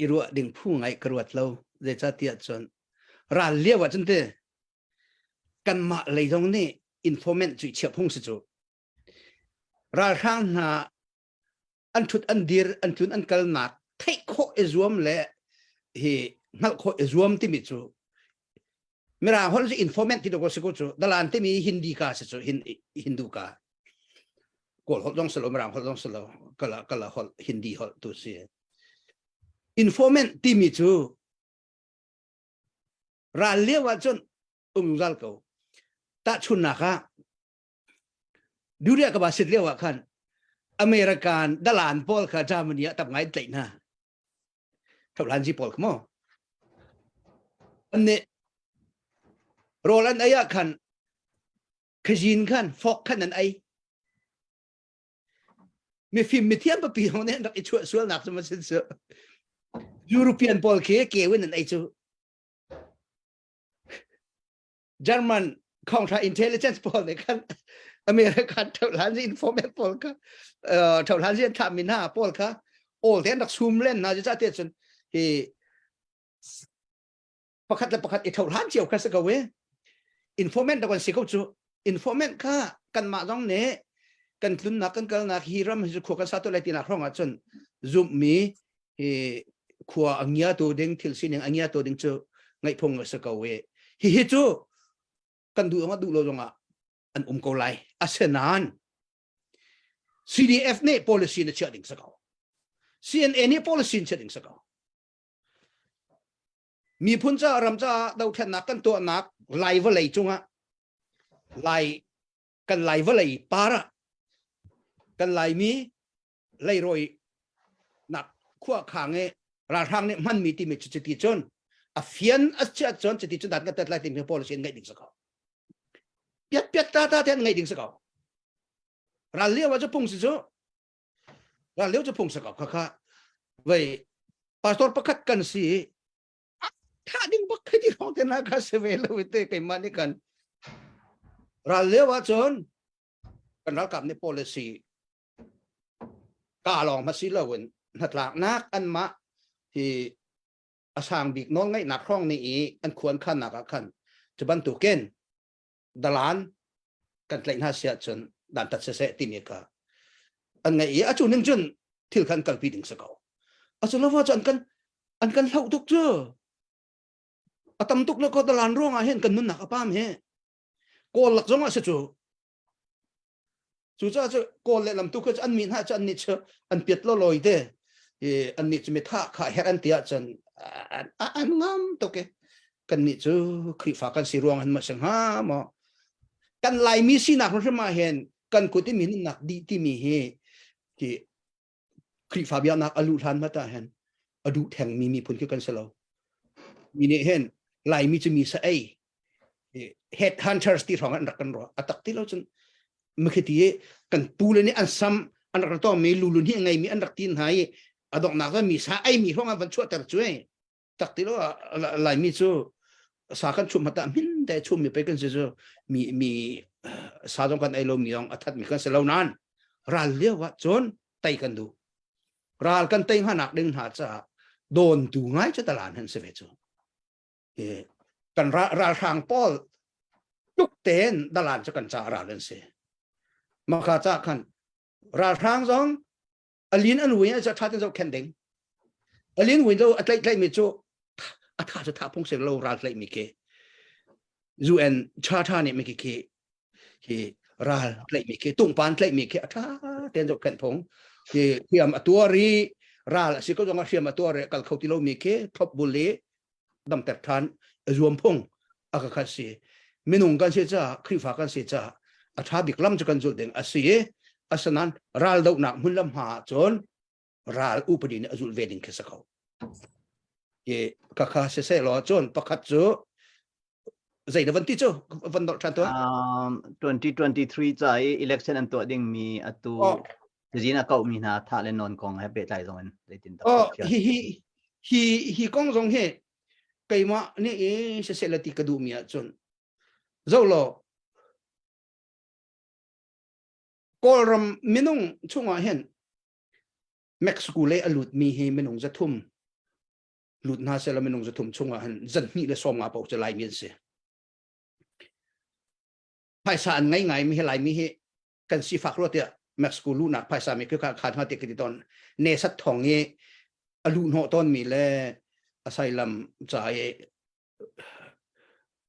[SPEAKER 5] i ruah ding phu ngai ka ruat lo zeicahtiah cun ral lio ah cun te kanmah lei zong nih informant cu i chiah phung si cu ralhrang hna an ṭhut an dir an tlun an kalnak theih khawh i zuam le hi hngalh khawh i zuam timi cu Mirang holh cu informant ti ko si ko cu dalan timi Hindi ka si cu Hindu ka Kawl holh zong si lo Mirang holh zong si lo kala kala holh Hindi holh tu si informant timi cu ral lio ah cun um zungzal ko tahchunnak ah Duria ka ba sit lio ah khan American dalan pawl kha Germany ah tam ngai tlaih hna Thohlan ji pawl kha maw an nih rawl an ei ah khan khazin khan fok khan an ei mifim mithiam papi hong nih an rak i chuah sualnak cu ma sin su European pawl khi kewin an ei cu German counter intelligence pawl nih khan American thohlan informant pawl kha thohlan an thah mi hna pawl kha all te an rak sum len hna cu te cun hi pakhat le pakhat i thohlan cio kha si ko e informant da kan si ko cu informant kha kanmah zong nih kan tlunnak kan kalnak hi ram hi khua kan sa to lai tinak hrong ah cun zumhmi hi khua a ngia tu ding thil sining a ngia tu ding cu ngaih phung a si ko i hihi cu kan duh zongah duh lo zongah an um ko lai asinain CDF nih policy na chiah ding si ko CNA nih policy na chiah ding si ko miphun ca ram ca dothlennak kan tuahnak lai vawlei cungah lai kan lai vawlei par ah kan laimi leirawi nak khua khang i ralhrang nih hmanmi timi cu cuti cun a fian a chiat cun cuti cun dan kan tat lai timi policy an ngeih ding si ko piat piat ta ta te an ngeih ding si ko ral lio ah cu phung si cu ral lio cu phung si ko kha kha vei pastor pakhat kan si tha ding bak khi ti rong te na kha se ve lo te keimah nih kan ral lio ah cun kan ralkap nih policy ka lawng ma si loin hnatlaknak anmah hi a sang bik nawl ngeihnak hrawng nih i an khuan khannak ah khan cu bantukin dalan kan tlaih hna si ahcun dantat siseh timi kha an ngeih i a cu ning cun thil khan kalpi ding si ko a cu lo cu an kan an kan hloh tuk cu a tam tuk le ko dalan ruang ah hin kan nunnak a pam hi kawl lak zong ah si cu Cucaah cu kawl lehlam tu kha cu an mi hna cu an nih cu an piat lawlawi te i an nih cu mi tha kha herh an ti ahcun an ngam tuk i kan nih cu Khrihfa kan si ruang hin ma si hnga maw kan Laimi sinak hrim ah hin kan kut i mi nunnak dih timi hi hi Khrihfa biaknak a luh hlan hmata hin. a duh thengmi miphun khi kan si lo. Mi nih hin Laimi cu mi sa ei head hunters ti hrawng an rak kan ruah. A tak ti lo cun makhiti kan pu le nih an sam an rak to mi lulun hi ngei mi an rak tin hna i a donghnak cu mi sa ei mi hrawng an van chuahter cu ei. Tak ti lo Laimi cu sa kan chum hata min te chum mi pe kan si cu mi mi sa zong kan ei lo mi zong a that mi kan si lo nan ral lio ah cun tei kan duh. Ral kan tei hnganak ding hna caah dawntu ngai cu talan han si ve cu. Kan ralhrang pawl tuk tein dalan cu kan ca ral an si. Maka ca khan ralhrang zong alin an win a tha ten zo khen ding. Alin win zo a tlaih tlaih mi cu a tha cu tha phung sing lo ral tlaih mi ke. UN cha tha nih mi ki khi hi ral tlaihmi khi tungpan tlaihmi khi a ṭha tein zohkhenh phung hi hriam a tuar i ral a si ko zong ah hriam a tuar i kal kho ti lomi khi thlopbul i damter ṭhan a zuam phung a ka khat si minung kan si caah Khrihfa kan si caah a ṭha bik lam cu kan zulh ding a si i asinain ral dohnak hmun lam hma ah cun ral upadi nih a zulh ve ding khi si ko i ka kha siseh law cun pakhat cu zei na van ti cu van dolh ṭhan tuah
[SPEAKER 8] um 2023 ca i election an tuah ding mi atu oh. zin a kau mi hna thah le non kong he pehtlai zong in zeitin
[SPEAKER 5] dah oh hi hi hi hi kong zong hi keimah nih i siseh la ti ka duh mi ahcun zo law Kawlram minung chungah hin Mexico lei a lut mi hi minung 300 lut hna seh law minung 300 chungah hin 250 paoh cu Laimi an si. Phaisa an ngei ngai mi hi Laimi hi kan sifak rua tiah Mexico luhnak phaisa mi khi kha khan hna ti ka ti tawn. Ne sat thong i a luh hnawh tawn mi le asylum ca i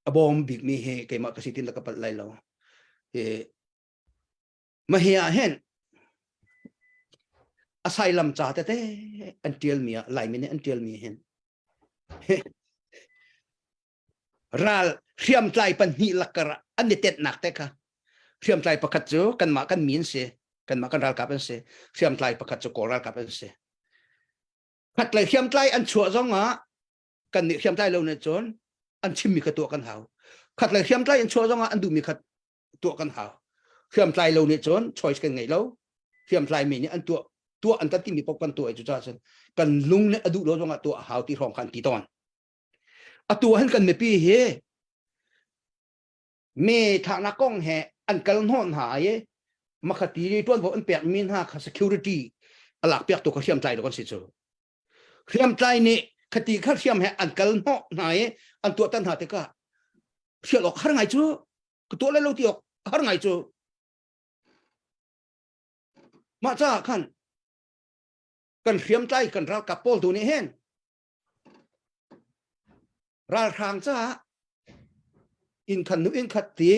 [SPEAKER 5] a bawm bik mi hi keimah ka si tin la ka palh lai lo. I Mahi ah hin asylum ca tete an tialmi ah Laimi nih an tialmi hin ral hriamtlai pahnih lakar ah an i tenhnak te kha hriamtlai pakhat cu kanmah kan mi an si kanmah kan ralkap an si hriamtlai pakhat cu kawl ralkap an si khatlei hriamtlai an chuah zong ah kan nih hriamtlai lo nih cun an chimmi kha tuah kan hau khatlei hriamtlai an chuah zong ah an duhmi kha tuah kan hau hriamtlai lo nih cun choice kan ngei lo hriamtlai mi nih an tuah tuah an kan timi paoh kan tuah i cucaah cun kan lung nih a duh lo zongah tuah a hau ti hrawng khan ti tawn atu hin kan mipi hi me thlaknak kong he an kal hnawh hna i makhati tuanvo an pek mi hna kha security a lak piak tu kha hriamtlai lo kan si cu hriamtlai nih khati kha hriam he an kal hnawh hna i an tuah tan hna tikah hrial awk har ngai cu ka tuah lai lo ti awk har ngai cu mah caah khan kan hriamtlai kan ralkap pawl tu nih hin ralhrang caah inn khan nu inn khat ti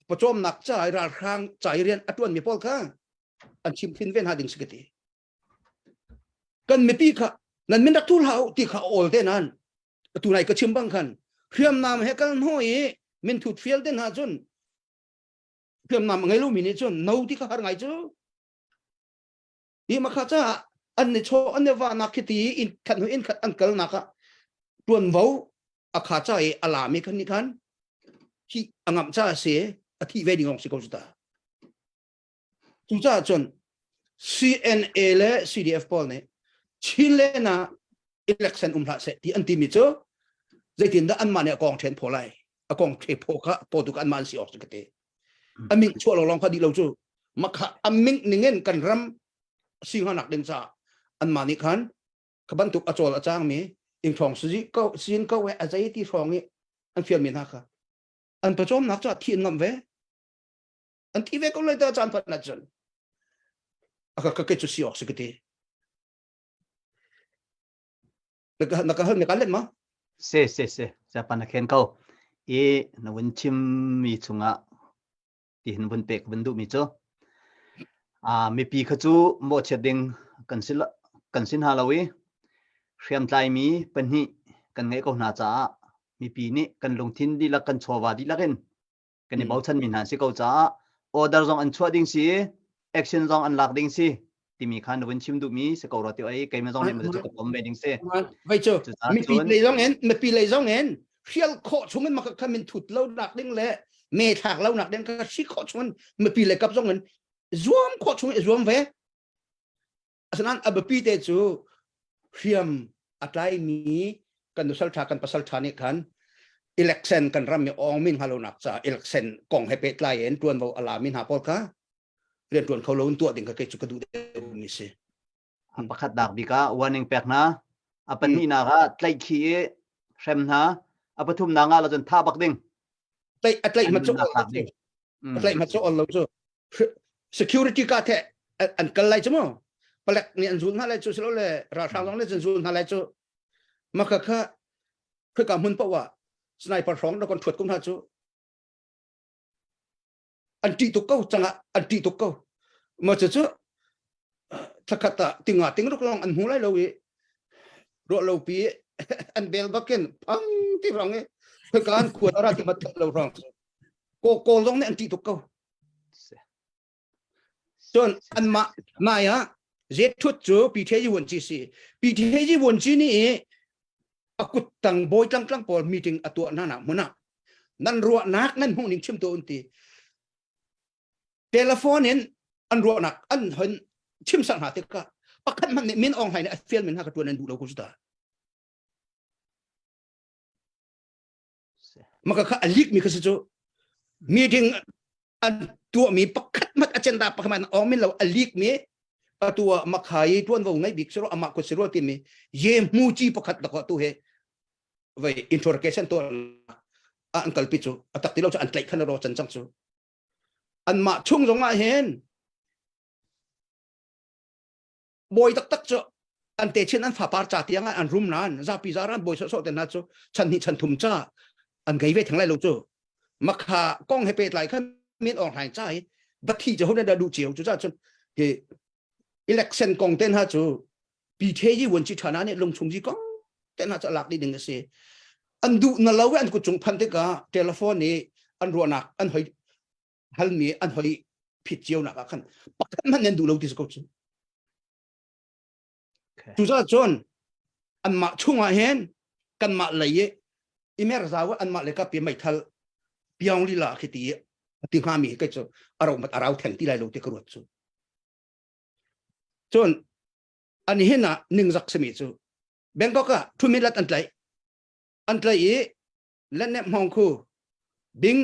[SPEAKER 5] pawcawmnak ca i ralhrang ca i rian a ṭuanmi pawl kha an chim thin ve hna ding si ka ti kan mipi kha nan min rak thu hlah u ti kha awl te nan atu nai ka chim bang khan hriamnam he kal hno i min thut fial te hna cun hriamnam ngei lo mi nih cun no ti kha har ngai cu hi ma kha cha an ni cho an ne wa nak khi ti in khat hnu in khat an kal nak ah tuanvo a kha cha i ala mi khan ni khan hi angam cha se a thi ve ding ong si ko chu ta Cucaah cun CNA le CDF pawl nih Chinland ah election um hlah seh ti an timi cu zeitindah anmah nih a kong ṭhen phaw lai a kong ṭhe phaw kha phaw tu kha anmah an si awk cu ka ti a ming chuah lo lawng kha dih lo cu makha a ming ningin kan ram si hnganak ding caah anmah nih khan kha bantuk a cawl a cangmi ingṭhawng suzi ko sin ko he a zei ti hrawng i an fialmi hna kha an pawcawmnak cu a thi an ngamh ve an thi ve ko lai ta caan phat cun a ka ke cu si awk si ka ti na ka hal me ka let ma
[SPEAKER 8] se se se japan na khen ko i na vun chim mi chungah ti hin vun pek vun duh mi cu a mipi kha cu mawhchiat ding kan si kan sin ha lo i hriamtlai mi pahnih kan ngeih ko hna caah mipi nih kan lungthin dihlak kan chawva dihlak in kan i bochan mi hna si ko caah order zong an chuah ding si action zong an lak ding si. timi kha na vun chim duhmi si ko rua ti ai keimah zong nih ma cu ka pom ve ding si.
[SPEAKER 5] Vai cu mipi lei zong in mipi lei zong in hrial khawh chung in maka kha min thut lo nak ding le me thlak lo nak ding kha si khawh chung in mipi lei kap zong in zuam khawh chung in zuam ve. Asinain a biapi te cu hriam a tlaimi kan nusal ṭha kan pasal ṭha nih khan election kan ram i awng min hnga lonak ca election kong he pehtlai in ṭuanvo a lami hna pawl kha rian ṭuan kho lo in tuah ding kha kei cu ka duh deuhmi si.
[SPEAKER 8] A pakhatnak bik ah warning pek hna, a pahnihnak ah tlaihkhih i hrem hna, a pathumnak ah cun thah bak ding.
[SPEAKER 5] Tlaih a tlaih ma cu a tlaih ma cu ol lo cu security ka the an kal lai chu mu palek nih an zul hna lai chu silo le ralhrang zong nih an zul hna lai chu maka kha khika hmun paoh ah sniper hrawng na kon thuat kum hna chu an ṭih tuk ko cangah an ṭih tuk ko ma cu cu thakhat ah tinga ting ruk long an hmu lai lo i ruah lo pi an bel bakin phang ti rong i khika an khuat ara ti mat lo rong ko kawl zong nih an ṭih tuk ko cun anmah nai ah zethut cu PTG vuanci si PTG vuanci nih i a kuttang bawi tlangtlang pawl meeting a tuah hna nak hmun ah nan ruahnak nan hmuh ning chim tu un ti telephone in an ruahnak an hon chim sak hna tikah pakhat hmanh nih min Aung Hlaing nih a fial min hna ka tuan an duh lo ko cu ta maka kha a leak mi kha si cu meeting an tuahmi pakhat mat agenda pakhat man ong min lo a leak mi atu ah makhai tuanvo ngai bik siro amah ko siro timi ye mu chi pakhat da ko tu he vai interrogation to an kalpi chu atak ti lo chu an tlaih khan ro chan chang chu an mah chung zong ah hin bawi taktak cu an te chin an fapar ca tiang ah an rum nan zapi zaran bawi sawhsawh te hna cu chan hnih chan thum ca an ngei ve theng lai lo cu makha kong he pehtlai khan min Aung Hlaing ca hi bathi cu ho da duh cio cu ca cun hi election kong te hna cu PTG vuan chi thana nih lungchung ji kong te hna cu lak dih ding a si an duh na lo an kut cung phan tikah telephone nih an ruahnak an hoi halmi an hoi phit cio nak ah khan pakhat hmanh nan duh lo ti si ko cu cucaah cun anmah chungah hin kanmah lei i imer zau anmah le kapi meithal piang lila khi ti ti hngami kai cu aro mat arau theng ti lai lo ti ka ruat cu cun an hin ah ningzak simi cu Bangkok ah thumilat an tlaih an tlaih i lenep hmong khu bing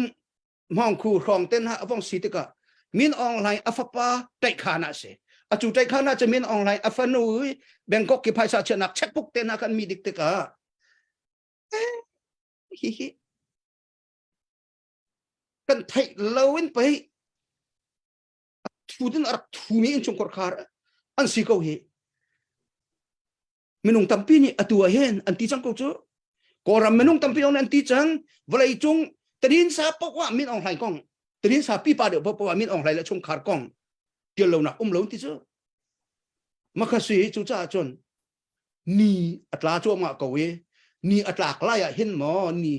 [SPEAKER 5] hmawngkhu hrawng ten ha avong si tikah Min Aung Hlaing a fapa ṭaihkhan ah si acu ṭaihkhan ah cu Min Aung Hlaing a fanu i Bangkok ki phaisa chiahnak checkbook te hna kan mi dik tikah hi hi kan theih lo in pei thu din a rak thumi in chungkhar khar an si ko hi minung tampi nih atu ah hin an ti cang ko cu Kawlram minung tampi zong nih an ti cang vawlei cung tanin sa poah Min Aung Hlaing kong tanin sa pipa deuh poah Min Aung Hlaing le chungkhar kong tial lonak um lo ti cu makha si cu caah cun ni a tla cuahmah ko i ni a tlak lai ah hin maw ni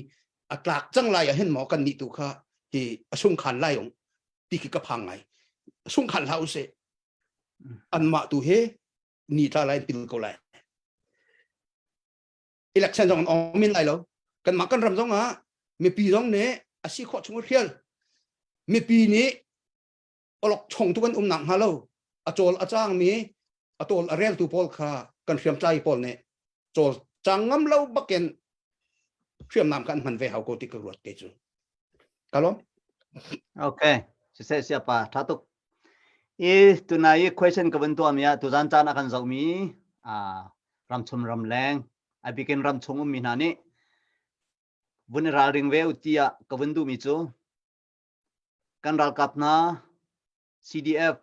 [SPEAKER 5] a tlak cang lai ah hin maw kan nih tu kha hi a sungkhan lai ong ti khi ka phang ngai sungkhan hlah usih anmah tu hi ni tla lai pil ko lai election zong an ong min lai lo kanmah kan ram zong ah mipi zong nih a si khawh chung hrial mipi nih olok chong tu kan um nak hnga lo a chawl a chang mi a tawl a rel tu pawl kha kan hriam tlai pawl nih chawl chang ngam lo bakin hriamnam kan hman ve hau ko ti ka ruat te cu kalom
[SPEAKER 8] okay siseh siapa tha tuk I tunai i question ka vun tuahmi ah tuzan caan a kan zohmi ramchung ramleng a bikin ramchung ummi hna nih vun i ralring ve u tiah ka vun duhmi cu kan ralkap hna CDF,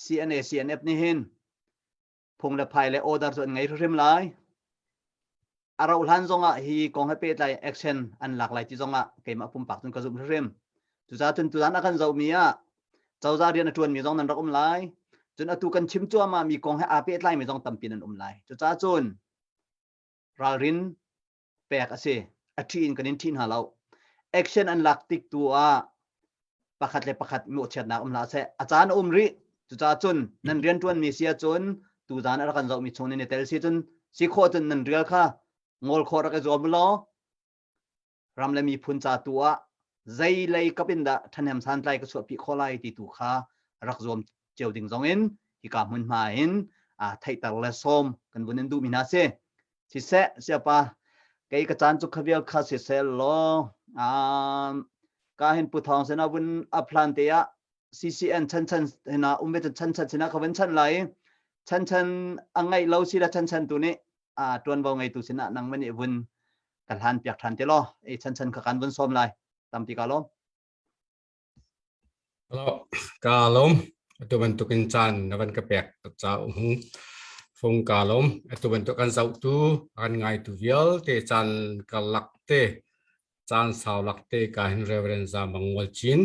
[SPEAKER 8] CNA, CNF nih hin phung le phai le order cu an ngei hrimhrim lai. A rauh hlan zongah hi kong he pehtlai action an lak lai ti zongah keimah pumpak cun ka zumh hrimhrim. Cucaah cun tuzan a kan zohmi ah cozah rian a ṭuanmi zong nan rak um lai. Cun atu kan chim cuahmah mi kong he aa pehtlaimi zong tampi nan um lai. Cucaah cun ralrin pek a si. A ṭhi in kan in ṭhi hna lo. Action an lak tik tu ah pakhat le pakhat mawhchiatnak um hlah seh. A caan a um rih. Cucaah cun nan rianṭuanmi si ahcun tuzaan a rak kan zohmi chung nan i tel si cun si khawh cun nan rial kha ngol khawh rak i zuam law ram le miphun ca tu ah zei lei kap in dah ṭhahnem santlai ka chuahpi khawh lai ti tu kha rak zuam cio ding zong in hika hmunhma in theihter le sawm kan vun in duhmi hna si. Siseh, siapa, kei ka caan cu khavial kha siseh law ka hin Pu Thawng sinah vun a plan te ah CCN chan chan hina um ve chan chan sinah ka vun chan lai chan chan a ngaih lo si la chan chan tu nih a tuanvo ngeitu sinah nang man i vun ka hlan piak than te law e chan chan kha kan vun sawm lai tampi ka lawm
[SPEAKER 10] Hello, ka lawm. Atu bantukin caan na van ka pek ca um fung ka lawm. Atu bantuk kan zohtu, kan ngaitu vialte caan ka lak te, caan sau lak te ka hin Reverend Za Mang Mual Cin.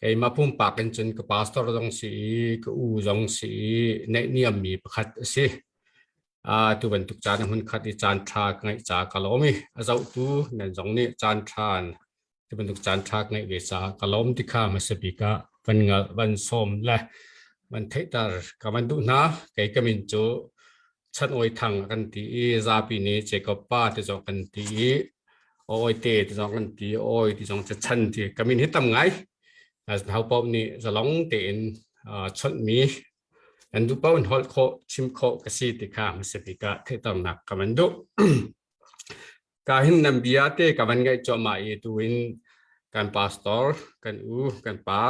[SPEAKER 10] Keimah pumpak in cun ka pastor zong si i, ka u zong si i, neihniam mi pakhat a si. Atu bantuk caan a hun khat i caan ṭha ka ngeih ca ka lawm i, a zohtu nan zong nih caan ṭha Ti bantuk caan ṭha ka ngeih ve caah ka lawm ti kha hmasa bik ah van ngalh, van sawm le van theihter ka van duh hna. Kei ka min cu Chan Awi Thang a kan ti i zapi nih Jacob pa ti zong kan ti i Awi te ti zong kan ti, Awi ti zong chan ti ka min hi tam ngai. Hau paoh nih zalong tein chawnhmi an duh paoh in holh khawh, chim khawh ka si ti kha hmasa bik ah theihternak ka van duh. Ka hin nan bia te ka van ngaih cuahmah i tuin kan pastor, kan u, kan pa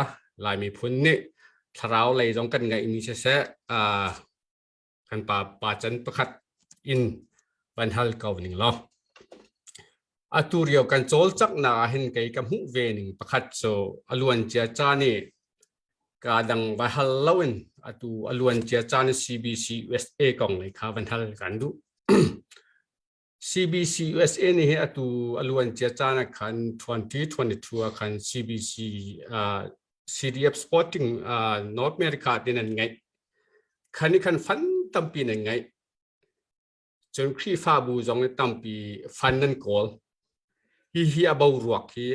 [SPEAKER 10] Lai miphun nih thlarau lei zong kan ngeihmi siseh uh, kan pa pa can pakhat in van hal ko ning law. Atu rio kan cawlcanghnak ah hin kei ka hmuh ve ning pakhat cu a luan cia caan i ka dang va hal loin atu a luan cia caan i CBC USA kong lei kha van hal kan duh. CBC USA nih hi atu a luancia caan ah khan 2022 ah khan CBC uh, CDF Sporting uh, North America tin an ngeih. Khan i khan fan tampi nan ngeih. Cun Khrihfabu zong i tampi fan nan kawl. Hi hi a boruak hi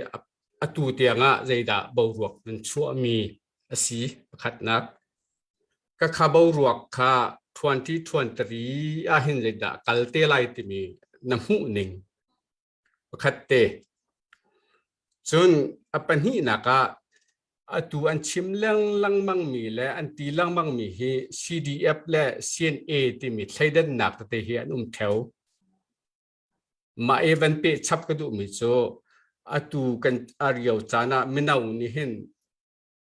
[SPEAKER 10] atu tiang ah zeidah boruak nan chuahmi a si pakhatnak. Ka kha boruak kha 2023 ah hin zeidah kal te lai timi na hmuh ning pakhat te. Cun a pahnihnak ah atu an chim lengmang mi le an ti lengmang mi hi CDF le CNA timi thleidannak tete hi an um theo. Mah i van peh chap ka duhmi cu atu kan a rio caan ah mino nih hin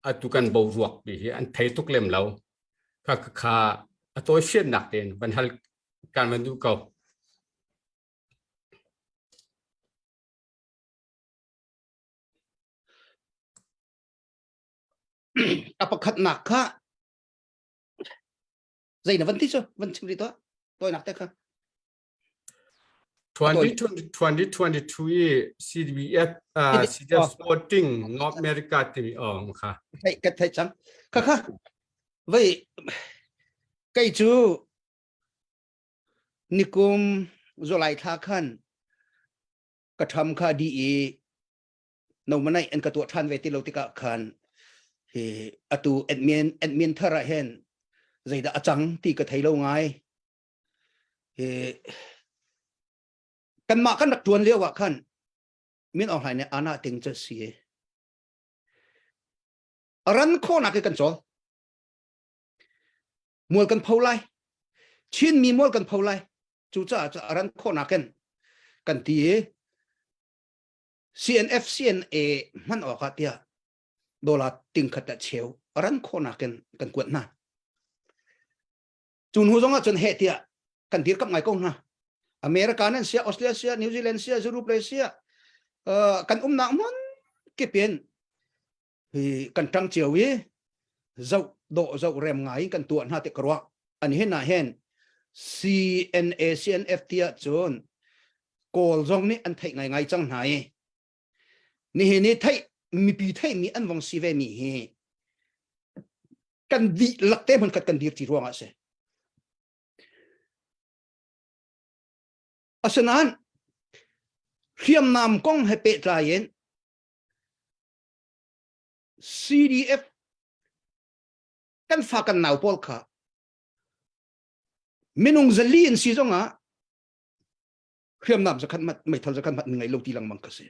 [SPEAKER 10] atu kan boruak pi hi an thei tuk lem lo. Kha kha a tawifiannak tein van hal kan van duh ko.
[SPEAKER 5] A pakhatnak kha zei na van ti cu van chim rih tuah tawinak te kha
[SPEAKER 10] 2022 i CDF uh, CDF Sporting North America timi ong kha.
[SPEAKER 5] Thei ka thei cang. Kha kha. Vai kei cu nikum July thla khan ka tham kha di i no manai an ka tuah than ve ti lo tikah khan hi atu admin admin thar ah hen zeidah a cang ti ka thei lo ngai hi kanmah kan rak tuan lio ah khan Min Aung Hlaing nih ana ting cu si ran khawhnak hi kan cawl mual kan pho lai Chin mi mual kan pho lai cucaah cu ran khawhnak in kan ti i CNF CNA hman awk ah tiah dollar ting khat le cheu ran khawhnak in kan kuat hna Cu hnu zong ah cun heh tiah kan dirkamh ngai ko hna. America nan sia, Australia sia, New Zealand sia, Europe le sia, uh, kan umnak hmun kip in hi kan ṭang cio i zoh dawh zoh rem ngai in kan tuah hna ti ka ruah. An hin ah hin CNA CNF tiah cun Kawl zong nih an theih ngaingai cang hna i nihin i theih mipi theihmi an vong si ve mi hi kan dihlak te hmun khat kan dir ti ruangah a si. Asinain hriamnam kong he pehtlai in CDF Kan fa kan nau pawl kha minung zali in si zong ah hriamnam zakhat mat meithal zakhat mat ngai lo ti lengmang ka si.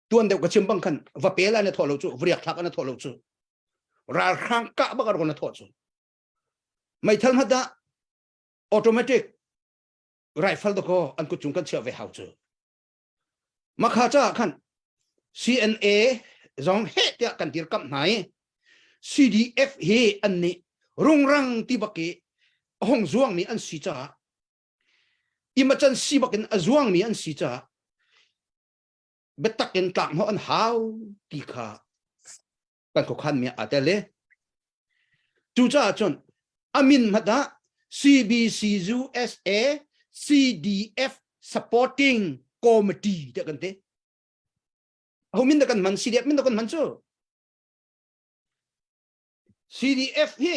[SPEAKER 5] Tuan deuh ka chim bang khan va pel an thaw lo cu vriak thlak an thaw lo cu ralhrang kah bak ar na thaw cu meithal hmat ah automatic rifle dako an kut cung kan chiah ve hau cu makha cha khan CNA zong he tiah kan dirkamh hna i CDF hi an nih rungrang ti bak i a hong zuangmi an si caah imacan si bak in a zuangmi an si caah biatak in tlak hnawh an hau ti kha kan khuakhan mi aa tel i cucaah cun a min hmat ah CBC USA CDF Supporting Committee tiah kan ti. Ho min dah kan hman CDF min dah kan hman cu? CDF hi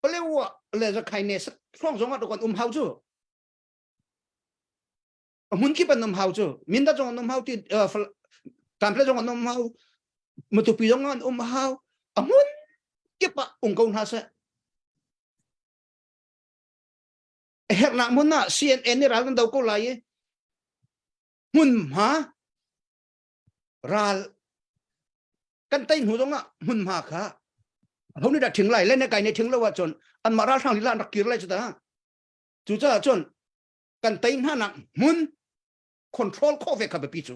[SPEAKER 5] Palewa le Rakhine ne hrawng zong ah kan um hau cu. Hmun kip an um hau cu. Mindat zong an um hau ti Kanpetlet zong an um hau Matupi zong an um hau. A hmun kip ah um ko hna seh. Hernak hmun ah CNN nih ral kan do ko lai i hmunhma ral kan tei hnu zong ah hmunhma kha ho nih dah thing lai le ne kai ne thing lo ahcun anmah ralhrang lila an rak kir lai cu ta cucaah cun kan tei hna nak hmun control khawh ve kha biapi cu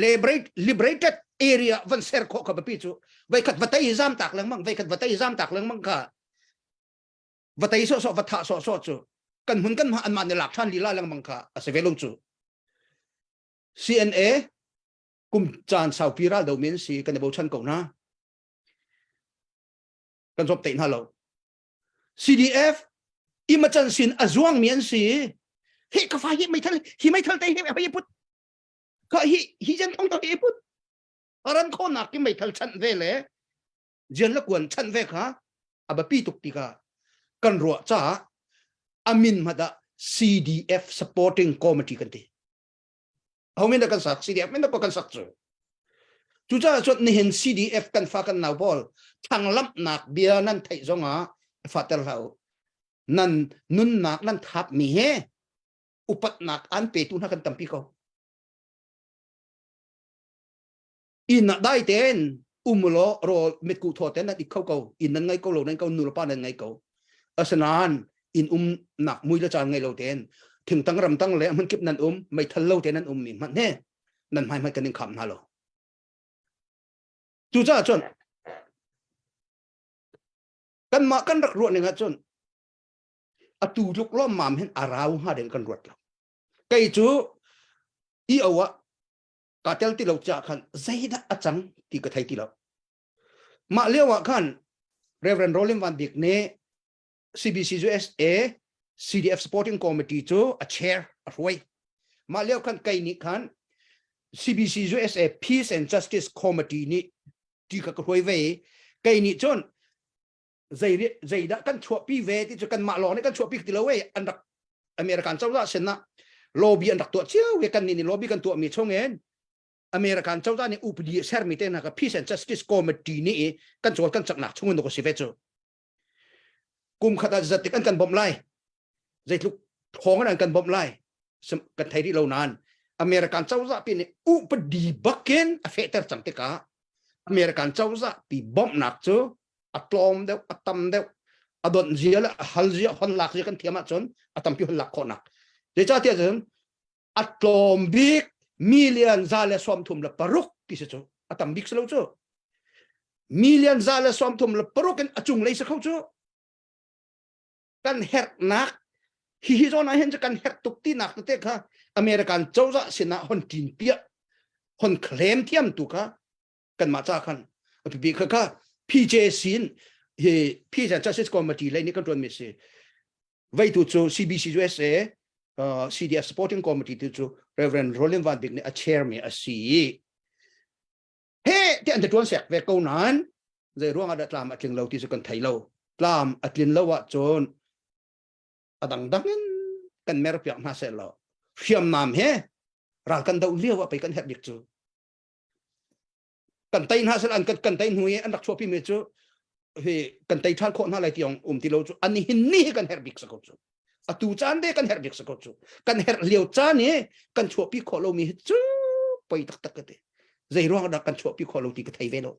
[SPEAKER 5] liberate liberated area van ser khawh kha biapi cu veikhat va tei zam tak lengmang veikhat va tei zam tak lengmang kha va tei sawh sawh va thah sawh sawh cu kan hmun kan anmah nih lak ṭhan lila lengmang kha a si ve lo cu CNA kum caan saupi ral do men si kan i bochan ko hna kan zop te hna lo CDF imacan sin a zuang mi an si hi ka fa hi meithal hi meithal te hi hi put ka hi hi jan thong to hi put aran kho nak ki meithal chan ve le jian la kuan chan ve kha abapi tuk ti ka kan ruah cha amin mada CDF supporting committee kan ti ho min dah kan sak CDF min dah kan sak cu cucaah cun nihin CDF kan fa kan nau pawl thanglamhnak bia nan theih zongah fater hlah u nan nunnak nan thap mi he upatnak an petu hna kan tampi ko inn ah dai tein um law rawl mitku thaw ten nan ik kho ko inn nan ngai ko lo nan ko nu le pa nan ngai ko asinain inn um nak mui le caan ngei lo tein thingtang ramtang le hmun kip nan um meithal lo te nan um mi hmanh he nan hmai hmai kan in kham hna lo cucaah cun kanmah kan rak ruah ning ah cun atu tluk lawm mam hin a rau hnga ding kan ruat lo kei cu i o ah ka tel ti lo ca khan zeidah a cang ti ka thei ti lo mah lio ah khan Reverend Rolim Van Bik nih CBC USA CDF Supporting Committee cu a chair a hruai mah lio khan kei nih khan CBC USA Peace and Justice Committee nih ti ka ka hruai ve kei nih cun zei zeidah kan chuahpi ve ti cu kanmah lawng nih kan chuahpi ti lo e an rak American cozah sin ah lobby an rak tuah cio ve kan nih lobby kan tuahmi chungin American cozah nih upadi sermi te hna ka Peace and Justice Committee nih kan cawl kan caknak chungin ko si ve cu kum khat ah zatik an kan bawmh lai zeitluk thawng an kan bawmh lai kan thei rih lo nain American cozah pi nih upadi bakin a fehter cang tikah American cozah pi bawmhnak cu a tlawm deuh a tam deuh a donh zia le a hal zia hon lak zia kan thiam ahcun a tampi hon lak khawhnak zeicahtiah cun a tlawm bik million 136 ti si cu a tam bik si lo cu million 136 in a cung lei si kho cu kan herhnak hi hi zawn ah hin cu kan herh tuk tinak tete kha American cozah sinah hon ṭin piah hon claim thiam tu kha kanmah ca khan pipi kha kha PJC in hi Peace and Justice Committee lei nih kan ṭuanmi si veitu cu CBC USA uh, CDF Supporting Committee tu cu Reverend Roland Van Bik nih a chair mi a si he ti an te ṭuan sek ve ko nain zei ruang ah dah tlam a tling lo ti cu kan thei lo tlam a tlin lo ahcun a dangdang in kan mer piak hna seh law hriamnam he ral kan doh lio ah pei kan herh bik cu. Kan tei hna sel an kan kan tei hnu i an rak chuahpi mi cu hi kan tei ṭhan khawh hna lai tiang um ti lo cu an hin ni hi kan herh bik sa ko cu. Atu caan te kan herh bik sa ko cu. Kan herh lio caan i kan chuahpi khawh lomi hi cu poi taktak ka ti. Zei ruang dah kan chuahpi khawh lo ti ka thei ve lo.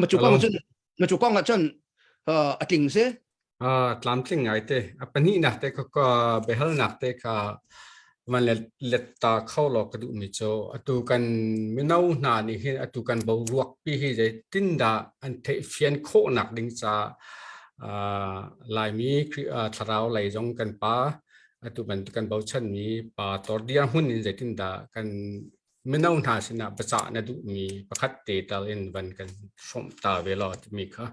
[SPEAKER 5] Ma cu kong cun ma cu kong ah cun a tling si.
[SPEAKER 10] Tlamtling ngai te. A pahnihnak te ka biahalnak te kha van let let ta kho law ka duhmi cu atu kan mino hna nih hin atu kan boruak pi hi zeitin dah an theihfian khawhnak ding ca Laimi thlarau lei zong kan pa atu bantuk kan bochanmi pa tordia hmun in zeitin dah kan mino hna sinah biacah na duhmi pakhat te tal in van kan hrawmh ta ve law timi kha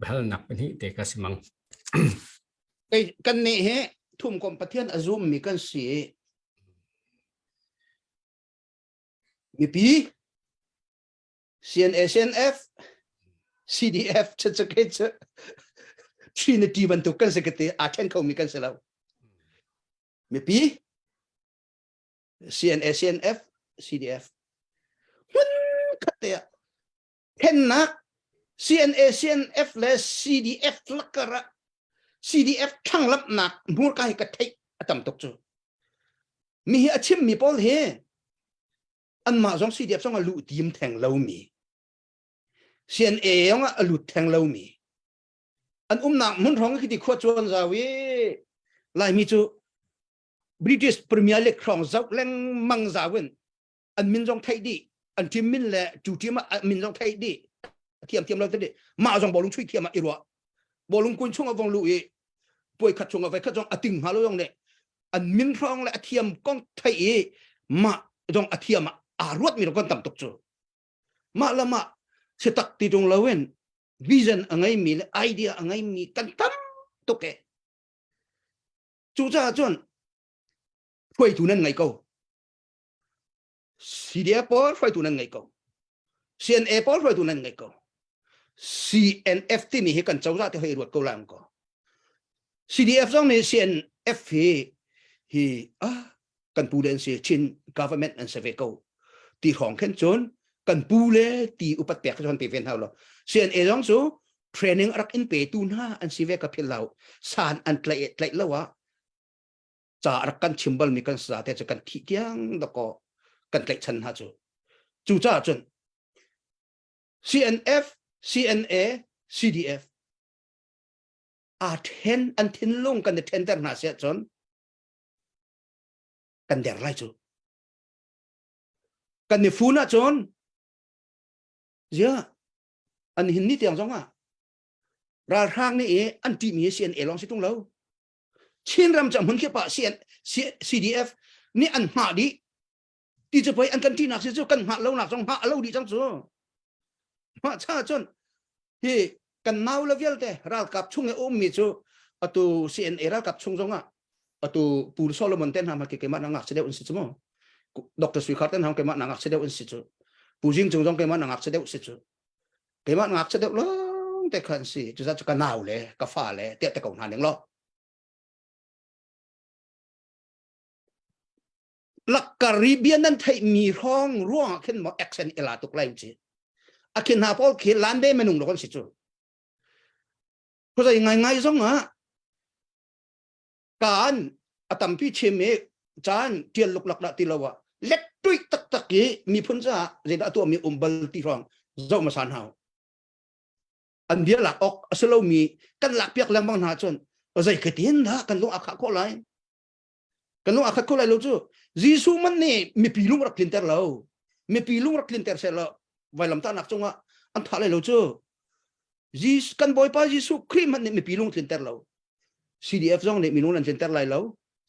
[SPEAKER 10] biahalnak pahnih te ka si mang.
[SPEAKER 5] Kei kan nih hi thumkom Pathian a zummi kan si. Mipi CNA CNF CDF cu Trinity bantuk kan si ka ti aa ṭhen khomi kan si lo. Mipi CNA CNF CDF hmun khat te ah thennak CNA CNF le CDF lakar ah CDF thlanglamhnak hmurka hi ka theih a tam tuk cu mi hi a chim mi pawl hi anmah zong CDF zong a luh tim theng lomi CNA zong a lut theng lomi an umnak hmun hrawng khi ti khua chuan zau i Laimi cu British Premier League hrawng zoh lengmang zau in an min zong theih dih an team min le tu team ah min zong theih dih thiam thiam lo te dih mah zong bawlung chui thiam ah i ruah bawlung kun chung ah vong lu i puai khat chung ah vai khat zong a ting hnga lo zong nih an min hrawng le a thiam kong theih i mah zong a thiam ah aa ruat mi kan tam tuk cu mah lam ah si tak ti tung lo in vision a ngei mi le idea a ngei mi kan tam tuk e Cucaah cun hruaitu nan ngei ko. CDF pawl hruaitu nan ngei ko. CNA pawl hruaitu nan ngei ko. CNF timi hi kan cozah te hoi ruat ko lai ko. CDF zong nih CNF hi hi ah kan pu le an si Chin government an si ve ko ti hrawng khin cun kan pu le ti upat pek cu an pe ve hna lo CNA zong cu training rak in pe tu hna an si ve ka phil lo san an tlaih tlaih lo ah ca rak kan chim bal mi kan sa te cu kan thi tiang dako kan tlaih chan hna cu cu caah cun CNF CNA CDF a then an thinlung kan i thenter hna siah cun kan der lai cu kan i fun ahcun zia an hin ni tiang zong ah ralhrang nih i an ṭihmi hi CNA lawng si tung lo Chinram cu hmun kip ah CN, CDF nih an hngah dih ti cu pei an kan ṭihnak si cu kan hngah lonak zong hngah a lo dih cang cu mah cha cun hi kan nau le vialte ralkap chung i ummi cu atu CNA ralkap chung zong ah atu Pu Solomon te hna ma keimah na ngakchia deuh an si cu mu Dr. Sui Khar te hna keimah na ngakchia deuh an si cu Pu Jing Cung zong keimah na ngakchia deuh si cu keimah na ngakchia deuh lawng te kha an si cu cu ka nau le ka fa le tiah te ko hna ning lo Caribbean nan theih mi hrawng ruang ah khin maw accent ila tuk lai chi a khin hna pawl khi lan ve menung lo kan si cu khuazei ngai ngai zong ah kaan a tampi chim i caan tial luklak dah ti lo ah let tuih taktak i miphun caah zeidah tuah mi um bal ti hrawng zoh hmasa hna an bia lak awk a si lomi kan lak piak lengmang hna cun zei ka tin dah kan lung a khah khawh lai kan lung a khat kho lai lo cu Jesuh man nih mipi lung rak tlinter lo mipi lung rak tlinter seh law vailamtahnak cungah an thah lai lo cu Jesus kan Bawipa Jesuh Khrih hmanh nih mipi lung tlinter lo CDF zong nih minung nan tlinter lai lo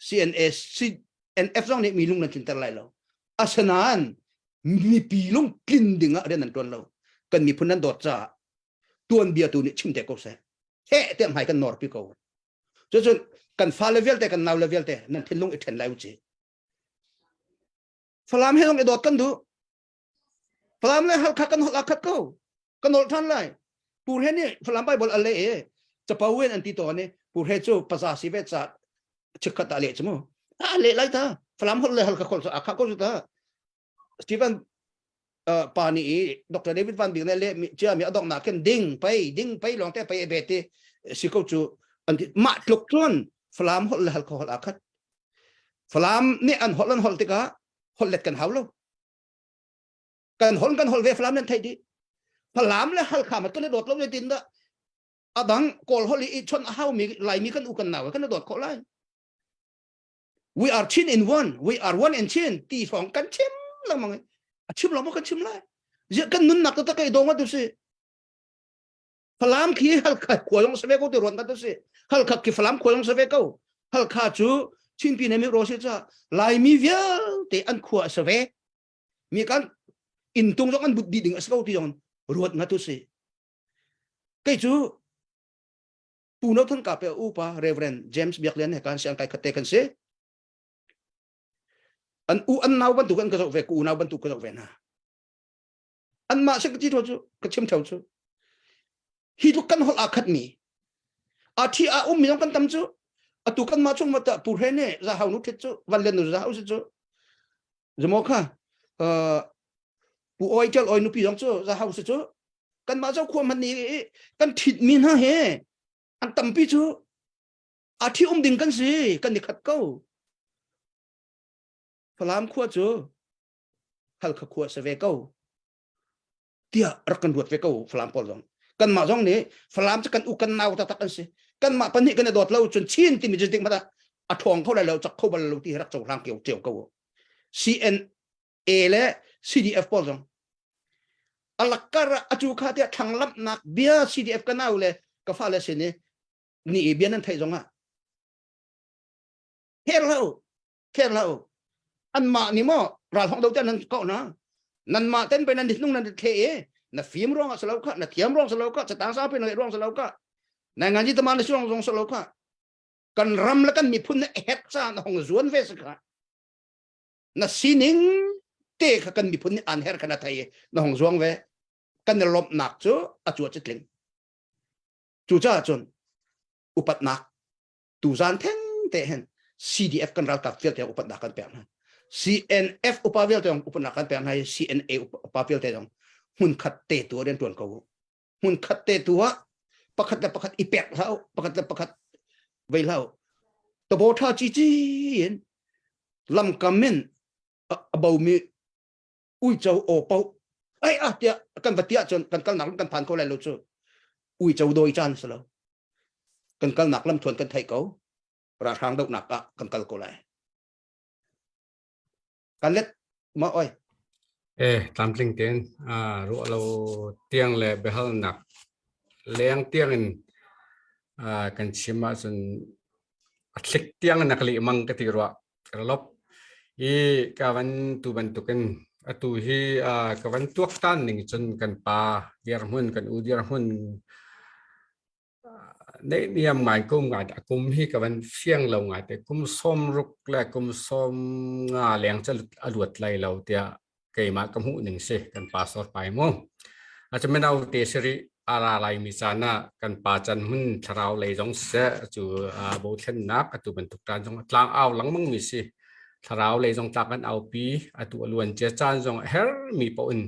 [SPEAKER 5] CNA CNF zong nih minung nan tlinter lai lo asinain mipi lung tlin ding ah rian nan tuan lo kan miphun nan dawt caah tuanbia tu nih chim te ko seh he te hmai kan nor pi ko Cucun kan fale vialte kan naule vialte nan thinlung i ṭhen lai u ci. Falam he zong i dawt kan duh. Falam le Halkha kan holh aa khat ko. Kan holh ṭhan lai. Pur he nih Falam Bible a leh i capo in an ti tawn i Pur he cu paza si ve ca chikkhat ah leh cu mu. A le lai ta. Falam holh le Halkha holh a kha ko ta. Stephen pa nih i Dr. David Van Bik le cia mi adok na khin ding pei ding pei lawng te pei be ti si ko cu an ti mah tluk cun Falam holh le Halkha holh aa khat. Falam nih an holh an holh tikah holh let kan hau lo. Kan holh kan holh ve Falam nan theih dih. Falam le Halkha ma kan i dawt lo le tin dah adang Kawl holh i chon a hau mi Laimi kan u kan nau kan i dawt khawh lai. We are Chin in one, we are one in Chin ti hrawng kan chim lengmang a chim lo maw kan chim lai. Ziah kan nunnak taktak kai dong tu si. Falam khi Halkha khua zong save ko ti ruan kan tu si. Halkha khi Falam khua zong save ko. Halkha cu Chinpi ne mi ro si cha Laimi vialte an khua save. Mi kan inn tung zong an but dih ding a si ko ti zong ruat nga tu si. Kei cu Pu No Than Ka pe upa Reverend James Biak Lian he kan siang kai khatte kan si. An u an nau bantuk an ka zoh ve ku unau bantuk ka zoh ve hna. An mah se ka ti tho cu ka chim theo cu. Hi tluk kan holh aa khat mi a thi a um mi zong kan tam cu atu kan mah chung ma ta pu hre ne za hau nu thit cu van len nu za hau si cu zamo kha pu oi tel oi nupi zong cu za hau si cu kanmah zo khua hmanh nih kan ṭhitmi hna he an tampi cu a thi um ding kan si kan i khat ko Falam khua cu Halkha khua si ve ko tiah rak kan ruat ve ko Falam pawl zong kanmah zong nih Falam cu kan u kan nau taktak an si kanmah pahnih kan i dawt lo cun Chin timi cu dik hmanh ah a ṭhawng kho lai lo cak kho bal lo ti rak cohlang keo cio ko CNA le CDF pawl zong alakar ah atu kha tiah thlanglamhnak bia CDF ka nau le ka fale sin i ni i bia nan theih zong ah her lo her lo anmah nih maw ral hong do te nan ko na nanmah ten pe nan nung nan the e na fim ruang ah salo kha na thiam ruang salo kha chatang sa pe na ruang salo kha na ngan ji tama na ruang zong salo kha kan ram le kan miphun na het cha na hong zuan ve sa kha na sining te kha kan miphun nih an her kha na thei i na hong zuang ve kan i lawmhnak cu a cu a tling cucaah cun upatnak tuzan theng te hin CDF kan ralkap vialte upatnak kan pek hna CNF upa vialte upatnak kan pek hna i CNA upa vialte zong hmunkhat te tu rian tuan ko hmunkhat te tu ah pakhat le pakhat i pek hlah pakhat le pakhat vei hlah tabo tha chi chi in lamkam in a bomi uico aw po ai a tiah kan va tiah cun kan kalnak lam kan phan ko lai lo cu uico doi caan si lo kan kalnak lam thuan kan theih ko ralhrang dohnak ah kan kal ko lai kan let ma oi
[SPEAKER 10] Eh tlamtling tein ruah lo tiang le biahalnak leng tiang in kan chim ahcun a thlik tiang in a ka leh mang ka ti rua ka lop i ka van tu bantukin atu hi ka van tuaktan ning cun kan pa dirhmun kan u dirhmun Neihniam ngai kum ngai a kum hi ka van fiang lo ngai te kum 60 le kum 50 leng cu a luat lai lo tiah keimah ka hmuh ning si kan pastor pai mu. A cu mino te si rih a ra laimi caan ah kan pa can hmun thlarau lei zong siseh cu bothlennak atu bantuk caan zong tlang au lengmang mi si thlarau lei zong tlak kan aupi atu a luan cia caan zong a hermi paoh in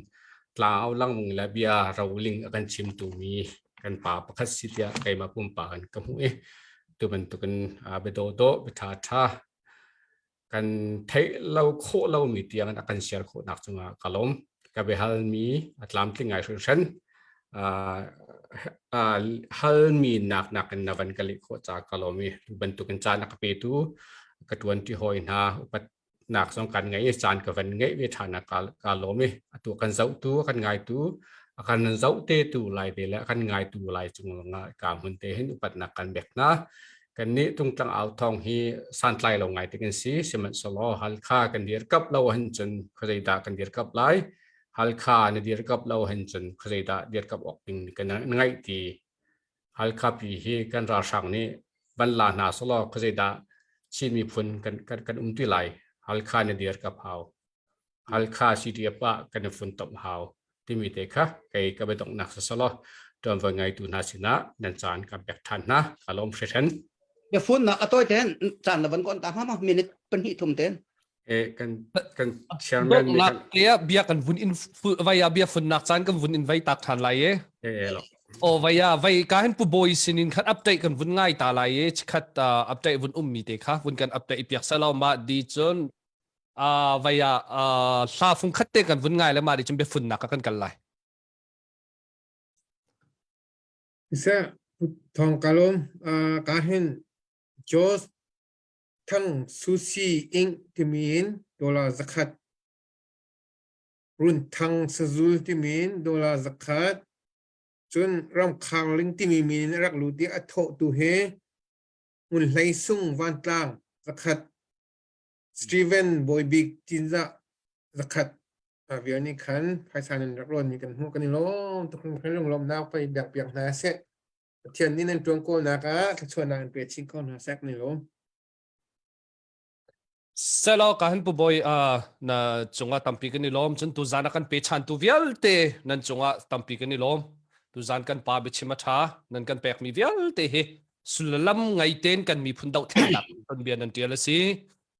[SPEAKER 10] tlang au lengmang le bia roling a kan chimtu mi kan pa pakhat si tiah keimah pumpak in ka hmuh i tu bantukin biadawhdawh biaṭha ṭha kan theih lo khawh lomi tiang in a kan share khawhnak cungah ka lawm ka biahalmi a tlamtling ngai hringhran halmi nak nakin na van ka leh khawh ca ka lawm i bantukin caan a ka petu ka ṭuanṭi hawi hna upat nak zong kan ngei i caan ka van ngeih ve ṭhan ah ka lawm i atu kan zohtu kan ngaitu a kan zoh te tu lai ve le kan ngaitu lai cung lawngah ka hmun te hin upatnak kan bek hna kan nih tungtlang au thawng hi santlai lo ngai te kan si sihmanhsehlaw Halkha kan dirkap lo hin cun khuazei dah kan dirkap lai Halkha na dirkap lo hin cun khuazei dah dirkap awk ding kan ngaih ti Halkha pi hi kan ralhrang nih van la hna selaw khuazeidah Chin miphun kan, kan, kan um ti lai. Halkha na dir ka hau. Halkha CDF ah kan i funtom hau timi te kha kei ka biadonghnak si selaw tuanvo ngeitu hna sinah nan caan kan pek ṭhan hna. Ka lawm hringhran.
[SPEAKER 5] Biafunnak a tawi ten caan na van kon ta ma minute pahnih thum ten.
[SPEAKER 10] Eh kan kan chairman nih
[SPEAKER 2] Donghnak te ah bia kan vun in vai ah bia funnak caan kan vun in vai tak than lai e.
[SPEAKER 10] Eh eh lo.
[SPEAKER 2] O vai ah vai ka hin pu boy sinin khat update kan vun ngai ta lai e chikhat update vun um mi te kha vun kan update piak salo ma di cun vai ah hla fung khat te kan vun ngai le ma di cun bia funnak ka kan kal lai.
[SPEAKER 6] Siseh, Thawng ka lawm. Ka hin George Thang Susi Inc. timi in dollar zakhat, Run Thang Sazul timi in dollar zakhat, cun Ramkhang Ling timi min in a rak lut i a thawhtu hi Ngun Hlei Sung Vantlang zakhat, Steven Bawibik Cinzah zakhat vial nih khan phaisa nan rak rawnmi kan hmuh kan i lawm tuk hringhran lunglawmnak pei biak piak hna seh Pathian nih nan ṭuan kawlnak ah thluachuahnak in pe chin ko hna seh kan i lawm.
[SPEAKER 2] Selo ka han pu boy na cungah tampi kan i lawm cun tuzan ah kan pe chan tu vialte nan cungah tampi kan i lawm tuzan kan pa biachim a ṭha nan kan pekmi vialte hi sullam ngei ten kan miphun dohthlennak ton bia nan ṭial a si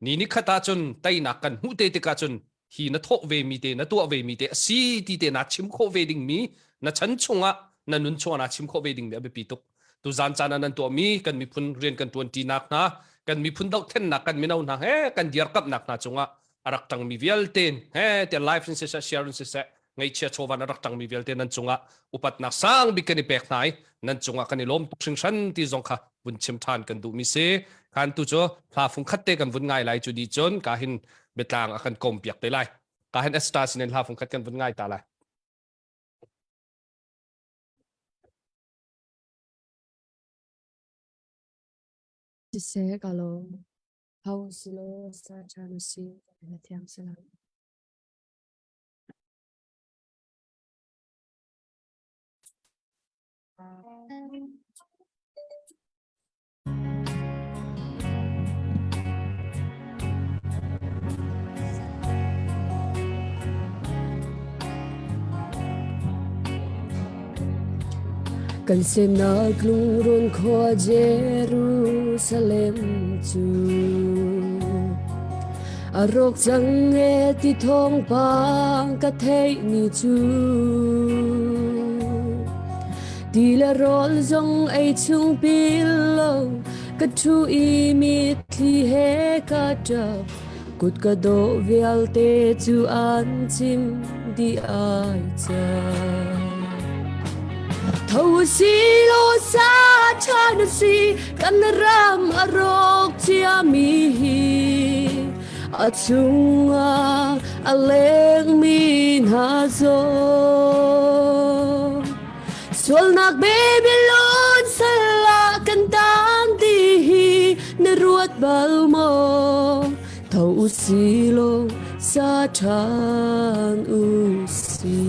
[SPEAKER 2] Ni ni khat ahcun teinak kan hmuh te tikah cun hi na thawh ve mi te na tuah ve mi te a si ti te na chim khawh ve ding mi na chan chungah na nun chungah na chim khawh ve ding mi a biapi tuk. Tuzan caan ah nan tuah mi kan miphun rian kan tuan ṭinak hna kan miphun dohthlennak kan mino hna he kan dirkamhnak hna cungah a rak ṭangmi vialte he te live in siseh share in siseh ngaihchia chawvan a rak ṭangmi vialte nan cungah upatnak sang bik kan i pek hna i nan cungah kan i lawm tuk hringhran ti zong kha vun chim ṭhan kan duhmi si khan tu cu hla fung khat te kan vun ngai lai cu di cun ka hin biatlang a kan kom piak te lai ka hin Esther sinin hla fung khat kan vun ngai ta lai
[SPEAKER 9] Siseh ka lawm. Ho silo sa ṭhan si na thiam sila. Kan semnak lungrun khua Jerusalem cu A rawk cang e ti thawngpang ka theih ni cu Ti le rawl zong ei chung pil lo ka ṭhu i mitthli he ka ṭap kut ka dawh vialte cu an chim dih ai cang. Tho si law sa ṭha na si kan ram a rawk ciami hi a chungah a lengmi hna zong sualnak Babylon sal ah kan tan ti hi na ruat bal maw tho u si law sa ṭhan u si.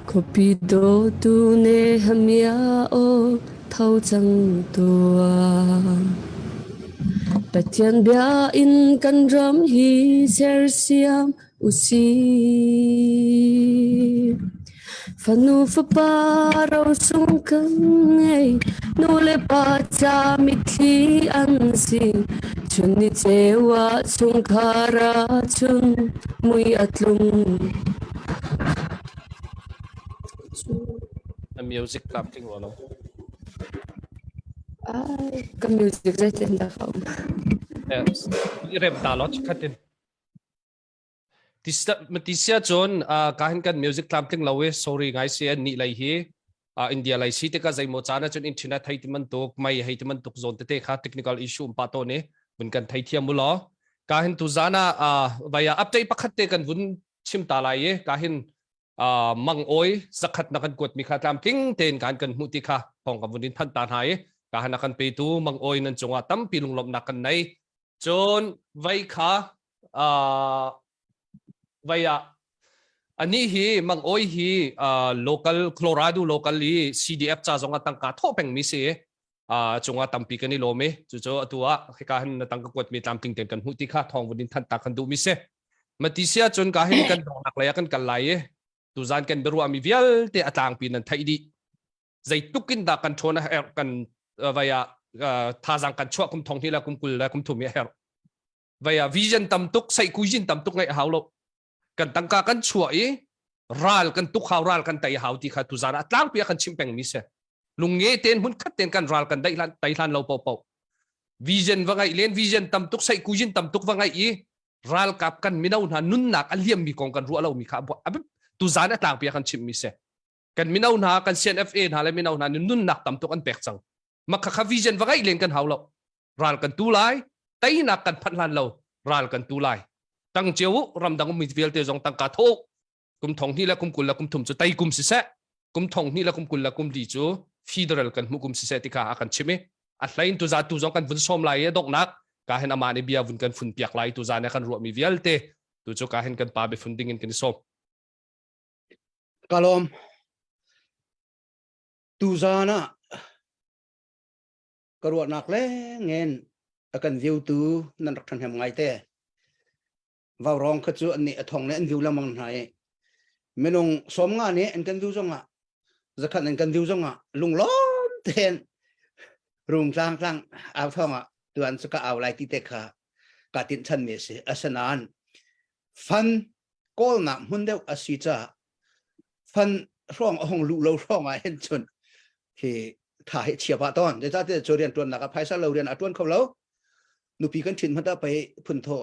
[SPEAKER 9] Khuapi dawtu Nehemiah aw tho cang tuah. Pathian bia in kan ram hi sersiam usih. Fanu fapa rosung kan ngei, nu le pa ca mitthli an si. Chun ni ceu ah chungkhar ah chun mui a tlung.
[SPEAKER 2] A music tlamtling rua lo.
[SPEAKER 9] Ai, ka music zeitin dah ka um.
[SPEAKER 2] Eh, i rem ta lo khatin. Ti sia cun ka hin kan music tlamtling lo i sorry ngai si an nih lei hi India lei si tikah zeimaw caan ahcun internet hei ti bantuk mei hei ti bantuk zawn tete kha technical issue um pah tawn i vun kan thei thiam u law ka hin tu zan ah vai ah update pakhat te kan vun chim ta lai i ka hin mang oi zakhat na kan kuat mi kha tlamtling tein kan kan hmuh ti kha thong kan vun in thanh ta hna i ka han kan petu mang oi nan cungah tampi lunglawmhnak kan nei cun vai kha vai ah ani hi mang oi hi local Colorado local i CDF ca zong ah tangka thawh peng mi si cungah tampi kan i lawm i cucu atu ah hika hin na tangka kuat mi tlamtling tein kan hmuh ti kha thawng vun in thanh ta kan duh mi si mati sia cun ka hin kan dongnak lei ah kan kal lai i. Tuzan kan biaruahmi vialte a tlangpi nan theih dih. Zeitluk in dah kan ṭhawn a herh kan vai ah thazaang kan chuah kum thong hnih le kum 20 le kum thum hi a herh. Vai ah vision tam tuk, seihkuzin tam tuk ngeih a hau lo. Kan tangka kan chuah i ral kan tuk hau, ral kan tei hau ti kha tuzan ah tlangpi ah kan chim pengmi si. Lungnge tein hmun khat tein kan ral kan daih hlan tei hlan lo paohpaoh. Vision va ngeih len, vision tam tuk, seihkuzin tam tuk va ngeih i ralkap kan mino hna nunnak a liammi kong kan ruah lomi kha tuzan a tlangpi ah kan chimmi si. Kan mino hna, kan CNFA hna le mino hna nih nunnak tam tuk an pek cang. Makha kha vision va ngeih len kan hau lo. Ral kan tu lai, teinak kan phanh hlan lo, ral kan tu lai. Tang cio u, ramdang ummi vialte zong tangka tho kum thong hnih le kum 20 le kum thum cu tei kum siseh, kum thong hnih le kum 20 le kum li cu federal kan hmuh kum siseh ti kha a kan chim i a hlein tuza tu zong kan vun sawm lai i donghnak ka hin amah nih bia vun kan fun piak lai tuza ne kan ruahmi vialte tu cu ka hin kan pa biafun ding in kan i sawm.
[SPEAKER 5] Kalom tuzan ah ka ruahnak lengin a kan view tu nan rak ṭhahnem ngai te. Vaurawng kha cu an nih a thong le an view lengmang hna i minung 50 nih an kan view zongah zakhat an kan view zongah lunglawm tein rung tlang tlang au thong ah tuan cu ka au lai ti te kha ka tinh chan mi a si. Asinain fan kawlnak hmun deuh a si caah fan hrawng a hong luh lo hrawng ah hin cun hi tha hi chia pah tawn. Zeicahtiah cu rian ṭuannak ah phaisa lo rian a ṭuan kho lo. Nupi kan ṭhin hmanh ah pei phun thaw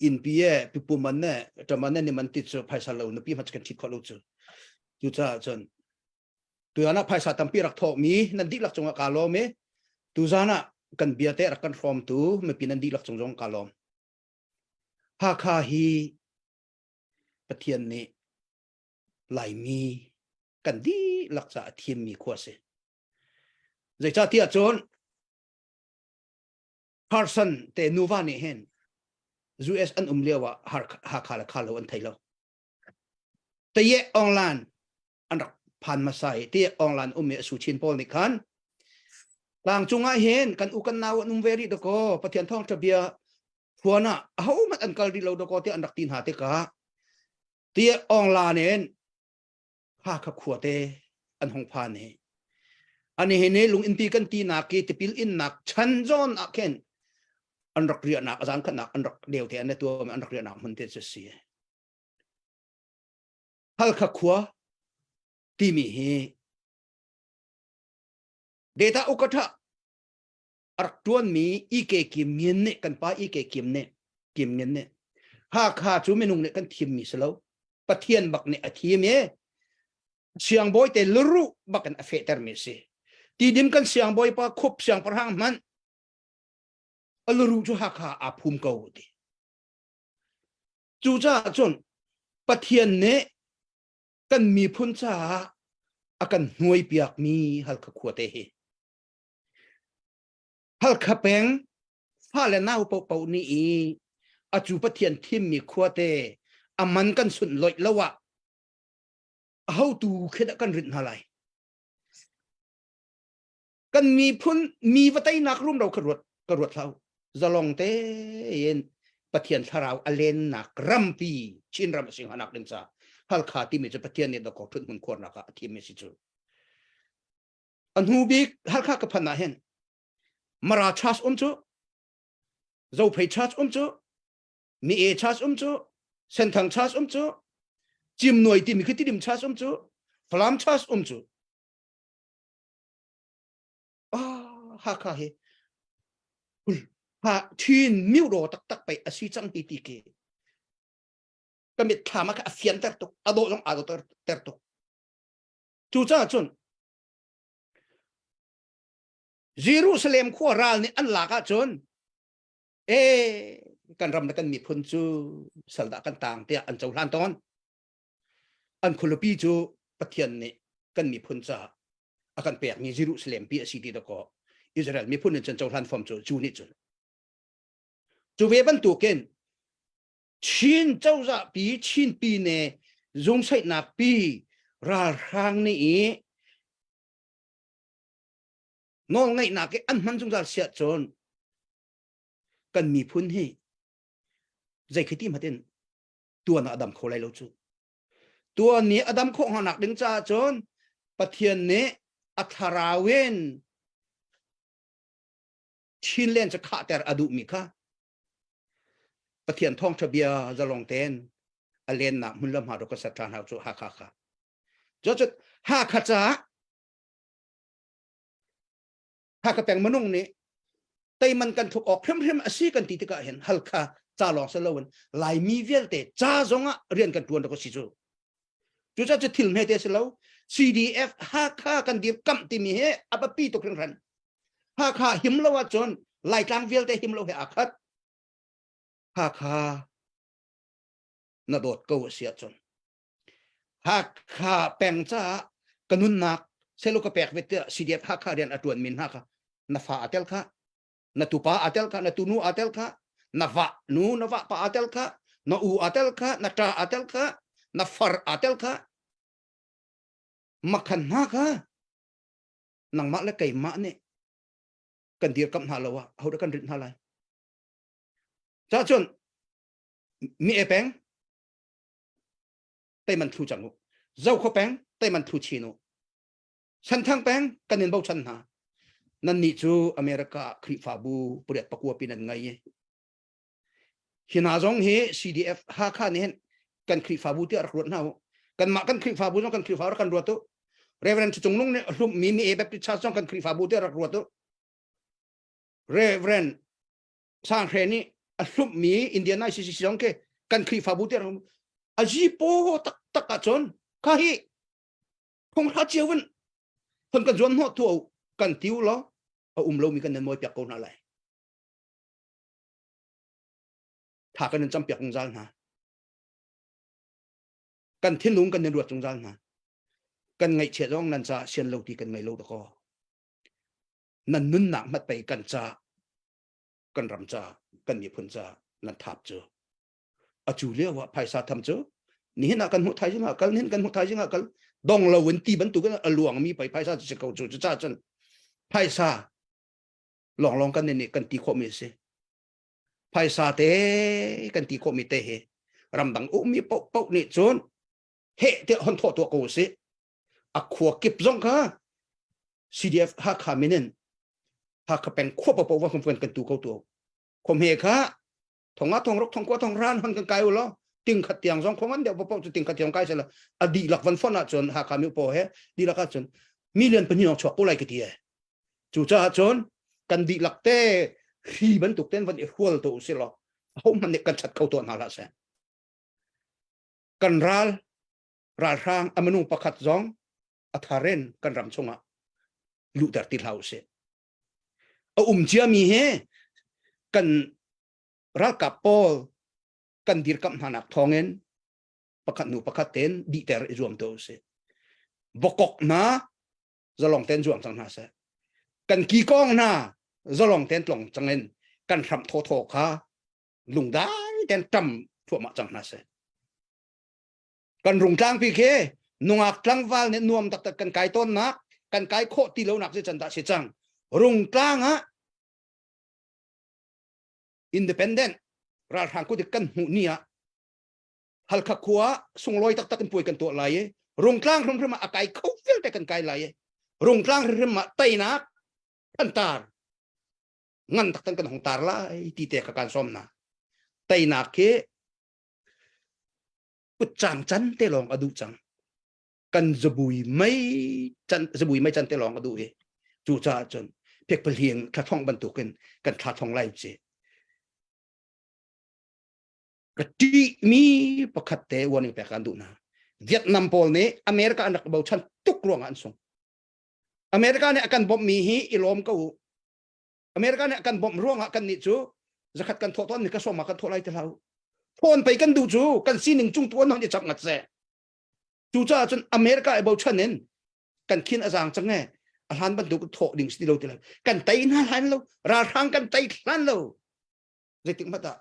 [SPEAKER 5] innpi e pipu man ne ṭaman ne ni man ti cu phaisa lo nupi hmanh kan ṭhit khawh lo cu. Cucaah cun tuan ah phaisa tampi rak thawhmi nan dihlak cungah kaa lawm i tuzan ah kan bia te rak kan hrawmtu mipi nan dihlak cung zong kaa lawm. Hakha hi Pathian nih Laimi kan dihlak caah a thimmi khua a si. Zeicahtiah cun Carson te nuva nih hin US an um lio ah Hakha le Khalo an thei lo. Taye Onglan an rak phan hmasa i ti Onglan um i a su chin pawl nih khan tlangcung ah hin kan u kan nau an um ve rih dakaw Pathian thawngṭha bia phuan ah ahohmanh an kal rih lo dakaw tiah an rak ti hna tikah ti Onglan in Hakha khua te an hung phan hi ani hi ni lung innpi kan ti nak i tipil innak chan zawn ah khin an rak riahnak azan khatnak an rak deu te an tuam an rak riahnak hmun te cu si Halkha khua timi hi data ukatha a rak tuanmi EK Kim Ngin nih kan pa EK Kim nih Kim Ngin nih Hakha cu minung nih kan thimmi si lo Pathian bak nih a thim i siangbawi te luruh bak in a fehtermi si tidim kan siangbawi pa khup siangpahrang hmanh a luruh cu Hakha aa phum ko ti cucaah cun Pathian nih kan miphun caah a kan hnuai piakmi Halkha khua te hi Halkha peng fale nau paohpaoh nih i acu Pathian thimmi khuate a man kan sunh loih lo ah ahotu khi dah kan rinh hna lai kan miphun mi va teinak rumro ka ruat ka ruat hlah zalong tein Pathian thlarau a lennak rampi Chinram a si hnganak ding ca Halkha timi cu Pathian nih dawkaw ṭhut hmun khuarnak ah a thimmi si cu A hnu bik Halkha ka phan ah hin Mara church um cu Zophei church um cu Mi E church um cu Senthang church um cu Cimnuai timi khi Tidim church um cu Falam church um cu ah Hakha hi ha thin miu ro taktak pei asi cang ti ti ke ka mit thlam a fian ter tuk a dawh zong aa dawh ter tuk Cucaah cun Jerusalem khua ral nih an lak ahcun e kan ram le kan miphun cu saldah kan tang tiah an cohlan tawn. An khualipi cu Pathian nih kan miphun caah a kan pekmi Jerusalem pi a si ti dakaw Israel miphun nih cun cohlan fom cu cu nih cun cu ve bantukin Chin cozah pi Chin pine zungsaihnak pi ralhrang nih i nawlngeihnak i an hman zungzal siah cun kan miphun hi zei khi ti hmatin tuan ah a dam kho lai lo cu. Tuan ni a dam khawh hnga nak ding caah cun Pathian nih a thlarau in Chinland cu khahter a duhmi kha Pathian thawngṭha bia zalong tein a lennak hmun le hma ro ka set ṭhan hau cu Hakha kha. Cu Hakha caah Hakha peng minung nih teiman kan thuk awk hrimhrim a si kan ti tikah hin Halkha ca lawng si loin Laimi vialte ca zongah rian kan ṭuan rak si cu. Cucaah cu thil hmete si lo CDF Hakha kan dirkamh timi hi a biapi tuk hringhran. Hakha him lo ahcun Laitlang vialte him lo he aa khat. Hakha na dawt ko a si ahcun Hakha peng caah ka nunnak selo ka pek ve tiah CDF Hakha rian a ṭuan min hna kha na fa a tel kha na tupa a tel kha na tunu a tel kha na va nu na va pa a tel kha na u a tel kha na ṭa a tel kha na far a tel kha makhan hna kha nangmah le keimah nih kan dirkamh hna lo ah hodah kan rinh hna lai ca cun mi e peng teiman thu cang u zo kho peng teiman thu chin u Santhang peng kan in bochan hna nan nih cu America Khrihfabu pariat pakua pin an ngei i hi hna zong hi CDF Hakha nih hin kan Khrihfabu tiah rak ruat hna u kanmah kan Khrihfabu zong kan Khrihfabu rak kan ruat u Reverend Cung Nung nih hlumh mi mi Baptist Church zong kan Khrihfabu tiah rak ruat u Reverend Sang Hre nih a hlumh mi Indiana ICC zong khi kan Khrihfabu tiah rak a jipo tak tak ahcun kha hi phung hla cio in hon kan zuan hnawh tu kan tiu law a um lomi kan nan mawi piak ko hna lai tha kan in campiak zungzal hna kan thinlung kan in ruat zungzal hna kan ngaihchiat zong nan ca sian lo ti kan ngei lo dakaw nan nunnak hmat pei kan ca kan ram ca kan miphun ca nan thap cu a cu lio ah phaisa tham cu nihin ah kan hmuh thaizing ah kal nihin kan hmuh thaizing ah kal dong lo in ti bantuk in a luang mi pei phaisa cu si ko cu cu ca cun phaisa lawnglawng kan nih kan ti khawh mi a si phaisa te kan ti khawh mi te hi ramdang ummi paoh paoh nih cun heh tiah hon thawh tuah ko usih a khua kip zong kha CDF Hakha min in Hakha peng khua paoh paoh va kan tu ko tu khom he kha thonga thong rok thong kwa thong ran hon kan kai u law ting khat tiang zong khong an deuh paoh cu ting khat tiang kai sela a dihlak van fon ahcun Hakha mi paw he dihlak ahcun million pahnih lawng chuak ko lai ka ti e cucaah cun kan dihlak te hri bantuk ten van i hrual to usih law aho hmanh nih kan chat kho tuah hna hlah seh kan ral ralhrang a minung pakhat zong a tharen kan ram chungah luhter ti hlah usih a um ciami he kan ralkap pawl kan dirkamh hna nak thawngin pakhat hnu pakhat ten dihter i zuam to usih bokok hna zalong ten zuang cang hna seh kan kikong hna zalong ten tlong cang in kan hramh thawthaw kha lungdai ten ṭam thuahmah cang hna seh kan rungtlang pi khi nungak tlangval nih nuam taktak kan kai tawnnak kan kai khawh ti lonak si can dah si cang rungtlang ah independent ralhrang kut kan hmuh ni ah Halkha khua sunglawi taktak in puai kan tuah lai i rungtlang hrimhrim ah a kai kho vialte kan kai lai i rungtlang hrimhrim ah teinak kan tar ngan taktak kan hong tar lai ti te kha kan sawm na teinak khi kutcang can te lawng a duh cang kan zabui mei can zabui mei can te lawng a duh i cu caah cun phekpahling thlathong bantukin kan thla thong lai ci Ka ṭihmi pakhat te warning pek an duh hna. Vietnam pawl nih America an rak bochan tuk ruangah an sung. America nih a kan bawmhmi hi i lawm ko u. America nih a kan bawmh ruangah kan nih cu zakhat kan thawh tawn ni ka sawm ah kan thawh lai ti hlah u. Phone pei kan duh cu kan sining cung tu an hon i chap ngat seh. Cucaah cun America i bochan in kan khin a zaang cang e a hlan bantuk thawh ding si ti lo ti lo. Kan tei hna hlan lo. Ralhrang kan tei hlan lo. Zeitik hmanh ah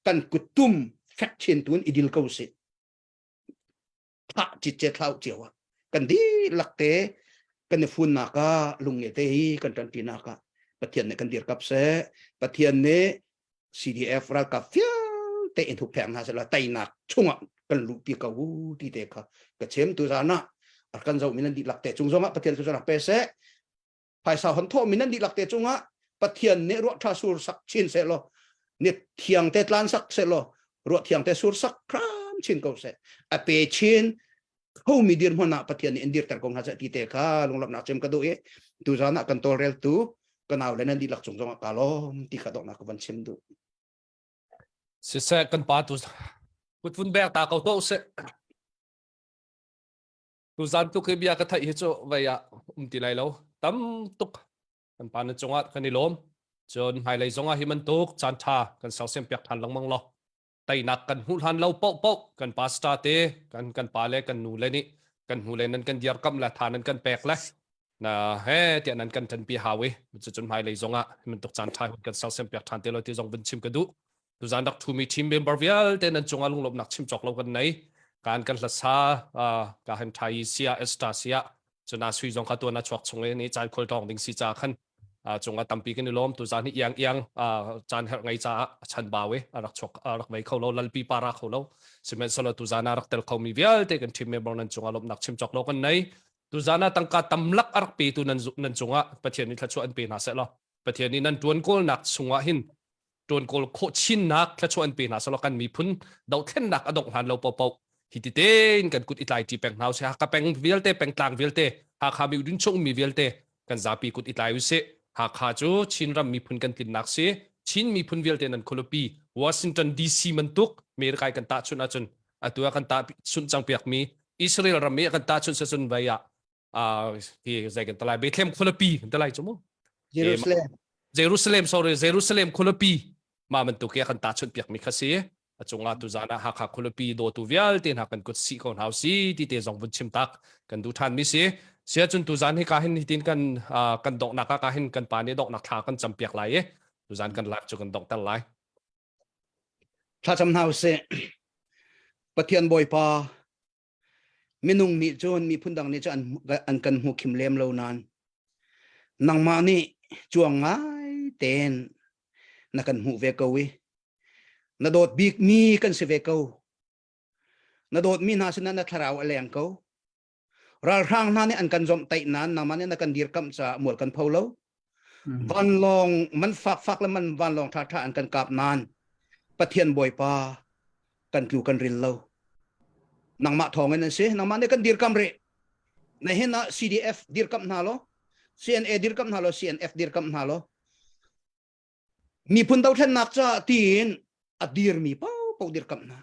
[SPEAKER 5] kan kuttum fek chin tuin i dil ko sih. Thah citce thlau cio ah kan dihlak te kan i funnak ah lungnge te hi kan ṭanṭinak ah Pathian nih kan dirkap seh. Pathian nih CDF ralkap vialte in huppheng hna sehla teinak chungah Kan luhpi ko u ti te kha ka chem tu zan ah kan zoh mi nan dihlak te cung zongah Pathian cu rak pe seh. Phaisa hon thawh mi nan dihlak te cungah Pathian nih ruah tha sur sak chin seh law ni thiang te tlan sak seh law ruah thiang te sur sak hram chin ko seh. A pe chin khomi dirhmun ah Pathian nih in dirter ko hna seh ti te kha lunglawmhnak cem ka duh i tuzan ah kan tawlreltu ka nau le nan dihlak cung zongah kaa lawm ti kha donghnak ka van chim duh.
[SPEAKER 2] Siseh kan pa tu kut vun bek ta ko to seh. Tuzan tuk hi bia ka theih hi cu vei ah um ti lai lo. Tam tuk kan pa na cungah kan i lawm. Cun hmailei zongah hi bantuk caan tha kan sersiam piak than lengmang law. Teinak kan hmuh hlan lo paoh paoh kan pastor te kan kan pa le kan nu le nih kan hnu le nan kan dirkamh le tha nan kan pek le na he tiah nan kan ṭanpi hau i cucun hmailei zongah hi bantuk caan ṭha hun kan sersiam piak ṭhan te lo ti zong vun chim ka duh. Tuzan rak ṭhumi team member vialte nan cungah lunglawmhnak chim cawk lo kan nei. Kan kan hlasa ka han ṭhai sia esta sia cuna sui zong kha tuan a chuak chung i ni caan khual tawng ding si ca khan cungah tampi kan i lawm. Tuzan hi iang iang caan herh ngei caah a chan bau i a rak chuak a rak vei kho lo lalpi para kho lo. Sihmanhsehlaw tuzan ah rak tel khomi vialte kan team member nan cungah lawmhnak chim cawk lo kan nei. Tuzan ah tangka tamlak a rak petu nan nan cungah Pathian nih thluachuah an pe hna seh law Pathian nih nan ṭuan kawlnak chungah hin ṭuan kawl khawh chinnak thluachuah an pe hna seh law kan miphun dohthlennak a dongh hlan lo paohpaoh hi ti tein kan kut i tlai ṭi peng hna usih. Hakha peng vialte pengtlang vialte Hakha mi udin chung mi vialte kan zapi kut i tlai usih. Hakha cu Chinram miphun kan tlinnak si. Chin miphun vialte nan khualipi Washington DC bantuk America kan tahchunh ahcun atu ah kan tahchunh cang piakmi Israel ram i kan tahchunh sacun vai ah hi zei kan talai Bethlehem khualipi kan talai cu mu
[SPEAKER 5] Jerusalem
[SPEAKER 2] Jerusalem sorry Jerusalem khualipi ma bantuk hi kan tahchunh piakmi kha si a cungah tu zan ah Hakha khualipi dawtu vialte hna kan kut si ko hna si ti te zong vun chim tak kan du than mi si sia cun tu zan hi ka hin hitin kan kan donghnak ah ka hin kan pa nih donghnak thla kan cam piak lai i tu zan kan live cu kan dongh ter lai
[SPEAKER 5] Thlacam hna usih. Pathian Bawipa, minung nih cun miphun dang nih cun an, an kan hmu khim lem lo nain nangmah nih cuang ngai tein na kan hmuh ve ko i na dawt bik mi kan si ve ko. Na dawtmi hna sinah na thlarau a leng ko. Ralhrang hna nih an kan zomhtaih nain nangmah nih na kan dirkamh caah mual kan pho lo. Vanlawng man fakfak le man vanlawng ṭhaṭha an kan kap nain Pathian Bawipa kan tlu kan ril lo. Nangmah thawngin an si. Nangmah nih kan dirkamh rih. Na hin ah CDF dirkamh hna law, CNA dirkamh hna law, CNF dirkamh hna law, miphun dothlennak caah tiin a dirmi paohpaoh dirkamh hna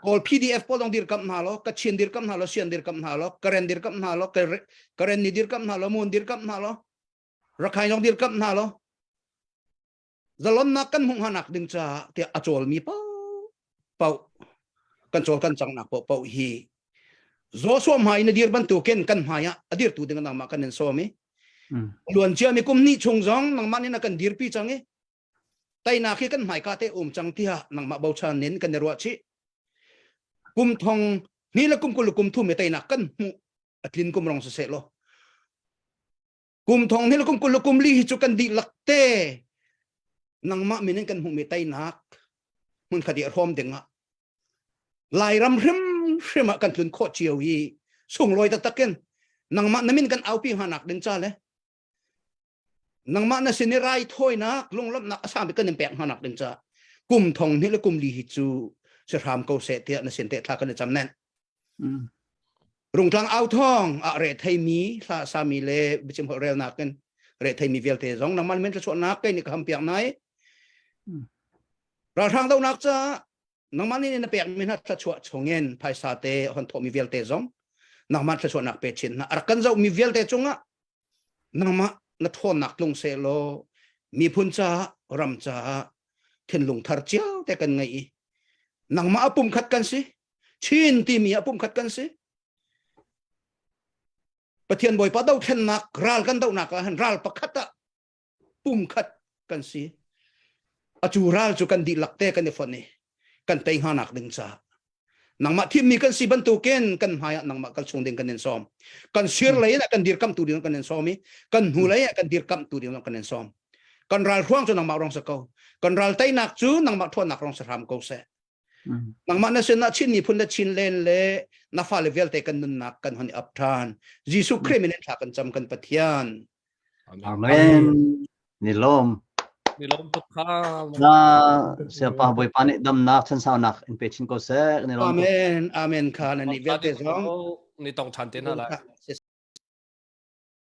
[SPEAKER 5] Kawl PDF pawl dong dirkamh hna law Kachin dirkamh hna law Sian dirkamh hna law Karen dirkamh hna law Karen ni dirkamh hna law Mon dirkamh hna law Rakhine dong dirkamh hna law zalonnak kan hmuh hnganak ding caah tiah a cawlmi paoh kan cawl kan cangnak paoh hi Joshua hmai na dir bantukin kan hmai ah a dirtu ding nangmah kan in sawm i luan cia mi kum hnih chung zong nangmah nih na kan dirpi cang i teinak hi kan hmaika te um cang tiah nangmah bochan in kan i ruah chih kum thong ni le kum kul kum thum i teinak kan hmuh a tlin kum rong siseh law kum thong ni le kum kul le kum li hi cu kan dihlak te nangmah min in kan hmuhmi teinak hmun khat i a hrawm ding ah Lairam hrimhrim ah kan tlun khawh cio i sunglawi taktak in nangmah na min kan aupi hnganak ding ca le nangmah na sin i raithawinak lunglawmhnak a sang bik kan in pek hnganak ding ca kum thong hnih le kum li hi cu si hram ko seh tiah na sin te thla kan i cam nen. Rungtlang au thawng ah re theimi hla sami le biachim holh relnak in re theimi vialte zong nangmah min thluachuahnak kei nih ka ham piak nai. Ralhrang donak caah nangmah nih na pekmi hna thluachuah chungin phaisa te hon thawhmi vialte zong nangmah thluachuahnak pe chin hna. A rak kan zohmi vialte cungah nangmah na ṭhawnnak tlung seh law miphun caah ram caah thinlung thar cio te kan ngei i nangmah a pumkhat kan si Chin timi a pumkhat kan si Pathian Bawipa dothlennak ral kan dohnak ah hin ral pakhat ah pumkhat kan si acu ral cu kan dihlak te kan i fonh i kan tei hnganak ding caah nangmah thimmi kan si bantukin kan hmai ah nangmah kal chung ding kan in sawm kan sir lei ah kan dirkamtu ding kan in sawm i kan hnu lei ah kan dirkamtu ding kan in sawm kan ral hruang cu nangmah rong sa ko kan ral teinak cu nangmah ṭhawnnak rong sa hram ko seh. Nangmah na sin ah Chin miphun le Chin len le na fale vialte kan nunnak kan hon i ap ṭhan. Jesuh Khrih min in thla kan cam kan Pathian.
[SPEAKER 8] Amen. Ni lawm.
[SPEAKER 2] Ni lawm tuk kha.
[SPEAKER 8] Na siapa Bawipa nih damnak chansaunak in pe chin ko seh. Ni lawm.
[SPEAKER 5] Amen. Amen kha na ni vialte zong.
[SPEAKER 2] Ni tong ṭhan te hna lai.